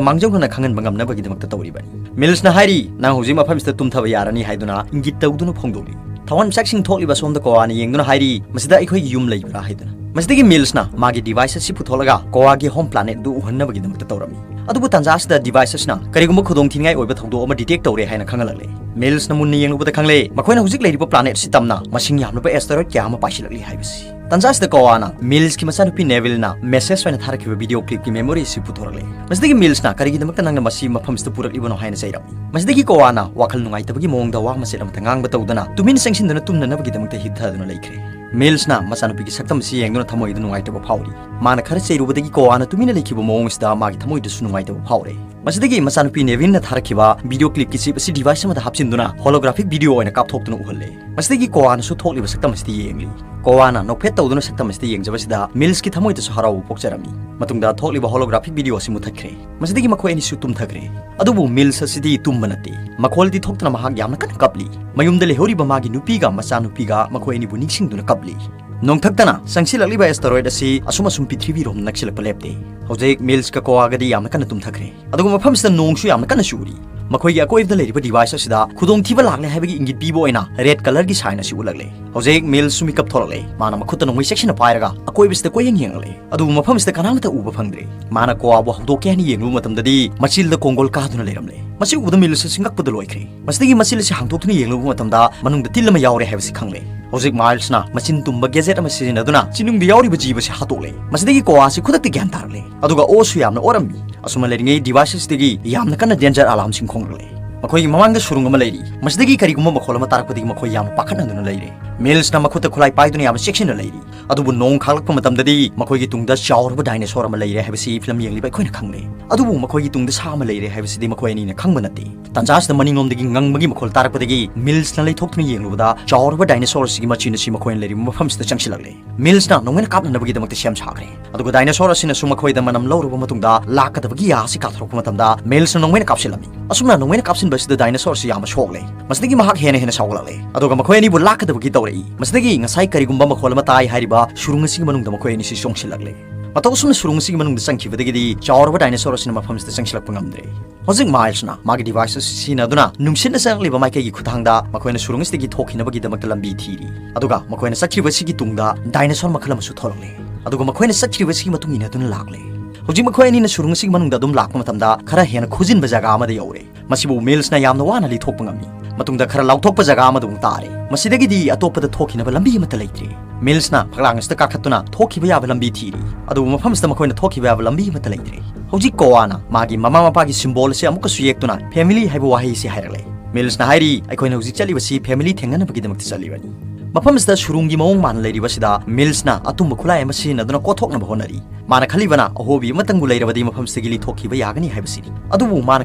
ꯃꯥꯡꯖꯧꯅꯅ ꯈꯪꯍꯟꯕ ꯉꯝꯅꯕꯒꯤꯗꯃꯛꯇ ꯇꯧꯔꯤꯕꯅꯤ꯫ ꯃꯤꯜꯁꯅ ꯍꯥꯏꯔꯤ, "ꯅꯪ ꯍꯧꯖꯤꯛ ꯃꯐꯝꯁꯤꯗ ꯇꯨꯝꯊꯕ ꯌꯥꯔꯅꯤ" ꯍꯥꯏꯗꯨꯅ ꯏꯪꯒꯤꯠ ꯇꯧꯗꯨꯅ ꯐꯣꯡꯗꯣꯛꯂꯤ꯫ ꯊꯋꯥꯟꯃꯤꯆꯥꯛꯁꯤꯡ ꯊꯣꯛꯂꯤꯕ ꯑꯁꯣꯝꯗ ꯀꯣꯋꯥꯅ ꯌꯦꯡꯗꯨꯅ ꯍꯥꯏꯔꯤ, "ꯃꯁꯤꯗ ꯑꯩꯈꯣꯏꯒꯤ ꯌꯨꯝ ꯂꯩꯕ꯭ꯔꯥ?" ꯍꯥꯏꯗꯨꯅ꯫ ꯃꯁꯤꯗꯒꯤ ꯃꯤꯜꯁꯅ ꯃꯥꯒꯤ device ꯑꯁꯤ ꯄꯨꯊꯣꯛꯂꯒ ꯀꯣꯋꯥꯒꯤ home planet ꯑꯗꯨ ꯎꯍꯟꯅꯕꯒꯤꯗꯃꯛꯇ ꯇꯧꯔꯝꯃꯤ꯫ ꯑꯗꯨꯕꯨ ꯇꯥꯟꯖꯥ ꯑꯁꯤꯗ device ꯑꯁꯤꯅ ꯀꯔꯤꯒꯨꯝꯕ ꯈꯨꯗꯣꯡꯊꯤꯅꯤꯡꯉꯥꯏ ꯑꯣꯏꯕ ꯊꯧꯗꯣꯛ ꯑꯃ detect ꯇꯧꯔꯦ ꯍꯥꯏꯅ ꯈꯪꯍꯜꯂꯛꯂꯦ꯫ ꯃꯤꯜꯁꯅ ꯃꯨꯟꯅ ꯌꯦꯡꯂꯨꯕꯗ ꯈꯪꯂꯦ, ꯃꯈꯣꯏꯅ ꯍꯧꯖꯤꯛ ꯂꯩꯔꯤꯕ planet ꯑꯁꯤ ꯇꯝꯅ ꯃꯁꯤꯡ ꯌꯥꯝꯂꯕ asteroid ꯀꯌꯥ ꯑꯃ ꯄꯥꯏꯁꯤꯜꯂꯛꯂꯤ ꯍꯥꯏꯕꯁꯤ꯫ ꯇꯥꯟꯖꯥ ꯑꯁꯤꯗ ꯀꯣꯋꯥꯅ ꯃꯤꯜꯁꯀꯤ ꯃꯆꯥꯅꯨꯄꯤ ꯅꯦꯚꯤꯜꯅ message ꯑꯣꯏꯅ ꯊꯥꯔꯛꯈꯤꯕ video clipꯀꯤ memory ꯑꯁꯤ ꯄꯨꯊꯣꯔꯛꯂꯦ꯫ ꯃꯁꯤꯗꯒꯤ ꯃꯤꯜꯁꯅ "ꯀꯔꯤꯒꯤꯗꯃꯛꯇ ꯅꯪꯅ ꯃꯁꯤ ꯃꯐꯝꯁꯤꯗ ꯄꯨꯔꯛꯂꯤꯕꯅꯣ?" ꯍꯥꯏꯅ ꯆꯩꯔꯝꯃꯤ꯫ ꯃꯁꯤꯗꯒꯤ ꯀꯣꯋꯥꯅ ꯋꯥꯈꯜ ꯅꯨꯡꯉꯥꯏꯇꯕꯒꯤ ꯃꯑꯣꯡꯗ ꯋꯥ ꯃꯆꯦꯠ ꯑꯃꯠꯇ ꯉꯥꯡꯕ ꯇꯧꯗꯅ ꯇꯨꯃꯤꯟ ꯆꯪꯁꯤꯟꯗꯨꯅ ꯇꯨꯝꯅꯅꯕꯒꯤꯗꯃꯛꯇ ꯍꯤꯞꯊꯗꯨꯅ ꯂꯩꯈ꯭ꯔꯦ꯫ ꯃꯤꯜꯁꯅ ꯃꯆꯥꯅꯨꯄꯤꯒꯤ ꯁꯛꯇꯝ ꯑꯁꯤ ꯌꯦꯡꯗꯨꯅ ꯊꯃꯣꯏꯗ ꯅꯨꯡꯉꯥꯏꯇꯕ ꯐꯥꯎꯔꯤ꯫ ꯃꯥꯅ ꯈꯔ ꯆꯩꯔꯨꯕꯗꯒꯤ ꯀꯣꯋꯥꯅ ꯇꯨꯃꯤꯟꯅ ꯂꯩꯈꯤꯕ ꯃꯑꯣꯡ ꯑꯁꯤꯗ ꯃꯥꯒꯤ ꯊꯃꯣꯏꯗꯁꯨ ꯅꯨꯡꯉꯥꯏꯇꯕ ꯐꯥꯎꯔꯦ꯫ ꯃꯁꯤꯗꯒꯤ ꯃꯆꯥꯅꯨꯄꯤ ꯅꯦꯚꯤꯟꯅ ꯊꯥꯔꯛꯈꯤꯕ video clipꯀꯤ chip ꯑꯁꯤ device ꯑꯃꯗ ꯍꯥꯞꯆꯤꯟꯗꯨꯅ holographic video ꯑꯣꯏꯅ ꯀꯥꯞꯊꯣꯛꯇꯨꯅ ꯎꯍꯜꯂꯦ꯫ ꯃꯁꯤꯗꯒꯤ ꯀꯣꯋꯥꯅꯁꯨ ꯊꯣꯛꯂꯤꯕ ꯁꯛꯇꯝ ꯑꯁꯤꯗ ꯌꯦꯡꯂꯤ꯫ ꯀꯣꯋꯥꯅ ꯅꯣꯛꯐꯦꯠ ꯇꯧꯗꯨꯅ ꯁꯛꯇꯝ ꯑꯁꯤꯗ ꯌꯦꯡꯖꯕꯁꯤꯗ ꯃꯤꯜꯁꯀꯤ ꯊꯃꯣꯏꯗꯁꯨ ꯍꯔꯥꯎꯕ ꯄꯣꯛꯆꯔꯝꯃꯤ꯫ ꯃꯇꯨꯡꯗ ꯊꯣꯛꯂꯤꯕ holographic video ꯑꯁꯤ ꯃꯨꯊꯠꯈ꯭ꯔꯦ꯫ ꯃꯁꯤꯗꯒꯤ ꯃꯈꯣꯏ ꯑꯅꯤꯁꯨ ꯇꯨꯝꯊꯈ꯭ꯔꯦ꯫ ꯑꯗꯨꯕꯨ ꯃꯤꯜꯁ ꯑꯁꯤꯗꯤ ꯇꯨꯝꯕ ꯅꯠꯇꯦ꯫ ꯃꯈꯣꯜꯗꯤ ꯊꯣꯛꯇꯅ ꯃꯍꯥꯛ ꯌꯥꯝꯅ ꯀꯟꯅ ꯀꯞꯂꯤ꯫ ꯃꯌꯨꯝꯗ ꯂꯩꯍꯧꯔꯤꯕ ꯃꯥꯒꯤ ꯅꯨꯄꯤꯒ ꯃꯆꯥꯅꯨꯄꯤꯒ ꯃꯈꯣꯏ ꯑꯅꯤꯕꯨ ꯅꯤꯡꯁꯤꯡꯗꯨꯅ ꯀꯞꯂꯤ꯫ ꯅꯣꯡꯊꯛꯇꯅ ꯆꯪꯁꯤꯜꯂꯛꯂꯤꯕ asteroid ꯑꯁꯤ ꯑꯁꯨꯝ ꯑꯁꯨꯝ ꯄ꯭ꯔꯤꯊꯤꯕꯤꯔꯣꯝ ꯅꯛꯁꯤꯜꯂꯛꯄ ꯂꯦꯞꯇꯦ꯫ ꯍꯧꯖꯤꯛ ꯃꯤꯜꯁꯀ ꯀꯣꯋꯥꯒꯗꯤ ꯌꯥꯝꯅ ꯀꯟꯅ ꯇꯨꯝꯊꯈ꯭ꯔꯦ꯫ ꯑꯗꯨꯒ ꯃꯐꯝꯁꯤꯗ ꯅꯣꯡꯁꯨ ꯌꯥꯝꯅ ꯀꯟꯅ ꯆꯨꯔꯤ꯫ ꯃꯈꯣꯏꯒꯤ ꯑꯀꯣꯏꯕꯗ ꯂꯩꯔꯤꯕ device ꯑꯁꯤꯗ ꯈꯨꯗꯣꯡꯊꯤꯕ ꯂꯥꯛꯂꯦ ꯍꯥꯏꯕꯒꯤ ꯏꯪꯒꯤꯠ ꯄꯤꯕ ꯑꯣꯏꯅ red colourꯒꯤ sign ꯑꯁꯤ ꯎꯠꯂꯛꯂꯦ꯫ ꯍꯧꯖꯤꯛ ꯃꯤꯜꯁꯁꯨ ꯃꯤꯀꯞ ꯊꯣꯛꯂꯛꯂꯦ꯫ ꯃꯥꯅ ꯃꯈꯨꯠꯇ ꯅꯣꯡꯃꯩ ꯆꯦꯛꯁꯤꯟꯅ ꯄꯥꯏꯔꯒ ꯑꯀꯣꯏꯕꯁꯤꯗ ꯀꯣꯏꯌꯦꯡ ꯌꯦꯡꯂꯛꯂꯦ꯫ ꯑꯗꯨꯕꯨ ꯃꯐꯝꯁꯤꯗ ꯀꯅꯥꯃꯠꯇ ꯎꯕ ꯐꯪꯗ꯭ꯔꯦ꯫ ꯃꯥꯅ ꯀꯣꯋꯥꯕꯨ ꯍꯧꯗꯣꯛꯀꯦ ꯍꯥꯏꯅ ꯌꯦꯡꯂꯨꯕ ꯃꯇꯝꯗꯗꯤ ꯃꯆꯤꯜꯗ ꯀꯣꯡꯒꯣꯜ ꯀꯥꯗꯨꯅ ꯂꯩꯔꯝꯂꯦ꯫ ꯃꯁꯤ ꯎꯕꯗ ꯃꯤꯜꯁ ꯑꯁꯤ ꯉꯛꯄꯗ ꯂꯣꯏꯈ꯭ꯔꯦ꯫ ꯃꯁꯤꯗꯒꯤ ꯃꯆꯤꯜ ꯑꯁꯤ ꯍꯥꯡꯗꯣꯛꯇꯨꯅ ꯌꯦꯡꯂꯨꯕ ꯃꯇꯝꯗ ꯃꯅꯨꯡꯗ ꯇꯤꯜ ꯑꯃ ꯌꯥꯎꯔꯦ ꯍꯥꯏꯕꯁꯤ ꯈꯪꯂꯦ꯫ ꯍꯧꯖꯤꯛ ꯃꯥꯏꯜꯁꯅ ꯃꯆꯤꯟ ꯇꯨꯝꯕ gadget ꯑꯃ ꯁꯤꯖꯤꯟꯅꯗꯨꯅ ꯆꯤꯅꯨꯡꯗ ꯌꯥꯎꯔꯤꯕ ꯖꯤꯕ ꯑꯁꯤ ꯍꯥꯠꯇꯣꯛꯂꯦ꯫ ꯃꯁꯤꯗꯒꯤ ꯀꯣꯋꯥ ꯑꯁꯤ ꯈꯨꯗꯛꯇ ꯒ꯭ꯌꯥꯟ ꯇꯥꯔꯛꯂꯦ꯫ ꯑꯗꯨꯒ ꯑꯣꯁꯨ ꯌꯥꯝꯅ ꯑꯣꯔꯝꯃꯤ꯫ ꯑꯁꯨꯝꯅ ꯂꯩꯔꯤꯉꯩ device ꯑꯁꯤꯗꯒꯤ ꯌꯥꯝꯅ ꯀꯟꯅ danger alarmꯁꯤꯡ ꯈꯣꯡꯂꯛꯂꯦ꯫ ꯃꯈꯣꯏꯒꯤ ꯃꯃꯥꯡꯗ ꯁꯨꯔꯨꯡ ꯑꯃ ꯂꯩꯔꯤ꯫ ꯃꯁꯤꯗꯒꯤ ꯀꯔꯤꯒꯨꯝꯕ ꯃꯈꯣꯜ ꯑꯃ ꯇꯥꯔꯛꯄꯗꯒꯤ ꯃꯈꯣꯏ ꯌꯥꯝꯅ ꯄꯥꯈꯠꯅꯗꯨꯅ ꯂꯩꯔꯦ꯫ ꯃꯤꯜꯁꯅ ꯃꯈꯨꯠꯇ ꯈꯨꯠꯂꯥꯏ ꯄꯥꯏꯗꯨꯅ ꯌꯥꯝꯅ ꯆꯦꯛꯁꯤꯟꯅ ꯂꯩꯔꯤ꯫ ꯑꯗꯨꯕꯨ ꯅꯣꯡ ꯈꯥꯛꯂꯛꯄ ꯃꯇꯝꯗꯗꯤ ꯃꯈꯣꯏꯒꯤ ꯇꯨꯡꯗ ꯆꯥꯎꯔꯕ dinosaur ꯑꯃ ꯂꯩꯔꯦ ꯍꯥꯏꯕꯁꯤ ꯐꯤꯂꯝ ꯌꯦꯡꯂꯤꯕ ꯑꯩꯈꯣꯏꯅ ꯈꯪꯂꯦ꯫ ꯑꯗꯨꯕꯨ ꯃꯈꯣꯏꯒꯤ ꯇꯨꯡꯗ ꯁꯥ ꯑꯃ ꯂꯩꯔꯦ ꯍꯥꯏꯕꯁꯤꯗꯤ ꯃꯈꯣꯏ ꯑꯅꯤꯅ ꯈꯪꯕ ꯅꯠꯇꯦ꯫ ꯇꯥꯟꯖꯥ ꯑꯁꯤꯗ ꯃꯅꯤꯡꯂꯣꯝꯗꯒꯤ ꯉꯪꯕꯒꯤ ꯃꯈꯣꯜ ꯇꯥꯔꯛꯄꯗꯒꯤ ꯃꯤꯜꯁꯅ ꯂꯩꯊꯣꯛꯇꯨꯅ ꯌꯦꯡꯂꯨꯕꯗ ꯆꯥꯎꯔꯕ dinosaur ꯑꯁꯤꯒꯤ ꯃꯆꯤꯟ ꯑꯁꯤ ꯃꯈꯣꯏꯅ ꯂꯩꯔꯤꯕ ꯃꯐꯝꯁꯤꯗ ꯆꯪꯁꯤꯜꯂꯛꯂꯦ꯫ ꯃꯤꯜꯁꯅ ꯅꯣꯡꯃꯩꯅ ꯀꯥꯞꯅꯅꯕꯒꯤꯗꯃꯛꯇ ꯁꯦꯝ ꯁꯥꯈ꯭ꯔꯦ꯫ ꯑꯗꯨꯒ dinosaur ꯑꯁꯤꯅꯁꯨ ꯃꯈꯣꯏꯗ ꯃꯅꯝ ꯂꯧꯔꯨꯕ ꯃꯇꯨꯡꯗ ꯂꯥꯛꯀꯗꯕꯒꯤ ꯌꯥ ꯑꯁꯤ ꯀꯥꯊꯣꯔꯛꯄ ꯃꯇꯝꯗ ꯃꯤꯜꯁꯅ ꯅꯣꯡꯃꯩꯅ ꯀꯥꯞꯁꯤꯜꯂꯝꯃꯤ꯫ ꯑꯁꯨꯝꯅ ꯅꯣꯡꯃꯩꯅ ꯀꯥꯞꯁꯤꯟꯕ ꯑꯁꯤꯗ dinosaur ꯑꯁꯤ ꯌꯥꯝꯅ ꯁꯣꯛꯂꯦ꯫ ꯃꯁꯤꯗꯒꯤ ꯃꯍꯥꯛ ꯍꯦꯟꯅ ꯍꯦꯟꯅ ꯁꯥꯎꯒꯠꯂꯛꯂꯦ꯫ ꯑꯗꯨꯒ ꯃꯈꯣꯏ ꯑꯅꯤꯕꯨ ꯂꯥꯛꯀꯗꯕꯒꯤ ꯇꯧꯔꯛꯏ꯫ ꯃꯁꯤꯗꯒꯤ ꯉꯁꯥꯏ ꯀꯔꯤꯒꯨꯝꯕ ꯃꯈꯣꯜ ꯑꯃ ꯇꯥꯏ ꯍꯥꯏꯔꯤꯕ ꯁꯨꯔꯨꯡ ꯑꯁꯤꯒꯤ ꯃꯅꯨꯡꯗ ꯃꯈꯣꯏ ꯑꯅꯤꯁꯤ ꯆꯣꯡꯁꯤꯜꯂꯛꯂꯦ꯫ ꯃꯇꯧ ꯑꯁꯨꯝꯅ ꯁꯨꯔꯨꯡ ꯑꯁꯤꯒꯤ ꯃꯅꯨꯡꯗ ꯆꯪꯈꯤꯕꯗꯒꯤꯗꯤ ꯆꯥꯎꯔꯕ ꯗꯥꯏꯅꯣꯁꯣꯔ ꯑꯁꯤꯅ ꯃꯐꯝꯁꯤꯗ ꯆꯪꯁꯤꯜꯂꯛꯄ ꯉꯝꯗ꯭ꯔꯦ꯫ ꯍꯧꯖꯤꯛ ꯃꯥꯏꯜꯁꯅ ꯃꯥꯒꯤ ꯗꯤꯚꯥꯏꯁ ꯑꯁꯤ ꯁꯤꯖꯤꯟꯅꯗꯨꯅ ꯅꯨꯡꯁꯤꯠꯅ ꯆꯪꯂꯛꯂꯤꯕ ꯃꯥꯏꯀꯩꯒꯤ ꯈꯨꯠꯊꯥꯡꯗ ꯃꯈꯣꯏꯅ ꯁꯨꯔꯨꯡ ꯑꯁꯤꯗꯒꯤ ꯊꯣꯛꯈꯤꯅꯕꯒꯤꯗꯃꯛꯇ ꯂꯝꯕꯤ ꯊꯤꯔꯤ꯫ ꯑꯗꯨꯒ ꯃꯈꯣꯏꯅ ꯆꯠꯈ꯭ꯔꯤꯕꯁꯤꯒꯤ ꯇꯨꯡꯗ ꯗꯥꯏꯅꯣꯁꯣꯔ ꯃꯈꯜ ꯑꯃꯁꯨ ꯊꯣꯛꯂꯛꯂꯦ꯫ ꯑꯗꯨꯒ ꯃꯈꯣꯏꯅ ꯆꯠꯈ꯭ꯔꯤꯕꯁꯤꯒꯤ ꯃꯇꯨꯡ ꯏꯟꯅꯗꯨꯅ ꯂꯥꯛꯂꯦ꯫ ꯍꯧꯖꯤꯛ ꯃꯈꯣꯏ ꯑꯅꯤꯅ ꯁꯨꯔꯨꯡ ꯑꯁꯤꯒꯤ ꯃꯅꯨꯡꯗ ꯑꯗꯨꯝ ꯂꯥꯛꯄ ꯃꯇꯝꯗ ꯈꯔ ꯍꯦꯟꯅ ꯈꯨꯖꯤꯟꯕ ꯖꯒꯥ ꯑꯃꯗ ꯌꯧꯔꯦ꯫ ꯃꯁꯤꯕꯨ ꯃꯤꯜꯁꯅ ꯌꯥꯝꯅ ꯋꯥꯅ ꯂꯤꯊꯣꯛꯄ ꯉꯝꯃꯤ꯫ ꯃꯇꯨꯡꯗ ꯈꯔ ꯂꯥꯎꯊꯣꯛꯄ ꯖꯒꯥ ꯑꯃꯗ ꯑꯃꯨꯛ ꯇꯥꯔꯦ꯫ ꯃꯁꯤꯗꯒꯤꯗꯤ ꯑꯇꯣꯞꯄꯗ ꯊꯣꯛꯈꯤꯅꯕ ꯂꯝꯕꯤ ꯑꯃꯠꯇ ꯂꯩꯇ꯭ꯔꯦ꯫ ꯃꯤꯜꯁꯅ ꯐꯛꯂꯥꯡ ꯑꯁꯤꯗ ꯀꯥꯈꯠꯇꯨꯅ ꯊꯣꯛꯈꯤꯕ ꯌꯥꯕ ꯂꯝꯕꯤ ꯊꯤꯔꯤ꯫ ꯑꯗꯨꯕꯨ ꯃꯐꯝꯁꯤꯗ ꯃꯈꯣꯏꯅ ꯊꯣꯛꯈꯤꯕ ꯌꯥꯕ ꯂꯝꯕꯤ ꯑꯃꯠꯇ ꯂꯩꯇ꯭ꯔꯦ꯫ ꯍꯧꯖꯤꯛ ꯀꯣꯋꯥꯅ ꯃꯥꯒꯤ ꯃꯃꯥ ꯃꯄꯥꯒꯤ ꯁꯤꯝꯕꯣꯜ ꯑꯁꯤ ꯑꯃꯨꯛꯀꯁꯨ ꯌꯦꯛꯇꯨꯅ ꯐꯦꯃꯤꯂꯤ ꯍꯥꯏꯕ ꯋꯥꯍꯩ ꯑꯁꯤ ꯍꯥꯏꯔꯛꯂꯦ꯫ ꯃꯤꯜꯁꯅ ꯍꯥꯏꯔꯤ, "ꯑꯩꯈꯣꯏꯅ ꯍꯧꯖꯤꯛ ꯆꯠꯂꯤꯕꯁꯤ ꯐꯦꯃꯤꯂꯤ ꯊꯦꯡꯅꯅꯕꯒꯤꯗꯃꯛꯇ ꯆꯠꯂꯤꯕꯅꯤ"꯫ ꯃꯐꯝ ꯑꯁꯤꯗ ꯁꯨꯔꯨꯡꯒꯤ ꯃꯑꯣꯡ ꯃꯥꯟꯅ ꯂꯩꯔꯤꯕꯁꯤꯗ ꯃꯤꯜꯁꯅ ꯑꯇꯨꯝꯕ ꯈꯨꯠꯂꯥꯏ ꯑꯃ ꯁꯤꯖꯤꯟꯅꯗꯨꯅ ꯀꯣꯊꯣꯛꯅꯕ ꯍꯣꯠꯅꯔꯤ꯫ ꯃꯥꯅ ꯈꯜꯂꯤꯕꯅ ꯑꯍꯣꯕꯤ ꯑꯃꯇꯪꯕꯨ ꯂꯩꯔꯕꯗꯤ ꯃꯐꯝꯁꯤꯗꯒꯤ ꯂꯤꯊꯣꯛꯈꯤꯕ ꯌꯥꯒꯅꯤ ꯍꯥꯏꯕꯁꯤꯅꯤ꯫ ꯑꯗꯨꯕꯨ ꯃꯥꯅ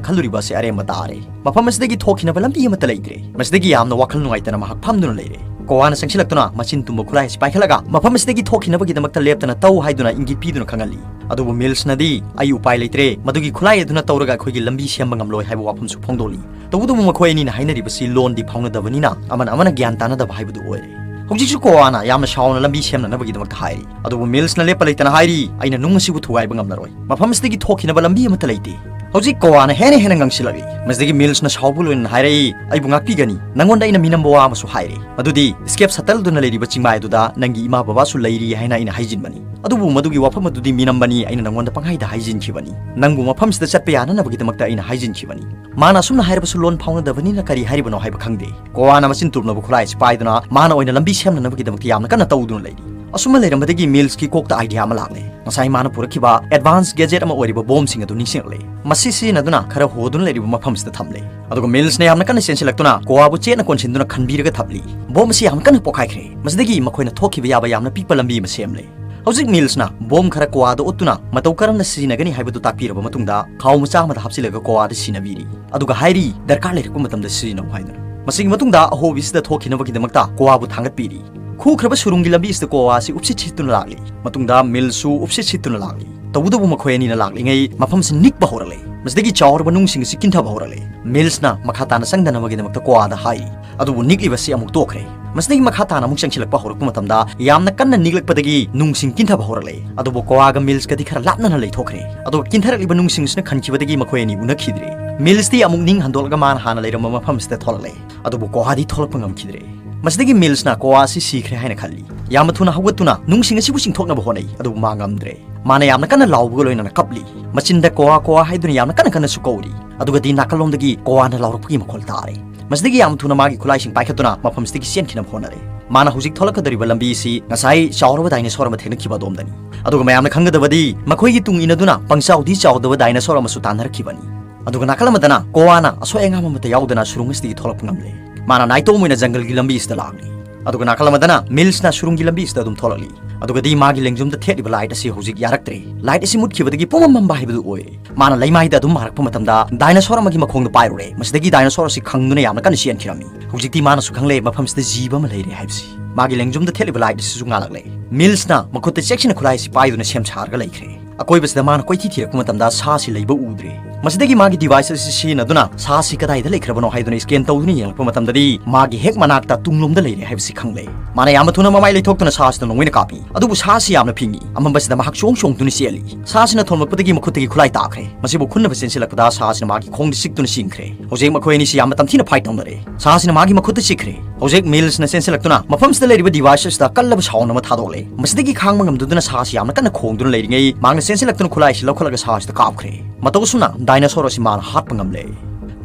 ꯈꯜꯂꯨꯔꯤꯕ ꯑꯁꯤ ꯑꯔꯦꯝꯕ ꯇꯥꯔꯦ꯫ ꯃꯐꯝ ꯑꯁꯤꯗꯒꯤ ꯊꯣꯛꯈꯤꯅꯕ ꯂꯝꯕꯤ ꯑꯃꯠꯇ ꯂꯩꯇ꯭ꯔꯦ꯫ ꯃꯁꯤꯗꯒꯤ ꯌꯥꯝꯅ ꯋꯥꯈꯜ ꯅꯨꯡꯉꯥꯏꯇꯅ ꯃꯍꯥꯛ ꯐꯝꯗꯨꯅ ꯂꯩꯔꯦ꯫ ꯀꯣꯋꯥꯅ ꯆꯪꯁꯤꯜꯂꯛꯇꯨꯅ ꯃꯆꯤꯟ ꯇꯨꯝꯕ ꯈꯨꯠꯂꯥꯏ ꯑꯁꯤ ꯄꯥꯏꯈꯠꯂꯒ ꯃꯐꯝ ꯑꯁꯤꯗꯒꯤ ꯊꯣꯛꯈꯤꯅꯕꯒꯤꯗꯃꯛꯇ ꯂꯦꯞꯇꯅ ꯇꯧ ꯍꯥꯏꯗꯨꯅ ꯏꯪꯒꯤꯠ ꯄꯤꯗꯨꯅ ꯈꯪꯍꯜꯂꯤ꯫ ꯑꯗꯨꯕꯨ ꯃꯤꯜꯁꯅꯗꯤ, "ꯑꯩ ꯎꯄꯥꯏ ꯂꯩꯇ꯭ꯔꯦ, ꯃꯗꯨꯒꯤ ꯈꯨꯠꯂꯥꯏ ꯑꯗꯨꯅ ꯇꯧꯔꯒ ꯑꯩꯈꯣꯏꯒꯤ ꯂꯝꯕꯤ ꯁꯦꯝꯕ ꯉꯝꯂꯣꯏ" ꯍꯥꯏꯕ ꯋꯥꯐꯝꯁꯨ ꯐꯣꯡꯗꯣꯛꯂꯤ꯫ ꯇꯧꯕꯇꯕꯨ ꯃꯈꯣꯏ ꯑꯅꯤꯅ ꯍꯥꯏꯅꯔꯤꯕꯁꯤ ꯂꯣꯟꯗꯤ ꯐꯥꯎꯅꯗꯕꯅꯤꯅ ꯑꯃꯅ ꯑꯃꯅ ꯒ꯭ꯌꯥꯟ ꯇꯥꯅꯗꯕ ꯍꯥꯏꯕꯗꯨ ꯑꯣꯏꯔꯦ꯫ ꯍꯧꯖꯤꯛꯁꯨ ꯀꯣꯋꯥꯅ ꯌꯥꯝꯅ ꯁꯥꯎꯅ ꯂꯝꯕꯤ ꯁꯦꯝꯅꯅꯕꯒꯤꯗꯃꯛꯇ ꯍꯥꯏꯔꯤ꯫ ꯑꯗꯨꯕꯨ ꯃꯤꯜꯁꯅ ꯂꯦꯞꯄ ꯂꯩꯇꯅ ꯍꯥꯏꯔꯤ, "ꯑꯩꯅ ꯅꯨꯡ ꯑꯁꯤꯕꯨ ꯊꯨꯒꯥꯏꯕ ꯉꯝꯂꯔꯣꯏ꯫ ꯃꯐꯝ ꯑꯁꯤꯗꯒꯤ ꯊꯣꯛꯈꯤꯅꯕ ꯂꯝꯕꯤ ꯑꯃꯠꯇ ꯂꯩꯇꯦ"꯫ ꯍꯧꯖꯤꯛ ꯀꯣꯋꯥꯅ ꯍꯦꯟꯅ ꯍꯦꯟꯅ ꯉꯥꯡꯁꯤꯜꯂꯛꯂꯤ꯫ ꯃꯁꯤꯗꯒꯤ ꯃꯤꯜꯁꯅ ꯁꯥꯎꯕ ꯂꯣꯏꯅꯅ ꯍꯥꯏꯔꯛꯏ, "ꯑꯩꯕꯨ ꯉꯥꯛꯄꯤꯒꯅꯤ꯫ ꯅꯪꯉꯣꯟꯗ ꯑꯩꯅ ꯃꯤꯅꯝꯕ ꯋꯥ ꯑꯃꯁꯨ ꯍꯥꯏꯔꯦ꯫ ꯃꯗꯨꯗꯤ ꯏꯁꯀꯦꯞ ꯁꯇꯜꯗꯨꯅ ꯂꯩꯔꯤꯕ ꯆꯤꯡꯃꯥꯏ ꯑꯗꯨꯗ ꯅꯪꯒꯤ ꯏꯃꯥ ꯕꯕꯥꯁꯨ ꯂꯩꯔꯤ ꯍꯥꯏꯅ ꯑꯩꯅ ꯍꯥꯏꯖꯤꯟꯕꯅꯤ꯫ ꯑꯗꯨꯕꯨ ꯃꯗꯨꯒꯤ ꯋꯥꯐꯝ ꯑꯗꯨꯗꯤ ꯃꯤꯅꯝꯕꯅꯤ, ꯑꯩꯅ ꯅꯪꯉꯣꯟꯗ ꯄꯪꯍꯥꯏꯗ ꯍꯥꯏꯖꯤꯟꯈꯤꯕꯅꯤ꯫ ꯅꯪꯕꯨ ꯃꯐꯝꯁꯤꯗ ꯆꯠꯄ ꯌꯥꯅꯅꯕꯒꯤꯗꯃꯛꯇ ꯑꯩꯅ ꯍꯥꯏꯖꯤꯟꯈꯤꯕꯅꯤ"꯫ ꯃꯥꯅ ꯑꯁꯨꯝꯅ ꯍꯥꯏꯔꯕꯁꯨ ꯂꯣꯟ ꯐꯥꯎꯅꯗꯕꯅꯤꯅ ꯀꯔꯤ ꯍꯥꯏꯔꯤꯕꯅꯣ ꯍꯥꯏꯕ ꯈꯪꯗꯦ꯫ ꯀꯣꯋꯥꯅ ꯃꯆꯤꯟ ꯇꯨꯝꯂꯕ ꯈꯨꯠꯂꯥꯏ ꯑꯁꯤ ꯄꯥꯏꯗꯨꯅ ꯃꯥꯅ ꯑꯣꯏꯅ ꯂꯝꯕꯤ ꯁꯦꯝꯅꯅꯕꯒꯤꯗꯃꯛꯇ ꯌꯥꯝꯅ ꯀꯟꯅ ꯇꯧꯗꯨꯅ ꯂꯩꯔꯤ꯫ ꯑꯁꯨꯝꯅ ꯂꯩꯔꯝꯕꯗꯒꯤ ꯃꯤꯜꯁꯀꯤ ꯀꯣꯛꯇ ꯑꯥꯏꯗꯤꯌꯥ ꯑꯃ ꯂꯥꯛꯂꯦ꯫ ꯉꯁꯥꯏ ꯃꯥꯅ ꯄꯨꯔꯛꯈꯤꯕ ꯑꯦꯗꯚꯥꯟꯁ ꯒꯦꯖꯦꯠ ꯑꯃ ꯑꯣꯏꯔꯤꯕ ꯕꯣꯝꯁꯤꯡ ꯑꯗꯨ ꯅꯤꯡꯁꯤꯡꯂꯛꯂꯦ꯫ ꯃꯁꯤ ꯁꯤꯖꯤꯟꯅꯗꯨꯅ ꯈꯔ ꯍꯣꯗꯨꯅ ꯂꯩꯔꯤꯕ ꯃꯐꯝꯁꯤꯗ ꯊꯝꯂꯦ꯫ ꯑꯗꯨꯒ ꯃꯤꯜꯁꯅ ꯌꯥꯝꯅ ꯀꯟꯅ ꯆꯦꯟꯁꯤꯜꯂꯛꯇꯨꯅ ꯀꯣꯋꯥꯕꯨ ꯆꯦꯠꯅ ꯀꯣꯟꯁꯤꯟꯗꯨꯅ ꯈꯟꯕꯤꯔꯒ ꯊꯞꯂꯤ꯫ ꯕꯣꯝ ꯑꯁꯤ ꯌꯥꯝ ꯀꯟꯅ ꯄꯣꯈꯥꯏꯈ꯭ꯔꯦ꯫ ꯃꯁꯤꯗꯒꯤ ꯃꯈꯣꯏꯅ ꯊꯣꯛꯈꯤꯕ ꯌꯥꯕ ꯌꯥꯝꯅ ꯄꯤꯛꯄ ꯂꯝꯕꯤ ꯑꯃ ꯁꯦꯝꯂꯦ꯫ ꯍꯧꯖꯤꯛ ꯃꯤꯜꯁꯅ ꯕꯣꯝ ꯈꯔ ꯀꯣꯋꯥꯗ ꯑꯣꯠꯇꯨꯅ ꯃꯇꯧ ꯀꯔꯝꯅ ꯁꯤꯖꯤꯟꯅꯒꯅꯤ ꯍꯥꯏꯕꯗꯨ ꯇꯥꯛꯄꯤꯔꯕ ꯃꯇꯨꯡꯗ ꯈꯥꯎ ꯃꯆꯥ ꯑꯃꯗ ꯍꯥꯞꯆꯤꯜꯂꯒ ꯀꯣꯋꯥꯗ ꯁꯤꯟꯅꯕꯤꯔꯤ꯫ ꯑꯗꯨꯒ ꯍꯥꯏꯔꯤ, "ꯗꯔꯀꯥꯔ ꯂꯩꯔꯛꯄ ꯃꯇꯝꯗ ꯁꯤꯖꯤꯟꯅꯧ" ꯍꯥꯏꯗꯨꯅ꯫ ꯃꯁꯤꯒꯤ ꯃꯇꯨꯡꯗ ꯑꯍꯣꯕꯤꯁꯤꯗ ꯊꯣꯛꯈꯤꯅꯕꯒꯤꯗꯃꯛꯇ ꯀꯣꯋꯥꯕꯨ ꯊꯥꯡꯒꯠꯄꯤꯔꯤ꯫ ꯈꯨꯈ꯭ꯔꯕ ꯁꯨꯔꯨꯡꯒꯤ ꯂꯝꯕꯤ ꯑꯁꯤꯗ ꯀꯣꯋꯥ ꯑꯁꯤ ꯎꯞꯁꯤꯠ ꯁꯤꯠꯇꯨꯅ ꯂꯥꯛꯂꯤ꯫ ꯃꯇꯨꯡꯗ ꯃꯤꯜꯁꯨ ꯎꯞꯁꯤꯠ ꯁꯤꯠꯇꯨꯅ ꯂꯥꯛꯂꯤ꯫ ꯇꯧꯕꯇꯕꯨ ꯃꯈꯣꯏ ꯑꯅꯤꯅ ꯂꯥꯛꯂꯤꯉꯩ ꯃꯐꯝꯁꯤ ꯅꯤꯛꯄ ꯍꯧꯔꯛꯂꯦ꯫ ꯃꯁꯤꯗꯒꯤ ꯆꯥꯎꯔꯕ ꯅꯨꯡꯁꯤꯡ ꯑꯁꯤ ꯀꯤꯟꯊꯕ ꯍꯧꯔꯛꯂꯦ꯫ ꯃꯤꯜꯁꯅ ꯃꯈꯥ ꯇꯥꯅ ꯆꯪꯗꯅꯕꯒꯤꯗꯃꯛꯇ ꯀꯣꯋꯥꯗ ꯍꯥꯏꯔꯤ꯫ ꯑꯗꯨꯕꯨ ꯅꯤꯛꯂꯤꯕꯁꯤ ꯑꯃꯨꯛ ꯇꯣꯛꯈ꯭ꯔꯦ꯫ ꯃꯁꯤꯗꯒꯤ ꯃꯈꯥ ꯇꯥꯅ ꯑꯃꯨꯛ ꯆꯪꯁꯤꯜꯂꯛꯄ ꯍꯧꯔꯛꯄ ꯃꯇꯝꯗ ꯌꯥꯝꯅ ꯀꯟꯅ ꯅꯤꯛꯂꯛꯄꯗꯒꯤ ꯅꯨꯡꯁꯤꯡ ꯀꯤꯟꯊꯕ ꯍꯧꯔꯛꯂꯦ꯫ ꯑꯗꯨꯕꯨ ꯀꯣꯋꯥꯒ ꯃꯤꯜꯁꯀꯗꯤ ꯈꯔ ꯂꯥꯞꯅꯅ ꯂꯩꯊꯣꯛꯈ꯭ꯔꯦ꯫ ꯑꯗꯨꯒ ꯀꯤꯟꯊꯔꯛꯂꯤꯕ ꯅꯨꯡꯁꯤꯡ ꯑꯁꯤꯅ ꯈꯟꯈꯤꯕꯗꯒꯤ ꯃꯈꯣꯏ ꯑꯅꯤ ꯎꯅꯈꯤꯗ꯭ꯔꯦ꯫ ꯃꯤꯜꯁꯇꯤ ꯑꯃꯨꯛ ꯅꯤꯡ ꯍꯟꯗꯣꯛꯂꯒ ꯃꯥꯅ ꯍꯥꯟꯅ ꯂꯩꯔꯝꯕ ꯃꯐꯝꯁꯤꯗ ꯊꯣꯛꯂꯛꯂꯦ꯫ ꯑꯗꯨꯕꯨ ꯀꯣꯋꯥꯗꯤ ꯊꯣꯛꯂꯛꯄ ꯉꯝꯈꯤꯗ꯭ꯔꯦ꯫ ꯃꯁꯤꯗꯒꯤ ꯃꯤꯜꯁꯅ ꯀꯣꯋꯥ ꯑꯁꯤ ꯁꯤꯈ꯭ꯔꯦ ꯍꯥꯏꯅ ꯈꯜꯂꯤ꯫ ꯌꯥꯝꯅ ꯊꯨꯅ ꯍꯧꯒꯠꯇꯨꯅ ꯅꯨꯡꯁꯤꯡ ꯑꯁꯤꯕꯨ ꯆꯤꯡꯊꯣꯛꯅꯕ ꯍꯣꯠꯅꯩ, ꯑꯗꯨꯕꯨ ꯃꯥ ꯉꯝꯗ꯭ꯔꯦ꯫ ꯃꯥꯅ ꯌꯥꯝꯅ ꯀꯟꯅ ꯂꯥꯎꯕꯒ ꯂꯣꯏꯅꯅ ꯀꯞꯂꯤ꯫ ꯃꯆꯤꯟꯗ "ꯀꯣꯋꯥ, ꯀꯣꯋꯥ" ꯍꯥꯏꯗꯨꯅ ꯌꯥꯝꯅ ꯀꯟꯅ ꯀꯟꯅꯁꯨ ꯀꯧꯔꯤ꯫ ꯑꯗꯨꯒꯗꯤ ꯅꯥꯀꯜꯂꯣꯝꯗꯒꯤ ꯀꯣꯋꯥꯅ ꯂꯥꯎꯔꯛꯄꯒꯤ ꯃꯈꯣꯜ ꯇꯥꯔꯦ꯫ ꯃꯁꯤꯗꯒꯤ ꯌꯥꯝ ꯊꯨꯅ ꯃꯥꯒꯤ ꯈꯨꯠꯂꯥꯏꯁꯤꯡ ꯄꯥꯏꯈꯠꯇꯨꯅ ꯃꯐꯝꯁꯤꯗꯒꯤ ꯆꯦꯟꯈꯤꯅꯕ ꯍꯣꯠꯅꯔꯦ꯫ ꯃꯥꯅ ꯍꯧꯖꯤꯛ ꯊꯣꯛꯂꯛꯀꯗꯧꯔꯤꯕ ꯂꯝꯕꯤ ꯑꯁꯤ ꯉꯁꯥꯏ ꯆꯥꯎꯔꯕ ꯗꯥꯏꯅꯣꯁꯣꯔ ꯑꯃ ꯊꯦꯡꯅꯈꯤꯕ ꯑꯗꯣꯝꯗꯅꯤ꯫ ꯑꯗꯨꯒ ꯃꯌꯥꯝꯅ ꯈꯪꯒꯗꯕꯗꯤ ꯃꯈꯣꯏꯒꯤ ꯇꯨꯡ ꯏꯟꯅꯗꯨꯅ ꯄꯪꯆꯥꯎꯗꯤ ꯆꯥꯎꯗꯕ ꯗꯥꯏꯅꯣꯁꯣꯔ ꯑꯃꯁꯨ ꯇꯥꯟꯅꯔꯛꯈꯤꯕꯅꯤ꯫ ꯑꯗꯨꯒ ꯅꯥꯀꯜ ꯑꯃꯗꯅ ꯀꯣꯋꯥꯅ ꯑꯁꯣꯏ ꯑꯉꯥꯝ ꯑꯃꯠꯇ ꯌꯥꯎꯗꯅ ꯁꯨꯔꯨꯡ ꯑꯁꯤꯗꯒꯤ ꯊꯣꯛꯂꯛꯄ ꯉꯝꯂꯦ꯫ ꯃꯥꯅ ꯅꯥꯏꯇꯣꯝ ꯑꯣꯏꯅ ꯖꯪꯒꯜꯒꯤ ꯂꯝꯕꯤ ꯑꯁꯤꯗ ꯂꯥꯛꯂꯤ꯫ ꯑꯗꯨꯒ ꯅꯥꯀꯜ ꯑꯃꯗꯅ ꯃꯤꯜꯁꯅ ꯁꯨꯔꯨꯡꯒꯤ ꯂꯝꯕꯤ ꯑꯁꯤꯗ ꯑꯗꯨꯝ ꯊꯣꯛꯂꯛꯂꯤ꯫ ꯑꯗꯨꯒꯗꯤ ꯃꯥꯒꯤ ꯂꯦꯡꯖꯨꯝꯗ ꯊꯦꯠꯂꯤꯕ ꯂꯥꯏꯠ ꯑꯁꯤ ꯍꯧꯖꯤꯛ ꯌꯥꯔꯛꯇ꯭ꯔꯦ꯫ ꯂꯥꯏꯠ ꯑꯁꯤ ꯃꯨꯠꯈꯤꯕꯗꯒꯤ ꯄꯨꯝꯃꯝ ꯃꯝꯕ ꯍꯥꯏꯕꯗꯨ ꯑꯣꯏꯔꯦ꯫ ꯃꯥꯅ ꯂꯩꯃꯥꯏꯗ ꯑꯗꯨꯝ ꯃꯥꯔꯛꯄ ꯃꯇꯝꯗ ꯗꯥꯏꯅꯣꯁꯣꯔ ꯑꯃꯒꯤ ꯃꯈꯣꯡꯗ ꯄꯥꯏꯔꯨꯔꯦ꯫ ꯃꯁꯤꯗꯒꯤ ꯗꯥꯏꯅꯣꯁꯣꯔ ꯑꯁꯤ ꯈꯪꯗꯨꯅ ꯌꯥꯝꯅ ꯀꯟꯅ ꯆꯦꯟꯈꯤꯔꯝꯃꯤ꯫ ꯍꯧꯖꯤꯛꯇꯤ ꯃꯥꯅꯁꯨ ꯈꯪꯂꯦ ꯃꯐꯝꯁꯤꯗ ꯖꯤꯕ ꯑꯃ ꯂꯩꯔꯦ ꯍꯥꯏꯕꯁꯤ꯫ ꯃꯥꯒꯤ ꯂꯦꯡꯖꯨꯝꯗ ꯊꯦꯠꯂꯤꯕ ꯂꯥꯏꯠ ꯑꯁꯤꯁꯨ ꯉꯥꯜꯂꯛꯂꯦ꯫ ꯃꯤꯜꯁꯅ ꯃꯈꯨꯠꯇ ꯆꯦꯛꯁꯤꯟꯅ ꯈꯨꯠꯂꯥꯏ ꯑꯁꯤ ꯄꯥꯏꯗꯨꯅ ꯁꯦꯝ ꯁꯥꯔꯒ ꯂꯩꯈ꯭ꯔꯦ꯫ ꯑꯀꯣꯏꯕꯁꯤꯗ ꯃꯥꯅ ꯀꯣꯏꯊꯤ ꯊꯤꯔꯛꯄ ꯃꯇꯝꯗ ꯁꯥꯁꯤ ꯂꯩꯕ ꯎꯗ꯭ꯔꯦ꯫ ꯃꯁꯤꯗꯒꯤ ꯃꯥꯒꯤ ꯗꯤꯚꯥꯏꯁ ꯑꯁꯤ ꯁꯤꯖꯤꯟꯅꯗꯨꯅ ꯁꯥꯁꯤ ꯀꯗꯥꯏꯗ ꯂꯩꯈ꯭ꯔꯕꯅꯣ ꯍꯥꯏꯗꯨꯅ ꯁ꯭ꯀꯦꯟ ꯇꯧꯗꯨꯅ ꯌꯦꯡꯂꯛꯄ ꯃꯇꯝꯗꯗꯤ ꯃꯥꯒꯤ ꯍꯦꯛ ꯃꯅꯥꯛꯇ ꯇꯨꯡꯂꯣꯝꯗ ꯂꯩꯔꯦ ꯍꯥꯏꯕꯁꯤ ꯈꯪꯂꯦ꯫ ꯃꯥꯅ ꯌꯥꯝꯅ ꯊꯨꯅ ꯃꯃꯥꯏ ꯂꯩꯊꯣꯛꯇꯨꯅ ꯁꯥꯁꯤꯗ ꯅꯣꯡꯃꯩꯅ ꯀꯥꯞꯄꯤ꯫ ꯑꯗꯨꯕꯨ ꯁꯥꯁꯤ ꯌꯥꯝꯅ ꯐꯤꯡꯏ꯫ ꯑꯃꯝꯕꯁꯤꯗ ꯃꯍꯥꯛ ꯆꯣꯡ ꯆꯣꯡꯗꯨꯅ ꯆꯦꯜꯂꯤ꯫ ꯁꯥꯁꯤꯅ ꯊꯣꯝꯂꯛꯄꯗꯒꯤ ꯃꯈꯨꯠꯇꯒꯤ ꯈꯨꯠꯂꯥꯏ ꯇꯥꯈ꯭ꯔꯦ꯫ ꯃꯁꯤꯕꯨ ꯈꯨꯟꯅꯕ ꯆꯦꯟꯁꯤꯜꯂꯛꯄꯗ ꯁꯥꯁꯤꯅ ꯃꯥꯒꯤ ꯈꯣꯡꯗ ꯆꯤꯛꯇꯨꯅ ꯁꯤꯈ꯭ꯔꯦ꯫ ꯍꯧꯖꯤꯛ ꯃꯈꯣꯏ ꯑꯅꯤꯁꯤ ꯌꯥꯝꯅ ꯇꯝꯊꯤꯅ ꯐꯥꯏꯠ ꯇꯧꯅꯔꯦ꯫ ꯁꯥꯁꯤꯅ ꯃꯥꯒꯤ ꯃꯈꯨꯠꯇ ꯆꯤꯛꯈ꯭ꯔꯦ꯫ ꯍꯧꯖꯤꯛ ꯃꯤꯜꯁꯅ ꯆꯦꯟꯁꯤꯜꯂꯛꯇꯨꯅ ꯃꯐꯝꯁꯤꯗ ꯂꯩꯔꯤꯕ ꯗꯤꯚꯥꯏꯁ ꯑꯁꯤꯗ ꯀꯜꯂꯕ ꯁꯥꯎꯟ ꯑꯃ ꯊꯥꯗꯣꯛꯂꯦ꯫ ꯃꯁꯤꯗꯒꯤ ꯈꯥꯡꯕ ꯉꯝꯗꯗꯨꯅ ꯁꯥꯁꯤ ꯌꯥꯝꯅ ꯀꯟꯅ ꯈꯣꯡꯗꯨꯅ ꯂꯩꯔꯤꯉꯩ ꯃꯍꯥꯛꯅ ꯆꯦꯟꯁꯤꯜꯂꯛꯇꯨꯅ ꯈꯨꯠꯂꯥꯏꯁꯤ ꯂꯧꯈꯠꯂꯒ ꯁꯥꯁꯤꯗ ꯀꯥꯞꯈ꯭ꯔꯦ꯫ ꯃꯇꯧ ꯑꯁꯨꯝꯅ ꯗꯥꯏꯅꯣꯁꯣꯔ ꯑꯁꯤ ꯃꯥꯅ ꯍꯥꯠꯄ ꯉꯝꯂꯦ꯫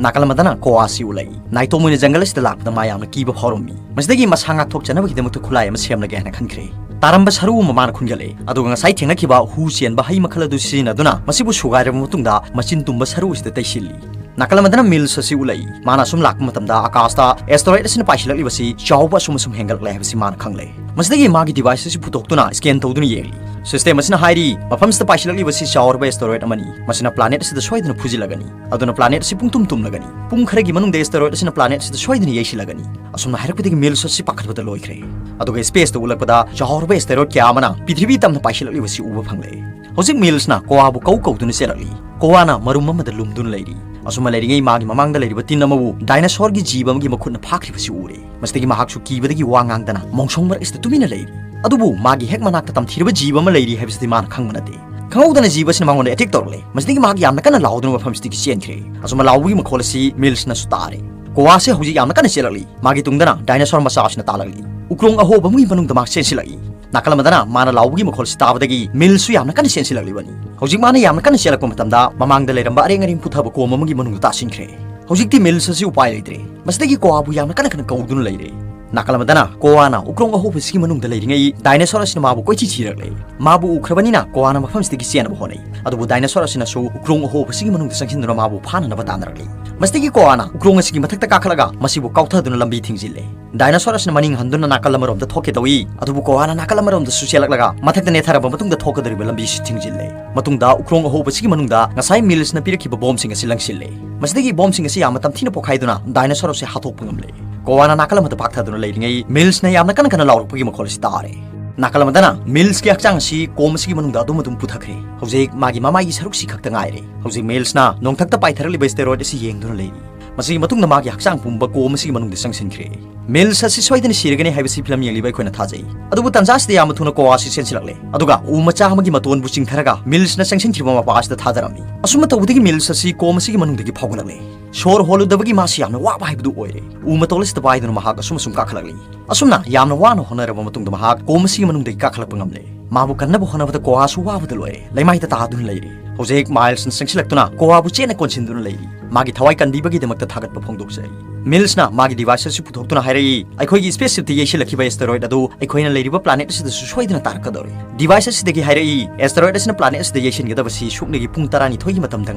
ꯅꯥꯀꯜ ꯑꯃꯗꯅ ꯀꯣꯋꯥꯁꯤ ꯎꯠꯂꯛꯏ꯫ ꯅꯥꯏꯇꯣꯝ ꯑꯣꯏꯅ ꯖꯪꯒꯜ ꯑꯁꯤꯗ ꯂꯥꯛꯄꯗ ꯃꯥ ꯌꯥꯝꯅ ꯀꯤꯕ ꯐꯥꯎꯔꯝꯃꯤ꯫ ꯃꯁꯤꯗꯒꯤ ꯃꯁꯥ ꯉꯥꯛꯊꯣꯛꯆꯅꯕꯒꯤꯗꯃꯛꯇ ꯈꯨꯠꯂꯥꯏ ꯑꯃ ꯁꯦꯝꯂꯒꯦ ꯍꯥꯏꯅ ꯈꯟꯈ꯭ꯔꯦ꯫ ꯇꯥꯔꯝꯕ ꯁꯔꯨ ꯑꯃ ꯃꯥꯅ ꯈꯨꯟꯒꯠꯂꯦ꯫ ꯑꯗꯨꯒ ꯉꯁꯥꯏ ꯊꯦꯡꯅꯈꯤꯕ ꯍꯨ ꯆꯦꯟꯕ ꯍꯩ ꯃꯈꯜ ꯑꯗꯨ ꯁꯤꯖꯤꯟꯅꯗꯨꯅ ꯃꯁꯤꯕꯨ ꯁꯨꯒꯥꯏꯔꯕ ꯃꯇꯨꯡꯗ ꯃꯆꯤꯟ ꯇꯨꯝꯕ ꯁꯔꯨ ꯑꯁꯤꯗ ꯇꯩꯁꯤꯜꯂꯤ꯫ ꯅꯥꯀꯜ ꯑꯃꯗꯅ ꯃꯤꯜꯁ ꯑꯁꯤ ꯎꯠꯂꯛꯏ꯫ ꯃꯥꯅ ꯑꯁꯨꯝ ꯂꯥꯛꯄ ꯃꯇꯝꯗ ꯑꯀꯥꯁꯇ ꯑꯦꯁꯇꯔꯣꯏꯗ ꯑꯁꯤꯅ ꯄꯥꯏꯁꯤꯜꯂꯛꯂꯤꯕꯁꯤ ꯆꯥꯎꯕ ꯑꯁꯨꯝ ꯑꯁꯨꯝ ꯍꯦꯟꯒꯠꯂꯛꯂꯦ ꯍꯥꯏꯕꯁꯤ ꯃꯥꯅ ꯈꯪꯂꯦ꯫ ꯃꯁꯤꯗꯒꯤ ꯃꯥꯒꯤ ꯗꯤꯚꯥꯏꯁ ꯑꯁꯤ ꯄꯨꯊꯣꯛꯇꯨꯅ ꯁ꯭ꯀꯦꯟ ꯇꯧꯗꯨꯅ ꯌꯦꯡꯂꯤ꯫ ꯁꯤꯁꯇꯦꯝ ꯑꯁꯤꯅ ꯍꯥꯏꯔꯤ, ꯃꯐꯝꯁꯤꯗ ꯄꯥꯏꯁꯤꯜꯂꯛꯂꯤꯕꯁꯤ ꯆꯥꯎꯔꯕ ꯑꯦꯁꯇꯔꯣꯏꯗ ꯑꯃꯅꯤ꯫ ꯃꯁꯤꯅ ꯄ꯭ꯂꯥꯅꯦꯠ ꯑꯁꯤꯗ ꯁꯣꯏꯗꯅ ꯐꯨꯖꯤꯜꯂꯒꯅꯤ꯫ ꯑꯗꯨꯅ ꯄ꯭ꯂꯥꯅꯦꯠ ꯑꯁꯤ ꯄꯨꯡꯇꯨꯝ ꯇꯨꯝꯂꯒꯅꯤ꯫ ꯄꯨꯡ ꯈꯔꯒꯤ ꯃꯅꯨꯡꯗ ꯑꯦꯁꯇꯔꯣꯏꯗ ꯑꯁꯤꯅ ꯄ꯭ꯂꯥꯅꯦꯠ ꯑꯁꯤꯗ ꯁꯣꯏꯗꯅ ꯌꯩꯁꯤꯜꯂꯒꯅꯤ꯫ ꯑꯁꯨꯝꯅ ꯍꯥꯏꯔꯛꯄꯗꯒꯤ ꯃꯤꯜꯁ ꯑꯁꯤ ꯄꯥꯈꯠꯄꯗ ꯂꯣꯏꯈ꯭ꯔꯦ꯫ ꯑꯗꯨꯒ ꯁ꯭ꯄꯦꯁꯇ ꯎꯠꯂꯛꯄꯗ ꯆꯥꯎꯔꯕ ꯑꯦꯁꯇꯔꯣꯏꯗ ꯀꯌꯥ ꯑꯃꯅ ꯄ꯭ꯔꯤꯊꯤꯕꯤ ꯇꯝꯅ ꯄꯥꯏꯁꯤꯜꯂꯛꯂꯤꯕꯁꯤ ꯎꯕ ꯐꯪꯂꯦ꯫ ꯍꯧꯖꯤꯛ ꯃꯤꯜꯁꯅ ꯀꯣꯋꯥꯕꯨ ꯀꯧ ꯀꯧꯗꯨꯅ ꯆꯦꯜꯂꯛꯂꯤ꯫ ꯀꯣꯋꯥꯅ ꯃꯔꯨꯝ ꯑꯃꯗ ꯂꯨꯝꯗꯨꯅ ꯂꯩꯔꯤ꯫ ꯑꯁꯨꯝꯅ ꯂꯩꯔꯤꯉꯩ ꯃꯥꯒꯤ ꯃꯃꯥꯡꯗ ꯂꯩꯔꯤꯕ ꯇꯤꯟ ꯑꯃꯕꯨ ꯗꯥꯏꯅꯣꯁꯣꯔꯒꯤ ꯖꯤꯕ ꯑꯃꯒꯤ ꯃꯈꯨꯠꯅ ꯐꯥꯈ꯭ꯔꯤꯕꯁꯤ ꯎꯔꯦ꯫ ꯃꯁꯤꯗꯒꯤ ꯃꯍꯥꯛꯁꯨ ꯀꯤꯕꯗꯒꯤ ꯋꯥ ꯉꯥꯡꯗꯅ ꯃꯣꯡꯁꯣꯡ ꯃꯔꯛ ꯑꯁꯤꯗ ꯇꯨꯃꯤꯟꯅ ꯂꯩꯔꯤ꯫ ꯑꯗꯨꯕꯨ ꯃꯥꯒꯤ ꯍꯦꯛ ꯃꯅꯥꯛꯇ ꯇꯝꯊꯤꯔꯕ ꯖꯤꯕ ꯑꯃ ꯂꯩꯔꯤ ꯍꯥꯏꯕꯁꯤꯗꯤ ꯃꯥꯅ ꯈꯪꯕ ꯅꯠꯇꯦ꯫ ꯈꯪꯍꯧꯗꯅ ꯖꯤꯕ ꯑꯁꯤꯅ ꯃꯉꯣꯟꯗ ꯑꯦꯇꯦꯛ ꯇꯧꯔꯛꯂꯦ꯫ ꯃꯁꯤꯗꯒꯤ ꯃꯍꯥꯛ ꯌꯥꯝꯅ ꯀꯟꯅ ꯂꯥꯎꯗꯨꯅ ꯃꯐꯝꯁꯤꯗꯒꯤ ꯆꯦꯟꯈ꯭ꯔꯦ꯫ ꯑꯁꯨꯝꯅ ꯂꯥꯎꯕꯒꯤ ꯃꯈꯣꯜ ꯑꯁꯤ ꯃꯤꯜꯁꯅꯁꯨ ꯇꯥꯔꯦ꯫ ꯀꯣꯋꯥꯁꯦ ꯍꯧꯖꯤꯛ ꯌꯥꯝꯅ ꯀꯟꯅ ꯆꯦꯜꯂꯛꯂꯤ꯫ ꯃꯥꯒꯤ ꯇꯨꯡꯗꯅ ꯗꯥꯏꯅꯣꯁꯣꯔ ꯃꯆꯥ ꯑꯁꯤꯅ ꯇꯥꯜꯂꯛꯂꯤ꯫ ꯎꯀ꯭ꯔꯣꯡ ꯑꯍꯣꯕ ꯑꯃꯒꯤ ꯃꯅꯨꯡꯗ ꯃꯍꯥꯛ ꯆꯦꯟꯁꯤꯜꯂꯛꯏ꯫ ꯅꯥꯀꯜ ꯑꯃꯗꯅ ꯃꯥꯅ ꯂꯥꯎꯕꯒꯤ ꯃꯈꯣꯜ ꯑꯁꯤ ꯇꯥꯕꯗꯒꯤ ꯃꯤꯜꯁꯁꯨ ꯌꯥꯝꯅ ꯀꯟꯅ ꯆꯦꯟꯁꯤꯜꯂꯛꯂꯤꯕꯅꯤ꯫ ꯍꯧꯖꯤꯛ ꯃꯥꯅ ꯌꯥꯝꯅ ꯀꯟꯅ ꯆꯦꯜꯂꯛꯄ ꯃꯇꯝꯗ ꯃꯃꯥꯡꯗ ꯂꯩꯔꯝꯕ ꯑꯔꯦꯡ ꯑꯔꯦꯡ ꯄꯨꯊꯕ ꯀꯣꯝ ꯑꯃꯒꯤ ꯃꯅꯨꯡꯗ ꯇꯥꯁꯤꯟꯈ꯭ꯔꯦ꯫ ꯍꯧꯖꯤꯛꯇꯤ ꯃꯤꯜꯁ ꯑꯁꯤ ꯎꯄꯥꯏ ꯂꯩꯇ꯭ꯔꯦ꯫ ꯃꯁꯤꯗꯒꯤ ꯀꯣꯋꯥꯕꯨ ꯌꯥꯝꯅ ꯀꯟꯅ ꯀꯟꯅ ꯀꯧꯗꯨꯅ ꯂꯩꯔꯦ꯫ ꯅꯥꯀꯜ ꯑꯃꯗꯅ ꯀꯣꯋꯥꯅ ꯎꯀ꯭ꯔꯣꯡ ꯑꯍꯣꯕꯁꯤꯒꯤ ꯃꯅꯨꯡꯗ ꯂꯩꯔꯤꯉꯩ ꯗꯥꯏꯅꯣꯁꯣꯔ ꯑꯁꯤꯅ ꯃꯥꯕꯨ ꯀꯣꯏꯊꯤ ꯊꯤꯔꯛꯂꯦ꯫ ꯃꯥꯕꯨ ꯎꯈ꯭ꯔꯕꯅꯤꯅ ꯀꯣꯋꯥꯅ ꯃꯐꯝꯁꯤꯗꯒꯤ ꯆꯦꯟꯅꯕ ꯍꯣꯠꯅꯩ꯫ ꯑꯗꯨꯕꯨ ꯗꯥꯏꯅꯣꯁꯣꯔ ꯑꯁꯤꯅꯁꯨ ꯎꯀ꯭ꯔꯣꯡ ꯑꯍꯣꯕꯁꯤꯒꯤ ꯃꯅꯨꯡꯗ ꯆꯪꯁꯤꯟꯗꯨꯅ ꯃꯥꯕꯨ ꯐꯥꯅꯅꯕ ꯇꯥꯟꯅꯔꯛꯂꯤ꯫ ꯃꯁꯤꯗꯒꯤ ꯀꯣꯋꯥꯅ ꯎꯀ꯭ꯔꯣꯡ ꯑꯁꯤꯒꯤ ꯃꯊꯛꯇ ꯀꯥꯈꯠꯂꯒ ꯃꯁꯤꯕꯨ ꯀꯥꯎꯊꯗꯨꯅ ꯂꯝꯕꯤ ꯊꯤꯡꯖꯤꯜꯂꯦ꯫ ꯗꯥꯏꯅꯣꯁꯣꯔ ꯑꯁꯤꯅ ꯃꯅꯤꯡ ꯍꯟꯗꯨꯅ ꯅꯥꯀꯜ ꯑꯃꯔꯣꯝꯗ ꯊꯣꯛꯀꯦ ꯇꯧꯏ, ꯑꯗꯨꯕꯨ ꯀꯣꯋꯥꯅ ꯅꯥꯀꯜ ꯑꯃꯔꯣꯝꯗꯁꯨ ꯆꯦꯜꯂꯛꯂꯒ ꯃꯊꯛꯇ ꯅꯦꯠꯊꯔꯕ ꯃꯇꯨꯡꯗ ꯊꯣꯛꯀꯗꯧꯔꯤꯕ ꯂꯝꯕꯤ ꯑꯁꯤ ꯊꯤꯡꯖꯤꯜꯂꯦ꯫ ꯃꯇꯨꯡꯗ ꯎꯈ꯭ꯔꯣꯡ ꯑꯍꯧꯕꯁꯤꯒꯤ ꯃꯅꯨꯡꯗ ꯉꯁꯥꯏ ꯃꯤꯜꯁꯅ ꯄꯤꯔꯛꯈꯤꯕ ꯕꯣꯝꯁꯤꯡ ꯑꯁꯤ ꯂꯪꯁꯤꯜꯂꯦ꯫ ꯃꯁꯤꯗꯒꯤ ꯕꯣꯝꯁꯤꯡ ꯑꯁꯤ ꯌꯥꯝꯅ ꯇꯝꯊꯤꯅ ꯄꯣꯈꯥꯏꯗꯨꯅ ꯗꯥꯏꯅꯣꯁꯣꯔ ꯑꯁꯤ ꯍꯥꯠꯇꯣꯛꯄ ꯉꯝꯂꯦ꯫ ꯀꯣꯋꯥꯅ ꯅꯥꯀꯜ ꯑꯃꯗ ꯄꯥꯛꯊꯗꯨꯅ ꯂꯩꯔꯤꯉꯩ ꯃꯤꯜꯁꯅ ꯌꯥꯝꯅ ꯀꯟꯅ ꯀꯟꯅ ꯂꯥꯎꯔꯛꯄꯒꯤ ꯃꯈꯣꯜ ꯑꯁꯤ ꯇꯥꯔꯦ꯫ ꯅꯥꯀꯜ ꯑꯃꯗꯅ ꯃꯤꯜꯁꯀꯤ ꯍꯛꯆꯥꯡ ꯑꯁꯤ ꯀꯣꯝ ꯑꯁꯤꯒꯤ ꯃꯅꯨꯡꯗ ꯑꯗꯨꯝ ꯑꯗꯨꯝ ꯄꯨꯊꯈ꯭ꯔꯦ꯫ ꯍꯧꯖꯤꯛ ꯃꯥꯒꯤ ꯃꯃꯥꯏꯒꯤ ꯁꯔꯨꯛꯁꯤ ꯈꯛꯇ ꯉꯥꯏꯔꯦ꯫ ꯍꯧꯖꯤꯛ ꯃꯤꯜꯁꯅ ꯅꯣꯡꯊꯛꯇ ꯄꯥꯏꯊꯔꯛꯂꯤꯕ ꯑꯦꯁꯇꯦꯔꯣꯏꯗ ꯑꯁꯤ ꯌꯦꯡꯗꯨꯅ ꯂꯩꯔꯤ꯫ ꯃꯁꯤꯒꯤ ꯃꯇꯨꯡꯗ ꯃꯥꯒꯤ ꯍꯛꯆꯥꯡ ꯄꯨꯝꯕ ꯀꯣꯝ ꯑꯁꯤꯒꯤ ꯃꯅꯨꯡꯗ ꯆꯪꯁꯤꯟꯈ꯭ꯔꯦ꯫ ꯃꯤꯜꯁ ꯑꯁꯤ ꯁꯣꯏꯗꯅ ꯁꯤꯔꯒꯅꯤ ꯍꯥꯏꯕꯁꯤ ꯐꯤꯂꯝ ꯌꯦꯡꯂꯤꯕ ꯑꯩꯈꯣꯏꯅ ꯊꯥꯖꯩ꯫ ꯑꯗꯨꯕꯨ ꯇꯟꯖꯥ ꯑꯁꯤꯗ ꯌꯥꯝꯅ ꯊꯨꯅ ꯀꯣꯋꯥ ꯑꯁꯤ ꯆꯦꯟꯁꯤꯜꯂꯛꯂꯦ꯫ ꯑꯗꯨꯒ ꯎ ꯃꯆꯥ ꯑꯃꯒꯤ ꯃꯇꯣꯟꯕꯨ ꯆꯤꯡꯊꯔꯒ ꯃꯤꯜꯁꯅ ꯆꯪꯁꯤꯟꯈꯤꯕ ꯃꯄꯥ ꯑꯁꯤꯗ ꯊꯥꯗꯔꯝꯃꯤ꯫ ꯑꯁꯨꯝꯅ ꯇꯧꯕꯗꯒꯤ ꯃꯤꯜꯁ ꯑꯁꯤ ꯀꯣꯝ ꯑꯁꯤꯒꯤ ꯃꯅꯨꯡꯗꯒꯤ ꯐꯥꯎꯒꯠꯂꯛꯂꯦ꯫ ꯁꯣꯔ ꯍꯣꯜꯂꯨꯗꯕꯒꯤ ꯃꯥꯁꯤ ꯌꯥꯝꯅ ꯋꯥꯕ ꯍꯥꯏꯕꯗꯨ ꯑꯣꯏꯔꯦ꯫ ꯎ ꯃꯇꯣꯜ ꯑꯁꯤꯗ ꯄꯥꯏꯗꯨꯅ ꯃꯍꯥꯛ ꯑꯁꯨꯝ ꯑꯁꯨꯝ ꯀꯥꯈꯠꯂꯛꯂꯤ꯫ ꯑꯁꯨꯝꯅ ꯌꯥꯝꯅ ꯋꯥꯅ ꯍꯣꯠꯅꯔꯕ ꯃꯇꯨꯡꯗ ꯃꯍꯥꯛ ꯀꯣꯝ ꯑꯁꯤꯒꯤ ꯃꯅꯨꯡꯗꯒꯤ ꯀꯥꯈꯠꯂꯛꯄ ꯉꯝꯂꯦ꯫ ꯃꯥꯕꯨ ꯀꯟꯅꯕ ꯍꯣꯠꯅꯕꯗ ꯀꯣꯋꯥꯁꯨ ꯋꯥꯕꯗ ꯂꯣꯏꯔꯦ꯫ ꯂꯩꯃꯥꯏꯗ ꯇꯥꯗꯨꯅ ꯂꯩꯔꯦ꯫ ꯍꯧꯖꯤꯛ ꯃꯥꯏꯜꯁꯅ ꯆꯪꯁꯤꯜꯂꯛꯇꯨꯅ ꯀꯣꯋꯥꯕꯨ ꯆꯦꯠꯅ ꯀꯣꯟꯁꯤꯟꯗꯨꯅ ꯂꯩꯔꯤ꯫ ꯃꯥꯒꯤ ꯊꯋꯥꯏ ꯀꯟꯕꯤꯕꯒꯤꯗꯃꯛꯇ ꯊꯥꯒꯠꯄ ꯐꯣꯡꯗꯣꯛꯆꯔꯤ꯫ ꯃꯤꯜꯁꯅ ꯃꯥꯒꯤ ꯗꯤꯚꯥꯏꯁ ꯑꯁꯤ ꯄꯨꯊꯣꯛꯇꯨꯅ ꯍꯥꯏꯔꯛꯏ, "ꯑꯩꯈꯣꯏꯒꯤ ꯁ꯭ꯄꯦꯁ ꯁꯤꯞꯇ ꯌꯩꯁꯤꯜꯂꯛꯈꯤꯕ ꯑꯦꯁꯇꯦꯔꯣꯏꯗ ꯑꯗꯨ ꯑꯩꯈꯣꯏꯅ ꯂꯩꯔꯤꯕ ꯄ꯭ꯂꯥꯅꯦꯠ ꯑꯁꯤꯗꯁꯨ ꯁꯣꯏꯗꯅ ꯇꯥꯔꯛꯀꯗꯧꯔꯤ꯫" ꯗꯤꯚꯥꯏꯁ ꯑꯁꯤꯗꯒꯤ ꯍꯥꯏꯔꯛꯏ, "ꯑꯦꯁꯇꯦꯔꯣꯏꯗ ꯑꯁꯤꯅ ꯄ꯭ꯂꯥꯅꯦꯠ ꯑꯁꯤꯗ ꯌꯩꯁꯤꯟꯒꯗꯕꯁꯤ ꯁꯨꯞꯅꯒꯤ ꯄꯨꯡ ꯇꯔꯥꯅꯤꯊꯣꯏꯒꯤ ꯃꯇꯝꯗ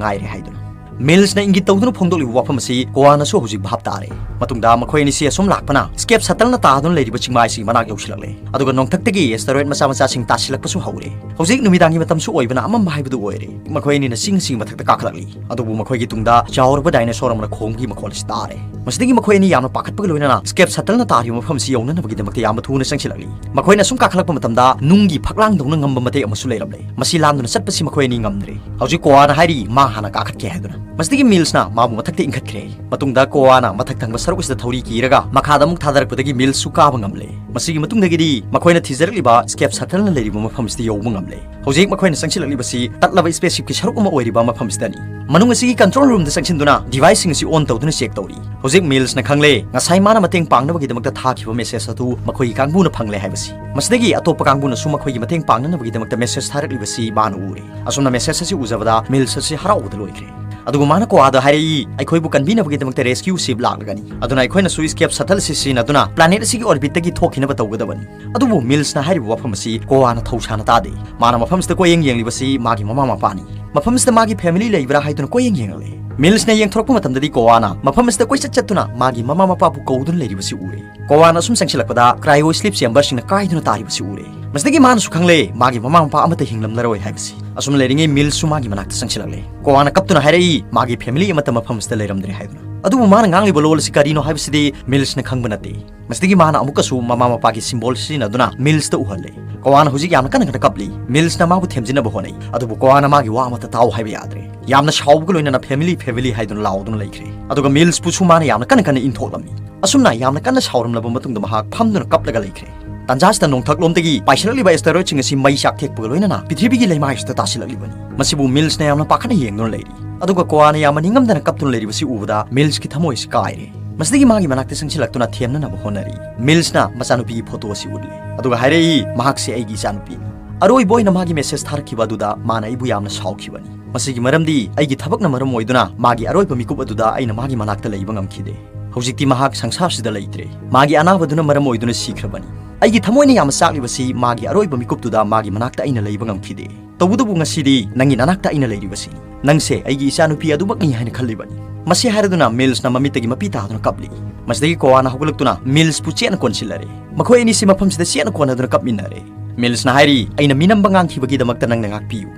ꯉꯥꯏꯔꯦ" ꯍꯥꯏꯗꯨꯅ꯫ ꯃꯤꯜꯁꯅ ꯏꯪꯒꯤꯠ ꯇꯧꯗꯨꯅ ꯐꯣꯡꯗꯣꯛꯂꯤꯕ ꯋꯥꯐꯝ ꯑꯁꯤ ꯀꯣꯋꯥꯅꯁꯨ ꯍꯧꯖꯤꯛ ꯚꯥꯞ ꯇꯥꯔꯦ꯫ ꯃꯇꯨꯡꯗ ꯃꯈꯣꯏ ꯑꯅꯤꯁꯤ ꯑꯁꯨꯝ ꯂꯥꯛꯄꯅ ꯁ꯭ꯀꯦꯞ ꯁꯇꯜꯅ ꯇꯥꯗꯨꯅ ꯂꯩꯔꯤꯕ ꯆꯤꯡꯃꯥꯏꯁꯤꯒꯤ ꯃꯅꯥꯛ ꯌꯧꯁꯤꯜꯂꯛꯂꯦ꯫ ꯑꯗꯨꯒ ꯅꯣꯡꯊꯛꯇꯒꯤ ꯑꯦꯁꯇꯦꯔꯣꯏꯗ ꯃꯆꯥ ꯃꯆꯥꯁꯤꯡ ꯇꯥꯁꯤꯜꯂꯛꯄꯁꯨ ꯍꯧꯔꯦ꯫ ꯍꯧꯖꯤꯛ ꯅꯨꯃꯤꯗꯥꯡꯒꯤ ꯃꯇꯝꯁꯨ ꯑꯣꯏꯕꯅ ꯑꯃꯝꯕ ꯍꯥꯏꯕꯗꯨ ꯑꯣꯏꯔꯦ꯫ ꯃꯈꯣꯏ ꯑꯅꯤꯅ ꯆꯤꯡꯁꯤꯡ ꯃꯊꯛꯇ ꯀꯥꯈꯠꯂꯛꯂꯤ꯫ ꯑꯗꯨꯕꯨ ꯃꯈꯣꯏꯒꯤ ꯇꯨꯡꯗ ꯆꯥꯎꯔꯕ ꯗꯥꯏꯅꯣꯁꯣꯔ ꯑꯃꯅ ꯈꯣꯡꯕꯒꯤ ꯃꯈꯣꯜ ꯑꯁꯤ ꯇꯥꯔꯦ꯫ ꯃꯁꯤꯗꯒꯤ ꯃꯈꯣꯏ ꯑꯅꯤ ꯌꯥꯝꯅ ꯄꯥꯈꯠꯄꯒ ꯂꯣꯏꯅꯅ ꯁ꯭ꯀꯦꯞ ꯁꯇꯜꯅ ꯇꯥꯔꯤꯕ ꯃꯐꯝ ꯑꯁꯤ ꯌꯧꯅꯅꯕꯒꯤꯗꯃꯛꯇ ꯌꯥꯝꯅ ꯊꯨꯅ ꯆꯪꯁꯤꯜꯂꯛꯂꯤ꯫ ꯃꯈꯣꯏꯅ ꯁꯨꯝ ꯀꯥꯈꯠꯂꯛꯄ ꯃꯇꯝꯗ ꯅꯨꯡꯒꯤ ꯐꯛꯂꯥꯡꯗꯧꯅ ꯉꯝꯕ ꯃꯇꯦꯛ ꯑꯃꯁꯨ ꯂꯩꯔꯝꯂꯦ꯫ ꯃꯁꯤ ꯂꯥꯟꯗꯨꯅ ꯆꯠꯄꯁꯤ ꯃꯈꯣꯏ ꯑꯅꯤ ꯉꯝꯗ꯭ꯔꯦ꯫ ꯍꯧꯖꯤꯛ ꯀꯣꯋꯥꯅ ꯍꯥꯏꯔꯤ ꯃꯥ ꯍꯥꯟꯅ ꯀꯥꯈꯠꯀꯦ ꯍꯥꯏꯗꯨꯅ꯫ ꯃꯁꯤꯗꯒꯤ ꯃꯤꯜꯁꯅ ꯃꯥꯕꯨ ꯃꯊꯛꯇ ꯏꯟꯈꯠꯈ꯭ꯔꯦ꯫ ꯃꯇꯨꯡꯗ ꯀꯣꯋꯥꯅ ꯃꯊꯛ ꯊꯪꯕ ꯁꯔꯨꯛ ꯑꯁꯤꯗ ꯊꯧꯔꯤ ꯀꯤꯔꯒ ꯃꯈꯥꯗ ꯑꯃꯨꯛ ꯊꯥꯗꯔꯛꯄꯗꯒꯤ ꯃꯤꯜꯁꯁꯨ ꯀꯥꯕ ꯉꯝꯂꯦ꯫ ꯃꯁꯤꯒꯤ ꯃꯇꯨꯡꯗꯒꯤꯗꯤ ꯃꯈꯣꯏꯅ ꯊꯤꯖꯔꯛꯂꯤꯕ ꯁ꯭ꯀꯦꯞ ꯁꯇꯜꯅ ꯂꯩꯔꯤꯕ ꯃꯐꯝ ꯑꯁꯤꯗ ꯌꯧꯕ ꯉꯝꯂꯦ꯫ ꯍꯧꯖꯤꯛ ꯃꯈꯣꯏꯅ ꯆꯪꯁꯤꯜꯂꯛꯂꯤꯕꯁꯤ ꯇꯠꯂꯕ ꯁ꯭ꯄꯦꯁ ꯁꯤꯞꯀꯤ ꯁꯔꯨꯛ ꯑꯃ ꯑꯣꯏꯔꯤꯕ ꯃꯐꯝꯁꯤꯗꯅꯤ꯫ ꯃꯅꯨꯡ ꯑꯁꯤꯒꯤ ꯀꯟꯇ꯭ꯔꯣꯜ ꯔꯨꯝꯗ ꯆꯪꯁꯤꯟꯗꯨꯅ ꯗꯤꯚꯥꯏꯁꯁꯤꯡ ꯑꯁꯤ ꯑꯣꯟ ꯇꯧꯗꯨꯅ ꯆꯦꯛ ꯇꯧꯔꯤ꯫ ꯍꯧꯖꯤꯛ ꯃꯤꯜꯁꯅ ꯈꯪꯂꯦ, ꯉꯁꯥꯏ ꯃꯥꯅ ꯃꯇꯦꯡ ꯄꯥꯡꯅꯕꯒꯤꯗꯃꯛꯇ ꯊꯥꯈꯤꯕ ꯃꯦꯁꯦꯖ ꯑꯗꯨ ꯃꯈꯣꯏꯒꯤ ꯀꯥꯡꯕꯨꯅ ꯐꯪꯂꯦ ꯍꯥꯏꯕꯁꯤ꯫ ꯃꯁꯤꯗꯒꯤ ꯑꯇꯣꯞꯄ ꯀꯥꯡꯕꯨꯅꯁꯨ ꯃꯈꯣꯏꯒꯤ ꯃꯇꯦꯡ ꯄꯥꯡꯅꯅꯕꯒꯤꯗꯃꯛꯇ ꯃꯦꯁꯦꯖ ꯊꯥꯔꯛꯂꯤꯕꯁꯤ ꯃꯥꯅ ꯎꯔꯦ꯫ ꯑꯁꯨꯝꯅ ꯃꯦꯁꯦꯖ ꯑꯁꯤ ꯎꯖꯕꯗ ꯃꯤꯜꯁ ꯑꯁꯤ ꯍꯔꯥꯎꯕꯗ ꯂꯣꯏꯈ꯭ꯔꯦ꯫ ꯑꯗꯨꯒ ꯃꯥꯅ ꯀꯣꯋꯥꯗ ꯍꯥꯏꯔꯛꯏ, "ꯑꯩꯈꯣꯏꯕꯨ ꯀꯟꯕꯤꯅꯕꯒꯤꯗꯃꯛꯇ ꯔꯦꯁꯀ꯭ꯌꯨ ꯁꯤꯞ ꯂꯥꯛꯂꯒꯅꯤ꯫ ꯑꯗꯨꯅ ꯑꯩꯈꯣꯏꯅꯁꯨ ꯁ꯭ꯀꯦꯞ ꯁꯇꯜ ꯑꯁꯤ ꯁꯤꯖꯤꯟꯅꯗꯨꯅ ꯄ꯭ꯂꯥꯅꯦꯠ ꯑꯁꯤꯒꯤ ꯑꯣꯔꯕꯤꯠꯇꯒꯤ ꯊꯣꯛꯈꯤꯅꯕ ꯇꯧꯒꯗꯕꯅꯤ"꯫ ꯑꯗꯨꯕꯨ ꯃꯤꯜꯁꯅ ꯍꯥꯏꯔꯤꯕ ꯋꯥꯐꯝ ꯑꯁꯤ ꯀꯣꯋꯥꯅ ꯊꯧꯁꯥꯅ ꯇꯥꯗꯦ꯫ ꯃꯥꯅ ꯃꯐꯝꯁꯤꯗ ꯀꯣꯏꯌꯦꯡ ꯌꯦꯡꯂꯤꯕꯁꯤ ꯃꯥꯒꯤ ꯃꯃꯥ ꯃꯄꯥꯅꯤ꯫ ꯃꯐꯝꯁꯤꯗ ꯃꯥꯒꯤ ꯐꯦꯃꯤꯂꯤ ꯂꯩꯕ꯭ꯔꯥ ꯍꯥꯏꯗꯨꯅ ꯀꯣꯏꯌꯦꯡ ꯌꯦꯡꯂꯦ꯫ ꯃꯤꯜꯁꯅ ꯌꯦꯡꯊꯣꯔꯛꯄ ꯃꯇꯝꯗꯗꯤ ꯀꯣꯋꯥꯅ ꯃꯐꯝ ꯑꯁꯤꯗ ꯀꯣꯏꯆꯠ ꯆꯠꯇꯨꯅ ꯃꯥꯒꯤ ꯃꯃꯥ ꯃꯄꯥꯕꯨ ꯀꯧꯗꯨꯅ ꯂꯩꯔꯤꯕꯁꯤ ꯎꯔꯦ꯫ ꯀꯣꯋꯥꯅ ꯑꯁꯨꯝ ꯆꯪꯁꯤꯜꯂꯛꯄꯗ ꯀ꯭ꯔꯥꯏꯑꯣ ꯁ꯭ꯂꯤꯞ ꯆꯦꯝꯕꯔꯁꯤꯡꯅ ꯀꯥꯏꯗꯨꯅ ꯇꯥꯔꯤꯕꯁꯤ ꯎꯔꯦ꯫ ꯃꯁꯤꯗꯒꯤ ꯃꯥꯅꯁꯨ ꯈꯪꯂꯦ ꯃꯥꯒꯤ ꯃꯃꯥ ꯃꯄꯥ ꯑꯃꯠꯇ ꯍꯤꯡꯂꯝꯂꯔꯣꯏ ꯍꯥꯏꯕꯁꯤ꯫ ꯑꯁꯨꯝ ꯂꯩꯔꯤꯉꯩ ꯃꯤꯜꯁꯁꯨ ꯃꯥꯒꯤ ꯃꯅꯥꯛꯇ ꯆꯪꯁꯤꯜꯂꯛꯂꯦ꯫ ꯀꯣꯋꯥꯅ ꯀꯞꯇꯨꯅ ꯍꯥꯏꯔꯛꯏ, ꯃꯥꯒꯤ ꯐꯦꯃꯤꯂꯤ ꯑꯃꯠꯇ ꯃꯐꯝ ꯑꯁꯤꯗ ꯂꯩꯔꯝꯗ꯭ꯔꯦ ꯍꯥꯏꯗꯨꯅ꯫ ꯑꯗꯨꯕꯨ ꯃꯥꯅ ꯉꯥꯡꯂꯤꯕ ꯂꯣꯜ ꯑꯁꯤ ꯀꯔꯤꯅꯣ ꯍꯥꯏꯕꯁꯤꯗꯤ ꯃꯤꯜꯁꯅ ꯈꯪꯕ ꯅꯠꯇꯦ꯫ ꯃꯁꯤꯗꯒꯤ ꯃꯥꯅ ꯑꯃꯨꯛꯀꯁꯨ ꯃꯃꯥ ꯃꯄꯥꯒꯤ ꯁꯤꯝꯕꯣꯜ ꯁꯤꯖꯤꯟꯅꯗꯨꯅ ꯃꯤꯜꯁꯇ ꯎꯍꯜꯂꯦ꯫ ꯀꯣꯋꯥꯅ ꯍꯧꯖꯤꯛ ꯌꯥꯝꯅ ꯀꯟꯅ ꯀꯟꯅ ꯀꯞꯂꯤ꯫ ꯃꯤꯜꯁꯅ ꯃꯥꯕꯨ ꯊꯦꯝꯖꯤꯟꯅꯕ ꯍꯣꯠꯅꯩ, ꯑꯗꯨꯕꯨ ꯀꯣꯋꯥꯅ ꯃꯥꯒꯤ ꯋꯥ ꯑꯃꯠꯇ ꯇꯥꯎ ꯍꯥꯏꯕ ꯌꯥꯗ꯭ꯔꯦ꯫ ꯌꯥꯝꯅ ꯁꯥꯎꯕꯒ ꯂꯣꯏꯅꯅ "ꯐꯦꯃꯤꯂꯤ, ꯐꯦꯃꯤꯂꯤ" ꯍꯥꯏꯗꯨꯅ ꯂꯥꯎꯗꯨꯅ ꯂꯩꯈ꯭ꯔꯦ꯫ ꯑꯗꯨꯒ ꯃꯤꯜꯁꯄꯨꯁꯨ ꯃꯥꯅ ꯌꯥꯝꯅ ꯀꯟꯅ ꯀꯟꯅ ꯏꯟꯊꯣꯛꯂꯝꯃꯤ꯫ ꯑꯁꯨꯝꯅ ꯌꯥꯝꯅ ꯀꯟꯅ ꯁꯥꯎꯔꯝꯂꯕ ꯃꯇꯨꯡꯗ ꯃꯍꯥꯛ ꯐꯝꯗꯨꯅ ꯀꯞꯂꯒ ꯂꯩꯈ꯭ꯔꯦ꯫ ꯇꯥꯟꯖꯥꯁꯤꯗ ꯅꯣꯡꯊꯛꯂꯣꯝꯗꯒꯤ ꯄꯥꯏꯁꯤꯜꯂꯛꯂꯤꯕ ꯑꯦꯁꯇꯦꯔꯣꯏꯗꯁꯤꯡ ꯑꯁꯤ ꯃꯩ ꯆꯥꯛ ꯊꯦꯛꯄꯒ ꯂꯣꯏꯅꯅ ꯄ꯭ꯔꯤꯊꯤꯕꯤꯒꯤ ꯂꯩꯃꯥꯏꯁꯤꯗ ꯇꯥꯁꯤꯜꯂꯛꯂꯤꯕꯅꯤ꯫ ꯃꯁꯤꯕꯨ ꯃꯤꯜꯁꯅ ꯌꯥꯝꯅ ꯄꯥꯈꯠꯅ ꯌꯦꯡꯗꯨꯅ ꯂꯩꯔꯤ꯫ ꯑꯗꯨꯒ ꯀꯣꯋꯥꯅ ꯌꯥꯝꯅ ꯅꯤꯡꯉꯝꯗꯅ ꯀꯞꯇꯨꯅ ꯂꯩꯔꯤꯕꯁꯤ ꯎꯕꯗ ꯃꯤꯜꯁꯀꯤ ꯊꯃꯣꯏꯁꯤ ꯀꯥꯏꯔꯦ꯫ ꯃꯁꯤꯗꯒꯤ ꯃꯥꯒꯤ ꯃꯅꯥꯛꯇ ꯆꯪꯁꯤꯜꯂꯛꯇꯨꯅ ꯊꯦꯝꯅꯅꯕ ꯍꯣꯠꯅꯔꯤ꯫ ꯃꯤꯜꯁꯅ ꯃꯆꯥꯅꯨꯄꯤꯒꯤ ꯐꯣꯇꯣ ꯑꯁꯤ ꯎꯠꯂꯤ꯫ ꯑꯗꯨꯒ ꯍꯥꯏꯔꯛꯏ, "ꯃꯍꯥꯛꯁꯦ ꯑꯩꯒꯤ ꯏꯆꯥꯅꯨꯄꯤꯅꯤ꯫ ꯑꯔꯣꯏꯕ ꯑꯣꯏꯅ ꯃꯥꯒꯤ ꯃꯦꯁꯦꯖ ꯊꯥꯔꯛꯈꯤꯕ ꯑꯗꯨꯗ ꯃꯥꯅ ꯑꯩꯕꯨ ꯌꯥꯝꯅ ꯁꯥꯎꯈꯤꯕꯅꯤ꯫ ꯃꯁꯤꯒꯤ ꯃꯔꯝꯗꯤ ꯑꯩꯒꯤ ꯊꯕꯛꯅ ꯃꯔꯝ ꯑꯣꯏꯗꯨꯅ ꯃꯥꯒꯤ ꯑꯔꯣꯏꯕ ꯃꯤꯀꯨꯞ ꯑꯗꯨꯗ ꯑꯩꯅ ꯃꯥꯒꯤ ꯃꯅꯥꯛꯇ ꯂꯩꯕ ꯉꯝꯈꯤꯗꯦ꯫ ꯍꯧꯖꯤꯛꯇꯤ ꯃꯍꯥꯛ ꯁꯪꯁꯥꯔꯁꯤꯗ ꯂꯩꯇ꯭ꯔꯦ꯫ ꯃꯥꯒꯤ ꯑꯅꯥꯕꯗꯨꯅ ꯃꯔꯝ ꯑꯣꯏꯗꯨꯅ ꯁꯤꯈ꯭ꯔꯕꯅꯤ꯫ ꯑꯩꯒꯤ ꯊꯃꯣꯏꯅ ꯌꯥꯝꯅ ꯆꯥꯛꯂꯤꯕꯁꯤ ꯃꯥꯒꯤ ꯑꯔꯣꯏꯕ ꯃꯤꯀꯨꯞꯇꯨꯗ ꯃꯥꯒꯤ ꯃꯅꯥꯛꯇ ꯑꯩꯅ ꯂꯩꯕ ꯉꯝꯈꯤꯗꯦ꯫ ꯇꯧꯕꯇꯕꯨ ꯉꯁꯤꯗꯤ ꯅꯪꯒꯤ ꯅꯅꯥꯛꯇ ꯑꯩꯅ ꯂꯩꯔꯤꯕꯁꯤꯅꯤ"꯫ "ꯅꯪꯁꯦ ꯑꯩꯒꯤ ꯏꯆꯥꯅꯨꯄꯤ ꯑꯗꯨꯃꯛꯅꯤ ꯍꯥꯏꯅ ꯈꯜꯂꯤꯕꯅꯤ"꯫ ꯃꯁꯤ ꯍꯥꯏꯔꯗꯨꯅ ꯃꯤꯜꯁꯅ ꯃꯃꯤꯠꯇꯒꯤ ꯃꯄꯤ ꯇꯥꯗꯨꯅ ꯀꯞꯂꯤ꯫ ꯃꯁꯤꯗꯒꯤ ꯀꯣꯋꯥꯅ ꯍꯧꯒꯠꯂꯛꯇꯨꯅ ꯃꯤꯜꯁꯄꯨ ꯆꯦꯠꯅ ꯀꯣꯟꯁꯤꯜꯂꯔꯦ꯫ ꯃꯈꯣꯏ ꯑꯅꯤꯁꯤ ꯃꯐꯝꯁꯤꯗ ꯆꯦꯠꯅ ꯀꯣꯟꯅꯗꯨꯅ ꯀꯞꯃꯤꯟꯅꯔꯦ꯫ ꯃꯤꯜꯁꯅ ꯍꯥꯏꯔꯤ, "ꯑꯩꯅ ꯃꯤꯅꯝꯕ ꯉꯥꯡꯈꯤꯕꯒꯤꯗꯃꯛꯇ ꯅꯪꯅ ꯉꯥꯛꯄꯤꯌꯨ"꯫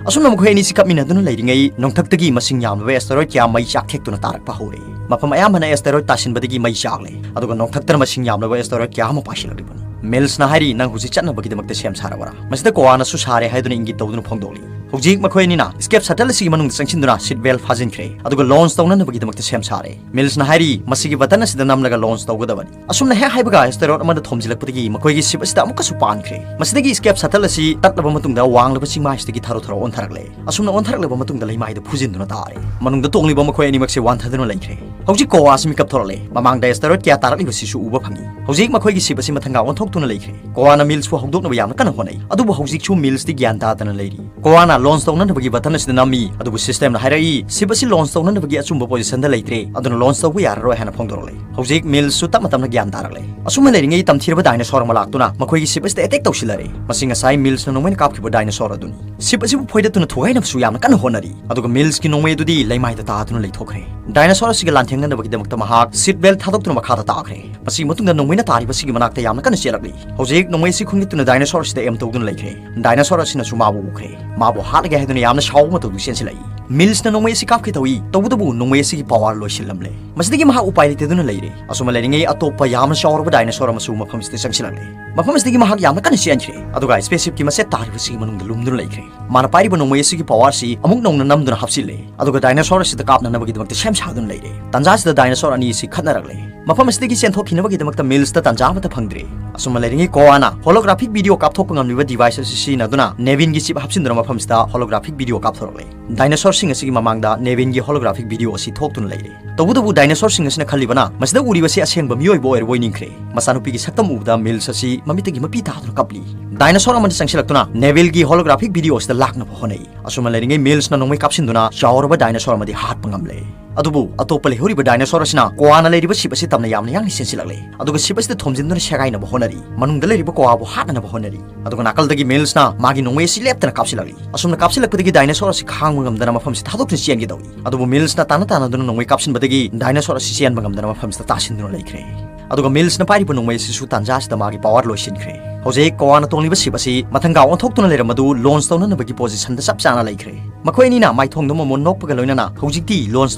ꯑꯁꯨꯝꯅ ꯃꯈꯣꯏ ꯑꯅꯤꯁꯤ ꯀꯞꯃꯤꯟꯅꯗꯨꯅ ꯂꯩꯔꯤꯉꯩ, ꯅꯣꯡꯊꯛꯇꯒꯤ ꯃꯁꯤꯡ ꯌꯥꯝꯂꯕ asteroid ꯀꯌꯥ ꯃꯩ ꯆꯥꯛꯊꯦꯛꯇꯨꯅ ꯇꯥꯔꯛꯄ ꯍꯧꯔꯦ꯫ ꯃꯐꯝ ꯑꯌꯥꯝꯕꯅ asteroid ꯇꯥꯁꯤꯟꯕꯗꯒꯤ ꯃꯩ ꯆꯥꯛꯂꯦ, ꯑꯗꯨꯒ ꯅꯣꯡꯊꯛꯇꯅ ꯃꯁꯤꯡ ꯌꯥꯝꯂꯕ asteroid ꯀꯌꯥ ꯑꯃ ꯄꯥꯏꯁꯤꯜꯂꯛꯂꯤꯕꯅꯤ꯫ ꯃꯤꯜꯁꯅ ꯍꯥꯏꯔꯤ, "ꯅꯪ ꯍꯧꯖꯤꯛ ꯆꯠꯅꯕꯒꯤꯗꯃꯛꯇ ꯁꯦꯝ ꯁꯥꯔꯕꯔꯥ?" ꯃꯁꯤꯗ ꯀꯣꯋꯥꯅꯁꯨ ꯁꯥꯔꯦ ꯍꯥꯏꯗꯨꯅ ꯏꯪꯒꯤꯠ ꯇꯧꯗꯨꯅ ꯐꯣꯡꯗꯣꯛꯂꯤ꯫ ꯍꯧꯖꯤꯛ ꯃꯈꯣꯏ ꯑꯅꯤꯅ escape shuttle ꯑꯁꯤꯒꯤ ꯃꯅꯨꯡꯗ ꯆꯪꯁꯤꯟꯗꯨꯅ seat belt ꯐꯥꯖꯤꯟꯈ꯭ꯔꯦ, ꯑꯗꯨꯒ launch ꯇꯧꯅꯅꯕꯒꯤꯗꯃꯛꯇ ꯁꯦꯝ ꯁꯥꯔꯦ꯫ ꯃꯤꯜꯁꯅ ꯍꯥꯏꯔꯤ, "ꯃꯁꯤꯒꯤ button ꯑꯁꯤꯗ ꯅꯝꯂꯒ launch ꯇꯧꯒꯗꯕꯅꯤ"꯫ ꯑꯁꯨꯝꯅ ꯍꯦꯛ ꯍꯥꯏꯕꯒ asteroid ꯑꯃꯗ ꯊꯣꯝꯖꯤꯜꯂꯛꯄꯗꯒꯤ ꯃꯈꯣꯏꯒꯤ ship ꯑꯁꯤꯗ ꯑꯃꯨꯛꯀꯁꯨ ꯄꯥꯟꯈ꯭ꯔꯦ꯫ ꯃꯁꯤꯗꯒꯤ escape shuttle ꯑꯁꯤ ꯇꯠꯂꯕ ꯃꯇꯨꯡꯗ ꯋꯥꯡꯂꯕ ꯆꯤꯡꯃꯥꯏꯁꯤꯗꯒꯤ ꯊꯥꯔꯨ ꯊꯥꯔꯨ ꯑꯣꯟꯊꯔꯛꯂꯦ꯫ ꯑꯁꯨꯝꯅ ꯑꯣꯟꯊꯔꯛꯂꯕ ꯃꯇꯨꯡꯗ ꯂꯩꯃꯥꯏꯗ ꯐꯨꯖꯤꯟꯗꯨꯅ ꯇꯥꯔꯦ꯫ ꯃꯅꯨꯡꯗ ꯇꯣꯡꯂꯤꯕ ꯃꯈꯣꯏ ꯑꯅꯤꯃꯛꯁꯦ ꯋꯥꯟꯊꯗꯨꯅ ꯂꯩꯈ꯭ꯔꯦ꯫ ꯍꯧꯖꯤꯛ ꯀꯣꯋꯥꯁꯤ ꯃꯤꯀꯞ ꯊꯣꯔꯛꯂꯦ꯫ ꯃꯃꯥꯡꯗ asteroid ꯀꯌꯥ ꯇꯥꯔꯛꯂꯤꯕꯁꯤꯁꯨ ꯎꯕ ꯐꯪꯏ꯫ ꯍꯧꯖꯤꯛ ꯃꯈꯣꯏꯒꯤ ship ꯑꯁꯤ ꯃꯊꯪꯒ ꯑꯣꯟꯊꯣꯛꯇꯨꯅ ꯂꯩꯈ꯭ꯔꯦ꯫ ꯀꯣꯋꯥꯅ ꯃꯤꯜꯁꯄꯨ ꯍꯧꯗꯣꯛꯅꯕ ꯌꯥꯝꯅ ꯀꯟꯅ ꯍꯣꯠꯅꯩ, ꯑꯗꯨꯕꯨ ꯍꯧꯖꯤꯛꯁꯨ ꯃꯤꯜꯁꯇꯤ ꯒ꯭ꯌꯥꯟ ꯇꯥꯗꯅ ꯂꯩꯔꯤ꯫ ꯀꯣꯋꯥꯅ launch ꯇꯧꯅꯅꯕꯒꯤ button ꯑꯁꯤꯗ ꯅꯝꯃꯤ, ꯑꯗꯨꯕꯨ systemꯅ ꯍꯥꯏꯔꯛꯏ, "Ship ꯑꯁꯤ launch ꯇꯧꯅꯅꯕꯒꯤ ꯑꯆꯨꯝꯕ positionꯗ ꯂꯩꯇ꯭ꯔꯦ, ꯑꯗꯨꯅ launch ꯇꯧꯕ ꯌꯥꯔꯔꯣꯏ" ꯍꯥꯏꯅ ꯐꯣꯡꯗꯣꯔꯛꯂꯦ꯫ ꯍꯧꯖꯤꯛ ꯃꯤꯜꯁꯁꯨ ꯇꯞꯅ ꯇꯞꯅ ꯒ꯭ꯌꯥꯟ ꯇꯥꯔꯛꯂꯦ꯫ ꯑꯁꯨꯝꯅ ꯂꯩꯔꯤꯉꯩ, ꯇꯝꯊꯤꯔꯕ dinosaur ꯑꯃ ꯂꯥꯛꯇꯨꯅ ꯃꯈꯣꯏꯒꯤ ship ꯑꯁꯤꯗ attack ꯇꯧꯁꯤꯜꯂꯔꯦ꯫ ꯃꯁꯤ ꯉꯁꯥꯏ ꯃꯤꯜꯁꯅ ꯅꯣꯡꯃꯩꯅ ꯀꯥꯞꯈꯤꯕ dinosaur ꯑꯗꯨꯅꯤ꯫ Ship ꯑꯁꯤꯕꯨ ꯐꯣꯏꯗꯠꯇꯨꯅ ꯊꯨꯒꯥꯏꯅꯕꯁꯨ ꯌꯥꯝꯅ ꯀꯟꯅ ꯍꯣꯠꯅꯔꯤ, ꯑꯗꯨꯒ ꯃꯤꯜꯁꯀꯤ ꯅꯣꯡꯃꯩ ꯑꯗꯨꯗꯤ ꯂꯩꯃꯥꯏꯗ ꯇꯥꯗꯨꯅ ꯂꯩꯊꯣꯛꯈ꯭ꯔꯦ꯫ Dinosaur ꯑꯁꯤꯒ ꯂꯥꯟꯊꯦꯡꯅꯅꯕꯒꯤꯗꯃꯛꯇ ꯃꯍꯥꯛ seat belt ꯊꯥꯗꯣꯛꯇꯨꯅ ꯃꯈꯥꯗ ꯇꯥꯈ꯭ꯔꯦ꯫ ꯃꯁꯤꯒꯤ ꯃꯇꯨꯡꯗ ꯅꯣꯡꯃꯩꯅ ꯇꯥꯔꯤꯕꯁꯤꯒꯤ ꯃꯅꯥꯛꯇ ꯌꯥꯝꯅ ꯀꯟꯅ ꯆꯦꯜꯂꯛꯂꯤ꯫ ꯍꯧꯖꯤꯛ ꯅꯣꯡꯃꯩ ꯑꯁꯤ ꯈꯨꯟꯒꯠꯇꯨꯅ dinosaur ꯑꯁꯤꯗ aim ꯇꯧꯗꯨꯅ ꯂꯩꯈ꯭ꯔꯦ꯫ Dinosaur ꯑꯁꯤꯅꯁꯨ ꯃꯥꯕꯨ ꯎꯈ꯭ꯔꯦ꯫ ꯃꯥꯕꯨ ꯍꯥꯠꯂꯒꯦ ꯍꯥꯏꯗꯨꯅ ꯌꯥꯝꯅ ꯁꯥꯎꯕ ꯃꯇꯧꯗꯨ ꯆꯦꯟꯁꯤꯜꯂꯛꯏ꯫ ꯃꯤꯜꯁꯅ ꯅꯣꯡꯃꯩ ꯑꯁꯤ ꯀꯥꯞꯀꯦ ꯇꯧꯏ, ꯇꯧꯕꯇꯕꯨ ꯅꯣꯡꯃꯩ ꯑꯁꯤꯒꯤ power ꯂꯣꯏꯁꯤꯜꯂꯝꯂꯦ꯫ ꯃꯁꯤꯗꯒꯤ ꯃꯍꯥꯛ ꯎꯄꯥꯏ ꯂꯩꯇꯗꯨꯅ ꯂꯩꯔꯦ꯫ ꯑꯁꯨꯝꯅ ꯂꯩꯔꯤꯉꯩ, ꯑꯇꯣꯞꯄ ꯌꯥꯝꯅ ꯆꯥꯎꯔꯕ dinosaur ꯑꯃꯁꯨ ꯃꯐꯝ ꯑꯁꯤꯗ ꯆꯪꯁꯤꯜꯂꯛꯂꯦ꯫ ꯃꯐꯝ ꯑꯁꯤꯗꯒꯤ ꯃꯍꯥꯛ ꯌꯥꯝꯅ ꯀꯟꯅ ꯆꯦꯟꯈ꯭ꯔꯦ, ꯑꯗꯨꯒ spaceshipꯀꯤ ꯃꯆꯦꯠ ꯇꯥꯔꯤꯕꯁꯤꯒꯤ ꯃꯅꯨꯡꯗ ꯂꯨꯝꯗꯨꯅ ꯂꯩꯈ꯭ꯔꯦ꯫ ꯃꯥꯅ ꯄꯥꯏꯔꯤꯕ ꯅꯣꯡꯃꯩ ꯑꯁꯤꯒꯤ power ꯑꯁꯤ ꯑꯃꯨꯛ ꯅꯧꯅ ꯅꯝꯗꯨꯅ ꯍꯥꯞꯆꯤꯜꯂꯦ, ꯑꯗꯨꯒ dinosaur ꯑꯁꯤꯗ ꯀꯥꯞꯅꯅꯕꯒꯤꯗꯃꯛꯇ ꯁꯦꯝ ꯁꯥꯗꯨꯅ ꯂꯩꯔꯦ꯫ ꯇꯥꯟꯖꯥ ꯑꯁꯤꯗ dinosaur ꯑꯅꯤ ꯑꯁꯤ ꯈꯠꯅꯔꯛꯂꯦ꯫ ꯃꯐꯝ ꯑꯁꯤꯗꯒꯤ ꯆꯦꯟꯊꯣꯛꯈꯤꯅꯕꯒꯤꯗꯃꯛꯇ ꯃꯤꯜꯁꯇ ꯇꯥꯟꯖꯥ ꯑꯃꯠꯇ ꯐꯪꯗ꯭ꯔꯦ꯫ ꯑꯁꯨꯝꯅ ꯂꯩꯔꯤꯉꯩ, ꯀꯣꯋꯥꯅ holographic video ꯀꯥꯞꯊꯣꯛꯄ ꯉꯝꯂꯤꯕ device ꯑꯁꯤ ꯁꯤꯖꯤꯟꯅꯗꯨꯅ Nevinꯒꯤ chip ꯍꯥꯞꯆꯤꯟꯗꯨꯅ ꯃꯐꯝꯁꯤꯗ holographic video ꯀꯥꯞꯊꯣꯔꯛꯂꯦ꯫ Dinosaurꯁꯤꯡ ꯑꯁꯤꯒꯤ ꯃꯃꯥꯡꯗ Nevinꯒꯤ holographic video ꯑꯁꯤ ꯊꯣꯛꯇꯨꯅ ꯂꯩꯔꯦ꯫ ꯇꯧꯕꯇꯕꯨ dinosaurꯁꯤꯡ ꯑꯁꯤꯅ ꯈꯜꯂꯤꯕꯅ ꯃꯁꯤꯗ ꯎꯔꯤꯕꯁꯤ ꯑꯁꯦꯡꯕ ꯃꯤꯑꯣꯏꯕ ꯑꯣꯏꯔꯕꯣꯏ ꯅꯤꯡꯈ꯭ꯔꯦ꯫ ꯃꯆꯥꯅꯨꯄꯤꯒꯤ ꯁꯛꯇꯝ ꯎꯕꯗ ꯃꯤꯜꯁ ꯑꯁꯤ ꯃꯃꯤꯠꯇꯒꯤ ꯃꯄꯤ ꯇꯥꯗꯨꯅ ꯀꯞꯂꯤ꯫ Dinosaur ꯑꯃꯅ ꯆꯪꯁꯤꯜꯂꯛꯇꯨꯅ Nevinꯒꯤ holographic video ꯑꯁꯤꯗ ꯂꯥꯛꯅꯕ ꯍꯣꯠꯅꯩ꯫ ꯑꯁꯨꯝꯅ ꯂꯩꯔꯤꯉꯩ, ꯃꯤꯜꯁꯅ ꯅꯣꯡꯃꯩ ꯀꯥꯞꯁꯤꯟꯗꯨꯅ ꯆꯥꯎꯔꯕ dinosaur ꯑꯃꯗꯤ ꯍꯥꯠꯄ ꯉꯝꯂꯦ꯫ ꯑꯗꯨꯕꯨ ꯑꯇꯣꯞꯄ ꯂꯩꯍꯧꯔꯤꯕ dinosaur ꯑꯁꯤꯅ ꯀꯣꯋꯥꯅ ꯂꯩꯔꯤꯕ ship ꯑꯁꯤ ꯇꯝꯅ ꯌꯥꯝꯅ ꯌꯥꯡꯅ ꯆꯦꯟꯁꯤꯜꯂꯛꯂꯦ꯫ ꯑꯗꯨꯒ ship ꯑꯁꯤꯗ ꯊꯣꯝꯖꯤꯟꯗꯨꯅ ꯁꯦꯒꯥꯏꯅꯕ ꯍꯣꯠꯅꯔꯤ꯫ ꯃꯅꯨꯡꯗ ꯂꯩꯔꯤꯕ ꯀꯣꯋꯥꯕꯨ ꯍꯥꯠꯅꯅꯕ ꯍꯣꯠꯅꯔꯤ꯫ ꯑꯗꯨꯒ ꯅꯥꯀꯜꯗꯒꯤ Mills ꯅ ꯃꯥꯒꯤ ꯅꯣꯡꯃꯩ ꯑꯁꯤ ꯂꯦꯞꯇꯅ ꯀꯥꯞꯁꯤꯜꯂꯛꯂꯤ꯫ ꯑꯁꯨꯝꯅ ꯀꯥꯞꯁꯤꯜꯂꯛꯄꯗꯒꯤ dinosaur ꯑꯁꯤ ꯈꯥꯡꯕ ꯉꯝꯗꯅ ꯃꯐꯝꯁꯤ ꯊꯥꯗꯣꯛꯇꯨꯅ ꯆꯦꯟꯒꯦ ꯇꯧꯏ꯫ ꯑꯗꯨꯕꯨ Mills ꯅ ꯇꯥꯟꯅ ꯇꯥꯟꯅꯗꯨꯅ ꯅꯣꯡꯃꯩ ꯀꯥꯞꯁꯤꯟꯕꯗꯒꯤ dinosaur ꯑꯁꯤ ꯆꯦꯟꯕ ꯉꯝꯗꯅ ꯃꯐꯝꯁꯤꯗ ꯇꯥꯁꯤꯟꯗꯨꯅ ꯂꯩꯈ꯭ꯔꯦ꯫ ꯑꯗꯨꯒ Mills ꯅ ꯄꯥꯏꯔꯤꯕ ꯅꯣꯡꯃꯩ ꯑꯁꯤꯁꯨ ꯇꯥꯟꯖꯥ ꯑꯁꯤꯗ ꯃꯥꯒꯤ power ꯂꯣꯏꯁꯤꯟꯈ꯭ꯔꯦ꯫ ꯍꯧꯖꯤꯛ ꯀꯣꯋꯥꯅ ꯇꯣꯡꯂꯤꯕ ship ꯑꯁꯤ ꯃꯊꯪꯒꯥ ꯑꯣꯟꯊꯣꯛꯇꯨꯅ ꯂꯩꯔꯝꯕꯗꯨ launch ꯇꯧꯅꯅꯕꯒꯤ position ꯗ ꯆꯞ ꯆꯥꯅ ꯂꯩꯈ꯭ꯔꯦ꯫ ꯃꯈꯣꯏ ꯑꯅꯤꯅ ꯃꯥꯏꯊꯣꯡꯗ ꯃꯣꯃꯣꯟ ꯅꯣꯛꯄꯒ ꯂꯣꯏꯅꯅ ꯍꯧꯖꯤꯛꯇꯤ launch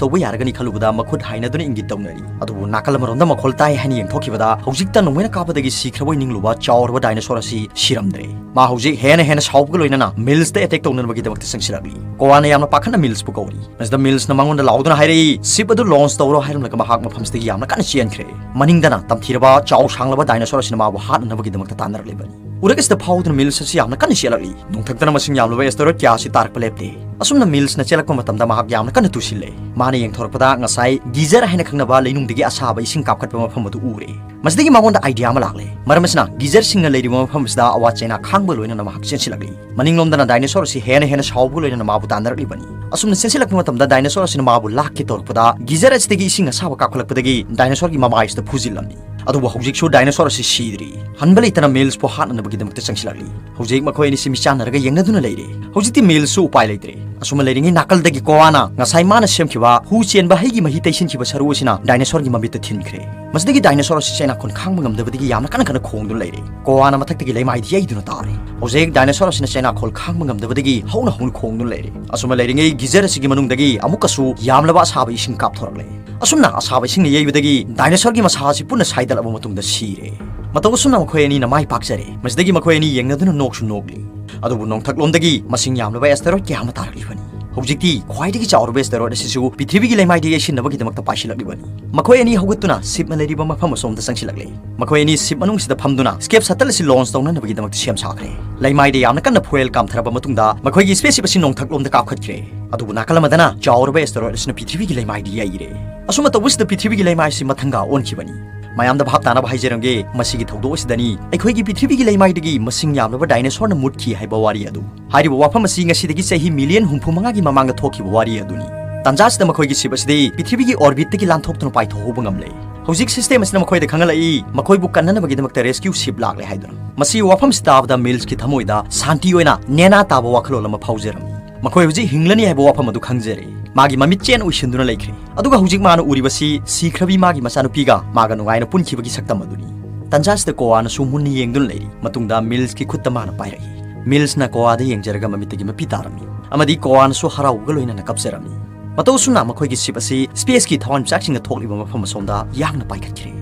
ꯇꯧꯕ ꯌꯥꯔꯒꯅꯤ ꯈꯜꯂꯨꯕꯗ ꯃꯈꯨꯠ ꯍꯥꯏꯅꯗꯨꯅ ꯏꯪꯒꯤꯠ ꯇꯧꯅꯔꯤ꯫ ꯑꯗꯨꯕꯨ ꯅꯥꯀꯜ ꯑꯃꯔꯣꯝꯗ ꯃꯈꯣꯜ ꯇꯥꯏ ꯍꯥꯏꯅ ꯌꯦꯡꯊꯣꯛꯈꯤꯕꯗ ꯍꯧꯖꯤꯛꯇ ꯅꯣꯡꯃꯩꯅ ꯀꯥꯞꯄꯗꯒꯤ ꯁꯤꯈ꯭ꯔꯕꯣꯏ ꯅꯤꯡꯂꯨꯕ ꯆꯥꯎꯔꯕ dinosaur ꯑꯁꯤ ꯁꯤꯔꯝꯗ꯭ꯔꯦ꯫ ꯃꯥ ꯍꯧꯖꯤꯛ ꯍꯦꯟꯅ ꯍꯦꯟꯅ ꯁꯥꯎꯕꯒ ꯂꯣꯏꯅꯅ Mills ꯇ attack ꯇꯧꯅꯅꯕꯒꯤꯗꯃꯛꯇ ꯆꯪꯁꯤꯜꯂꯛꯂꯤ꯫ ꯀꯣꯋꯥꯅ ꯌꯥꯝꯅ ꯄꯥꯈꯠꯅ Mills ꯄꯨ ꯀꯧꯔꯤ꯫ ꯃꯁꯤꯗ Mills ꯅ ꯃꯉꯣꯟꯗ ꯂꯥꯎꯗꯨꯅ ꯍꯥꯏꯔꯛꯏ, "Ship ꯑꯗꯨ launch ꯇꯧꯔꯣ" ꯍꯥꯏꯔꯝꯂꯒ ꯃꯍꯥꯛ ꯃꯐꯝꯁꯤꯗꯒꯤ ꯌꯥꯝꯅ ꯀꯟꯅ ꯆꯦꯟꯈ꯭ꯔꯦ꯫ ꯃꯅꯤꯡꯗꯅ ꯇꯝꯊꯤꯔꯕ ꯆꯥꯎ ꯁꯥꯡꯂꯕ dinosaur ꯑꯁꯤꯅ ꯃꯥꯕꯨ ꯍꯥꯠꯅꯅꯕꯒꯤꯗꯃꯛꯇ ꯇꯥꯟꯅꯔꯛꯂꯤꯕꯅꯤ꯫ ꯎꯔꯛ ꯑꯁꯤꯗ ꯐꯥꯎꯗꯨꯅ Mills ꯑꯁꯤ ꯌꯥꯝꯅ ꯀꯟꯅ ꯆꯦꯜꯂꯛꯂꯤ꯫ ꯅꯣꯡꯊꯛꯇꯅ ꯃꯁꯤꯡ ꯌꯥꯝꯂꯕ asteroid ꯀꯌꯥ ꯑꯁꯤ ꯇꯥꯔꯛꯄ ꯂꯦꯞꯇꯦ꯫ ꯑꯁꯨꯝꯅ Mills ꯅ ꯆꯦꯜꯂꯛꯄ ꯃꯇꯝꯗ ꯃꯍꯥꯛ ꯌꯥꯝꯅ ꯀꯟꯅ ꯇꯨꯁꯤꯜꯂꯦ꯫ ꯃꯥꯅ ꯌꯦꯡꯊꯣꯔꯛꯄꯗ ꯉꯁꯥꯏ geyser ꯍꯥꯏꯅ ꯈꯪꯅꯕ ꯂꯩꯅꯨꯡꯗꯒꯤ ꯑꯁꯥꯕ ꯏꯁꯤꯡ ꯀꯥꯞꯈꯠꯄ ꯃꯐꯝ ꯑꯗꯨ ꯎꯔꯦ꯫ ꯃꯁꯤꯗꯒꯤ ꯃꯉꯣꯟꯗ idea ꯑꯃ ꯂꯥꯛꯂꯦ꯫ ꯃꯔꯝ ꯑꯁꯤꯅ geyser ꯁꯤꯡꯅ ꯂꯩꯔꯤꯕ ꯃꯐꯝ ꯑꯁꯤꯗ ꯑꯋꯥ ꯆꯩꯅꯥ ꯈꯥꯡꯕ ꯂꯣꯏꯅꯅ ꯃꯍꯥꯛ ꯆꯦꯟꯁꯤꯜꯂꯛꯂꯤ꯫ ꯃꯅꯤꯡꯂꯣꯝꯗꯅ dinosaur ꯑꯁꯤ ꯍꯦꯟꯅ ꯍꯦꯟꯅ ꯁꯥꯎꯕꯒ ꯂꯣꯏꯅꯅ ꯃꯥꯕꯨ ꯇꯥꯟꯅꯔꯛꯂꯤꯕꯅꯤ꯫ ꯑꯁꯨꯝꯅ ꯆꯦꯟꯁꯤꯜꯂꯛꯄ ꯃꯇꯝꯗ dinosaur ꯑꯁꯤꯅ ꯃꯥꯕꯨ ꯂꯥꯛꯀꯦ ꯇꯧꯔꯛꯄꯗ geyser ꯑꯁꯤꯗꯒꯤ ꯏꯁꯤꯡ ꯑꯁꯥꯕ ꯀꯥꯞꯈꯠꯂꯛꯄꯗꯒꯤ dinosaur ꯒꯤ ꯃꯃꯥꯏ ꯑꯁꯤꯗ ꯐꯨꯖꯤꯜꯂꯝꯃꯤ꯫ ꯑꯗꯨꯕꯨ ꯍꯧꯖꯤꯛꯁꯨ dinosaur ꯑꯁꯤ ꯁꯤꯗ꯭ꯔꯤ꯫ ꯍꯟꯕ ꯂꯩꯇꯅ Mills ꯄꯨ ꯍꯥꯠꯅꯅꯕꯒꯤꯗꯃꯛꯇ ꯆꯪꯁꯤꯜꯂꯛꯂꯤ꯫ ꯍꯧꯖꯤꯛ ꯃꯈꯣꯏ ꯑꯅꯤꯁꯤ ꯃꯤꯆꯥꯟꯅꯔꯒ ꯌꯦꯡꯅꯗꯨꯅ ꯂꯩꯔꯦ꯫ ꯍꯧꯖꯤꯛꯇꯤ Mills ꯁꯨ ꯎꯄꯥꯏ ꯂꯩꯇ꯭ꯔꯦ꯫ ꯑꯁꯨꯝꯅ ꯂꯩꯔꯤꯉꯩ ꯅꯥꯀꯜꯗꯒꯤ ꯀꯣꯋꯥꯅ ꯉꯁꯥꯏ ꯃꯥꯅ ꯁꯦꯝꯈꯤꯕ ꯍꯨ ꯆꯦꯟꯕ ꯍꯩꯒꯤ ꯃꯍꯤ ꯇꯩꯁꯤꯟꯈꯤꯕ ꯁꯔꯨ ꯑꯁꯤꯅ dinosaur ꯒꯤ ꯃꯃꯤꯠꯇ ꯊꯤꯟꯈ꯭ꯔꯦ꯫ ꯃꯁꯤꯗꯒꯤ dinosaur ꯑꯁꯤ ꯆꯩꯅꯥꯈꯣꯟ ꯈꯥꯡꯕ ꯉꯝꯗꯕꯗꯒꯤ ꯌꯥꯝꯅ ꯀꯟꯅ ꯀꯟꯅ ꯈꯣꯡꯗꯨꯅ ꯂꯩꯔꯦ꯫ ꯀꯣꯋꯥꯅ ꯃꯊꯛꯇꯒꯤ ꯂꯩꯃꯥꯏꯗ ꯌꯩꯗꯨꯅ ꯇꯥꯔꯦ꯫ ꯍꯧꯖꯤꯛ dinosaur ꯑꯁꯤꯅ ꯆꯩꯅꯥꯈꯣꯜ ꯈꯥꯡꯕ ꯉꯝꯗꯕꯗꯒꯤ ꯍꯧꯅ ꯍꯧꯅ ꯈꯣꯡꯗꯨꯅ ꯂꯩꯔꯦ꯫ ꯑꯁꯨꯝꯅ ꯂꯩꯔꯤꯉꯩ geyser ꯑꯁꯤꯒꯤ ꯃꯅꯨꯡꯗꯒꯤ ꯑꯃꯨꯛꯀꯁꯨ ꯌꯥꯝꯂꯕ ꯑꯁꯥꯕ ꯏꯁꯤꯡ ꯀꯥꯞꯊꯣꯔꯛꯂꯦ꯫ ꯑꯁꯨꯝꯅ ꯑꯁꯥꯕ ꯏꯁꯤꯡꯅ ꯌꯩꯕꯗꯒꯤ dinosaur ꯒꯤ ꯃꯁꯥ ꯑꯁꯤ ꯄꯨꯟꯅ ꯁꯥꯏꯗꯠꯂꯕ ꯃꯇꯨꯡꯗ ꯁꯤꯔꯦ꯫ ꯃꯇꯧ ꯑꯁꯨꯝꯅ ꯃꯈꯣꯏ ꯑꯅꯤꯅ ꯃꯥꯏ ꯄꯥꯛꯆꯔꯦ꯫ ꯃꯁꯤꯗꯒꯤ ꯃꯈꯣꯏ ꯑꯅꯤ ꯌꯦꯡꯅꯗꯨꯅ ꯅꯣꯛꯁꯨ ꯅꯣꯛꯂꯤ꯫ ꯑꯗꯨꯕꯨ ꯅꯣꯡꯊꯛꯂꯣꯝꯗꯒꯤ ꯃꯁꯤꯡ ꯌꯥꯝꯂꯕ asteroid ꯀꯌꯥ ꯑꯃ ꯇꯥꯔꯛꯂꯤꯕꯅꯤ꯫ ꯍꯧꯖꯤꯛꯇꯤ ꯈ꯭ꯋꯥꯏꯗꯒꯤ ꯆꯥꯎꯔꯕ asteroid ꯑꯁꯤꯁꯨ ꯄ꯭ꯔꯤꯊꯤꯕꯤꯒꯤ ꯂꯩꯃꯥꯏꯗ ꯌꯩꯁꯤꯟꯅꯕꯒꯤꯗꯃꯛꯇ ꯄꯥꯏꯁꯤꯜꯂꯛꯂꯤꯕꯅꯤ꯫ ꯃꯈꯣꯏ ꯑꯅꯤ ꯍꯧꯒꯠꯇꯨꯅ ship ꯅ ꯂꯩꯔꯤꯕ ꯃꯐꯝ ꯑꯁꯣꯝꯗ ꯆꯪꯁꯤꯜꯂꯛꯂꯦ꯫ ꯃꯈꯣꯏ ꯑꯅꯤ ship ꯃꯅꯨꯡꯁꯤꯗ ꯐꯝꯗꯨꯅ escape shuttle ꯑꯁꯤ launch ꯇꯧꯅꯅꯕꯒꯤꯗꯃꯛꯇ ꯁꯦꯝ ꯁꯥꯈ꯭ꯔꯦ꯫ ꯂꯩꯃꯥꯏꯗ ꯌꯥꯝꯅ ꯀꯟꯅ fuel ꯀꯥꯝꯊꯔꯕ ꯃꯇꯨꯡꯗ ꯃꯈꯣꯏꯒꯤ spaceship ꯑꯁꯤ ꯅꯣꯡꯊꯛꯂꯣꯝꯗ ꯀꯥꯞꯈꯠꯈ꯭ꯔꯦ꯫ ꯑꯗꯨꯕꯨ ꯅꯥꯀꯜ ꯑꯃꯗꯅ ꯆꯥꯎꯔꯕ asteroid ꯑꯁꯤꯅ ꯄ꯭ꯔꯤꯊꯤꯕꯤꯒꯤ ꯂꯩꯃꯥꯏꯗ ꯌꯩꯔꯦ꯫ ꯑꯁꯨꯝꯅ ꯇꯧꯕꯁꯤꯗ ꯄ꯭ꯔꯤꯊꯤꯕꯤꯒꯤ ꯂꯩꯃꯥꯏ ꯑꯁꯤ ꯃꯊꯪꯒ ꯑꯣꯟꯈꯤꯕꯅꯤ꯫ ꯃꯌꯥꯝꯗ ꯚꯥꯞ ꯇꯥꯅꯕ ꯍꯥꯏꯖꯔꯝꯒꯦ, ꯃꯁꯤꯒꯤ ꯊꯧꯗꯣꯛ ꯑꯁꯤꯗꯅꯤ ꯑꯩꯈꯣꯏꯒꯤ ꯄ꯭ꯔꯤꯊꯤꯕꯤꯒꯤ ꯂꯩꯃꯥꯏꯗꯒꯤ ꯃꯁꯤꯡ ꯌꯥꯝꯂꯕ dinosaur ꯅ ꯃꯨꯠꯈꯤ ꯍꯥꯏꯕ ꯋꯥꯔꯤ ꯑꯗꯨ꯫ ꯍꯥꯏꯔꯤꯕ ꯋꯥꯐꯝ ꯑꯁꯤ ꯉꯁꯤꯗꯒꯤ ꯆꯍꯤ million ꯍꯨꯝꯐꯨ ꯃꯉꯥꯒꯤ ꯃꯃꯥꯡꯗ ꯊꯣꯛꯈꯤꯕ ꯋꯥꯔꯤ ꯑꯗꯨꯅꯤ꯫ ꯇꯥꯟꯖꯥꯁꯤꯗ ꯃꯈꯣꯏꯒꯤ ship ꯑꯁꯤꯗꯤ ꯄ꯭ꯔꯤꯊꯤꯕꯤꯒꯤ orbitꯇꯒꯤ ꯂꯥꯟꯊꯣꯛꯇꯨꯅ ꯄꯥꯏꯊꯣꯛꯍꯧꯕ ꯉꯝꯂꯦ꯫ ꯍꯧꯖꯤꯛ system ꯑꯁꯤꯅ ꯃꯈꯣꯏꯗ ꯈꯪꯍꯜꯂꯛꯏ, ꯃꯈꯣꯏꯕꯨ ꯀꯟꯅꯅꯕꯒꯤꯗꯃꯛꯇ rescue ship ꯂꯥꯛꯂꯦ ꯍꯥꯏꯗꯨꯅ꯫ ꯃꯁꯤꯒꯤ ꯋꯥꯐꯝꯁꯤ ꯇꯥꯕꯗ ꯃꯤꯜꯁꯀꯤ ꯊꯃꯣꯏꯗ ꯁꯥꯟꯇꯤ ꯑꯣꯏꯅ ꯅꯦꯅꯥ ꯇꯥꯕ ꯋꯥꯈꯜꯂꯣꯟ ꯑꯃ ꯐꯥꯎꯖꯔꯝꯃꯤ꯫ ꯃꯈꯣꯏ ꯍꯧꯖꯤꯛ ꯍꯤꯡꯂꯅꯤ ꯍꯥꯏꯕ ꯋꯥꯐꯝ ꯑꯗꯨ ꯈꯪꯖꯔꯦ꯫ ꯃꯥꯒꯤ ꯃꯃꯤꯠ ꯆꯦꯟ ꯎꯏꯁꯤꯟꯗꯨꯅ ꯂꯩꯈ꯭ꯔꯦ꯫ ꯑꯗꯨꯒ ꯍꯧꯖꯤꯛ ꯃꯥꯅ ꯎꯔꯤꯕꯁꯤ ꯁꯤꯈ꯭ꯔꯕꯤ ꯃꯥꯒꯤ ꯃꯆꯥꯅꯨꯄꯤꯒ ꯃꯥꯒ ꯅꯨꯡꯉꯥꯏꯅ ꯄꯨꯟꯈꯤꯕꯒꯤ ꯁꯛꯇꯝ ꯑꯗꯨꯅꯤ꯫ ꯇꯥꯟꯖꯥꯁꯤꯗ ꯀꯣꯋꯥꯅꯁꯨ ꯃꯨꯟꯅ ꯌꯦꯡꯗꯨꯅ ꯂꯩꯔꯤ꯫ ꯃꯇꯨꯡꯗ ꯃꯤꯜꯁꯀꯤ ꯈꯨꯠꯇ ꯃꯥꯅ ꯄꯥꯏꯔꯛꯏ꯫ ꯃꯤꯜꯁꯅ ꯀꯣꯋꯥꯗ ꯌꯦꯡꯖꯔꯒ ꯃꯃꯤꯠꯇꯒꯤ ꯃꯄꯤ ꯇꯥꯔꯝꯃꯤ꯫ ꯑꯃꯗꯤ ꯀꯣꯋꯥꯅꯁꯨ ꯍꯔꯥꯎꯕꯒ ꯂꯣꯏꯅꯅ ꯀꯞꯆꯔꯝꯃꯤ꯫ ꯃꯇꯧ ꯑꯁꯨꯝꯅ ꯃꯈꯣꯏꯒꯤ ship ꯑꯁꯤ spaceꯀꯤ ꯊꯋꯥꯟꯃꯤꯆꯥꯛꯁꯤꯡꯅ ꯊꯣꯛꯂꯤꯕ ꯃꯐꯝ ꯑꯁꯣꯝꯗ ꯌꯥꯡꯅ ꯄꯥꯏꯈꯠꯈ꯭ꯔꯦ꯫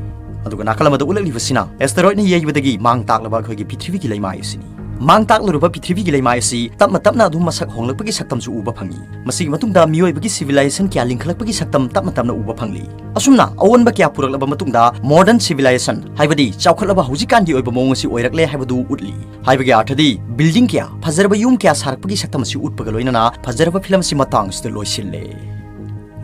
ꯑꯗꯨꯒ ꯅꯥꯀꯜ ꯑꯃꯗ ꯎꯠꯂꯛꯂꯤꯕꯁꯤꯅ asteroidꯅ ꯌꯩꯕꯗꯒꯤ ꯃꯥꯡ ꯇꯥꯛꯂꯕ ꯑꯩꯈꯣꯏꯒꯤ ꯄ꯭ꯔꯤꯊꯤꯕꯤꯒꯤ ꯂꯩꯃꯥꯏ ꯑꯁꯤꯅꯤ꯫ ꯃꯥꯡ ꯇꯥꯛꯂꯨꯔꯕ ꯄ꯭ꯔꯤꯊꯤꯕꯤꯒꯤ ꯂꯩꯃꯥꯏ ꯑꯁꯤ ꯇꯞꯅ ꯇꯞꯅ ꯑꯗꯨꯝ ꯃꯁꯛ ꯍꯣꯡꯂꯛꯄꯒꯤ ꯁꯛꯇꯝꯁꯨ ꯎꯕ ꯐꯪꯏ꯫ ꯃꯁꯤꯒꯤ ꯃꯇꯨꯡꯗ ꯃꯤꯑꯣꯏꯕꯒꯤ civilization ꯀꯌꯥ ꯂꯤꯡꯈꯠꯂꯛꯄꯒꯤ ꯁꯛꯇꯝ ꯇꯞꯅ ꯇꯞꯅ ꯎꯕ ꯐꯪꯂꯤ꯫ ꯑꯁꯨꯝꯅ ꯑꯑꯣꯟꯕ ꯀꯌꯥ ꯄꯨꯔꯛꯂꯕ ꯃꯇꯨꯡꯗ modern civilization, ꯍꯥꯏꯕꯗꯤ ꯆꯥꯎꯈꯠꯂꯕ ꯍꯧꯖꯤꯛꯀꯥꯟꯒꯤ ꯑꯣꯏꯕ ꯃꯑꯣꯡ ꯑꯁꯤ ꯑꯣꯏꯔꯛꯂꯦ ꯍꯥꯏꯕꯗꯨ ꯎꯠꯂꯤ꯫ ꯍꯥꯏꯕꯒꯤ ꯑꯥꯔꯊꯗꯤ building ꯀꯌꯥ, ꯐꯖꯔꯕ ꯌꯨꯝ ꯀꯌꯥ ꯁꯥꯔꯛꯄꯒꯤ ꯁꯛꯇꯝ ꯑꯁꯤ ꯎꯠꯄꯒ ꯂꯣꯏꯅꯅ ꯐꯖꯔꯕ film ꯑꯁꯤ ꯃꯇꯥꯡ ꯑꯁꯤꯗ ꯂꯣꯏꯁꯤꯜꯂꯦ꯫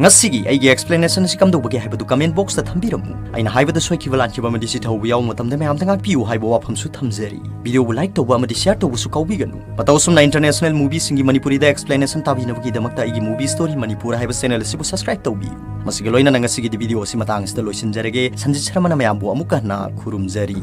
ꯉꯁꯤꯒꯤ ꯑꯩꯒꯤ explanation ꯑꯁꯤ ꯀꯝꯗꯧꯕꯒꯦ ꯍꯥꯏꯕꯗꯨ comment boxꯇ ꯊꯝꯕꯤꯔꯝꯃꯨ꯫ ꯑꯩꯅ ꯍꯥꯏꯕꯗ ꯁꯣꯏꯈꯤꯕ ꯂꯥꯟꯈꯤꯕ ꯑꯃꯗꯤ ꯆꯤꯊꯍꯧꯕ ꯌꯥꯎꯕ ꯃꯇꯝꯗ ꯃꯌꯥꯝꯗ ꯉꯥꯛꯄꯤꯌꯨ ꯍꯥꯏꯕ ꯋꯥꯐꯝꯁꯨ ꯊꯝꯖꯔꯤ꯫ Videoꯕꯨ like ꯇꯧꯕ ꯑꯃꯗꯤ share ꯇꯧꯕꯁꯨ ꯀꯥꯎꯕꯤꯒꯅꯨ꯫ ꯃꯇꯧ ꯑꯁꯨꯝꯅ international movieꯁꯤꯡꯒꯤ ꯃꯅꯤꯄꯨꯔꯤꯗ explanation ꯇꯥꯕꯤꯅꯕꯒꯤꯗꯃꯛꯇ ꯑꯩꯒꯤ Movie Story Manipur ꯍꯥꯏꯕ channel ꯑꯁꯤꯕꯨ subscribe ꯇꯧꯕꯤꯌꯨ꯫ ꯃꯁꯤꯒ ꯂꯣꯏꯅꯅ ꯉꯁꯤꯒꯤꯗꯤ video ꯑꯁꯤ ꯃꯇꯥꯡ ꯑꯁꯤꯗ ꯂꯣꯏꯁꯤꯟꯖꯔꯒꯦ꯫ ꯁꯟꯖꯤꯠ ꯁꯔꯃꯅ ꯃꯌꯥꯝꯕꯨ ꯑꯃꯨꯛꯀ ꯍꯟꯅ ꯈꯨꯔꯨꯝꯖꯔꯤ꯫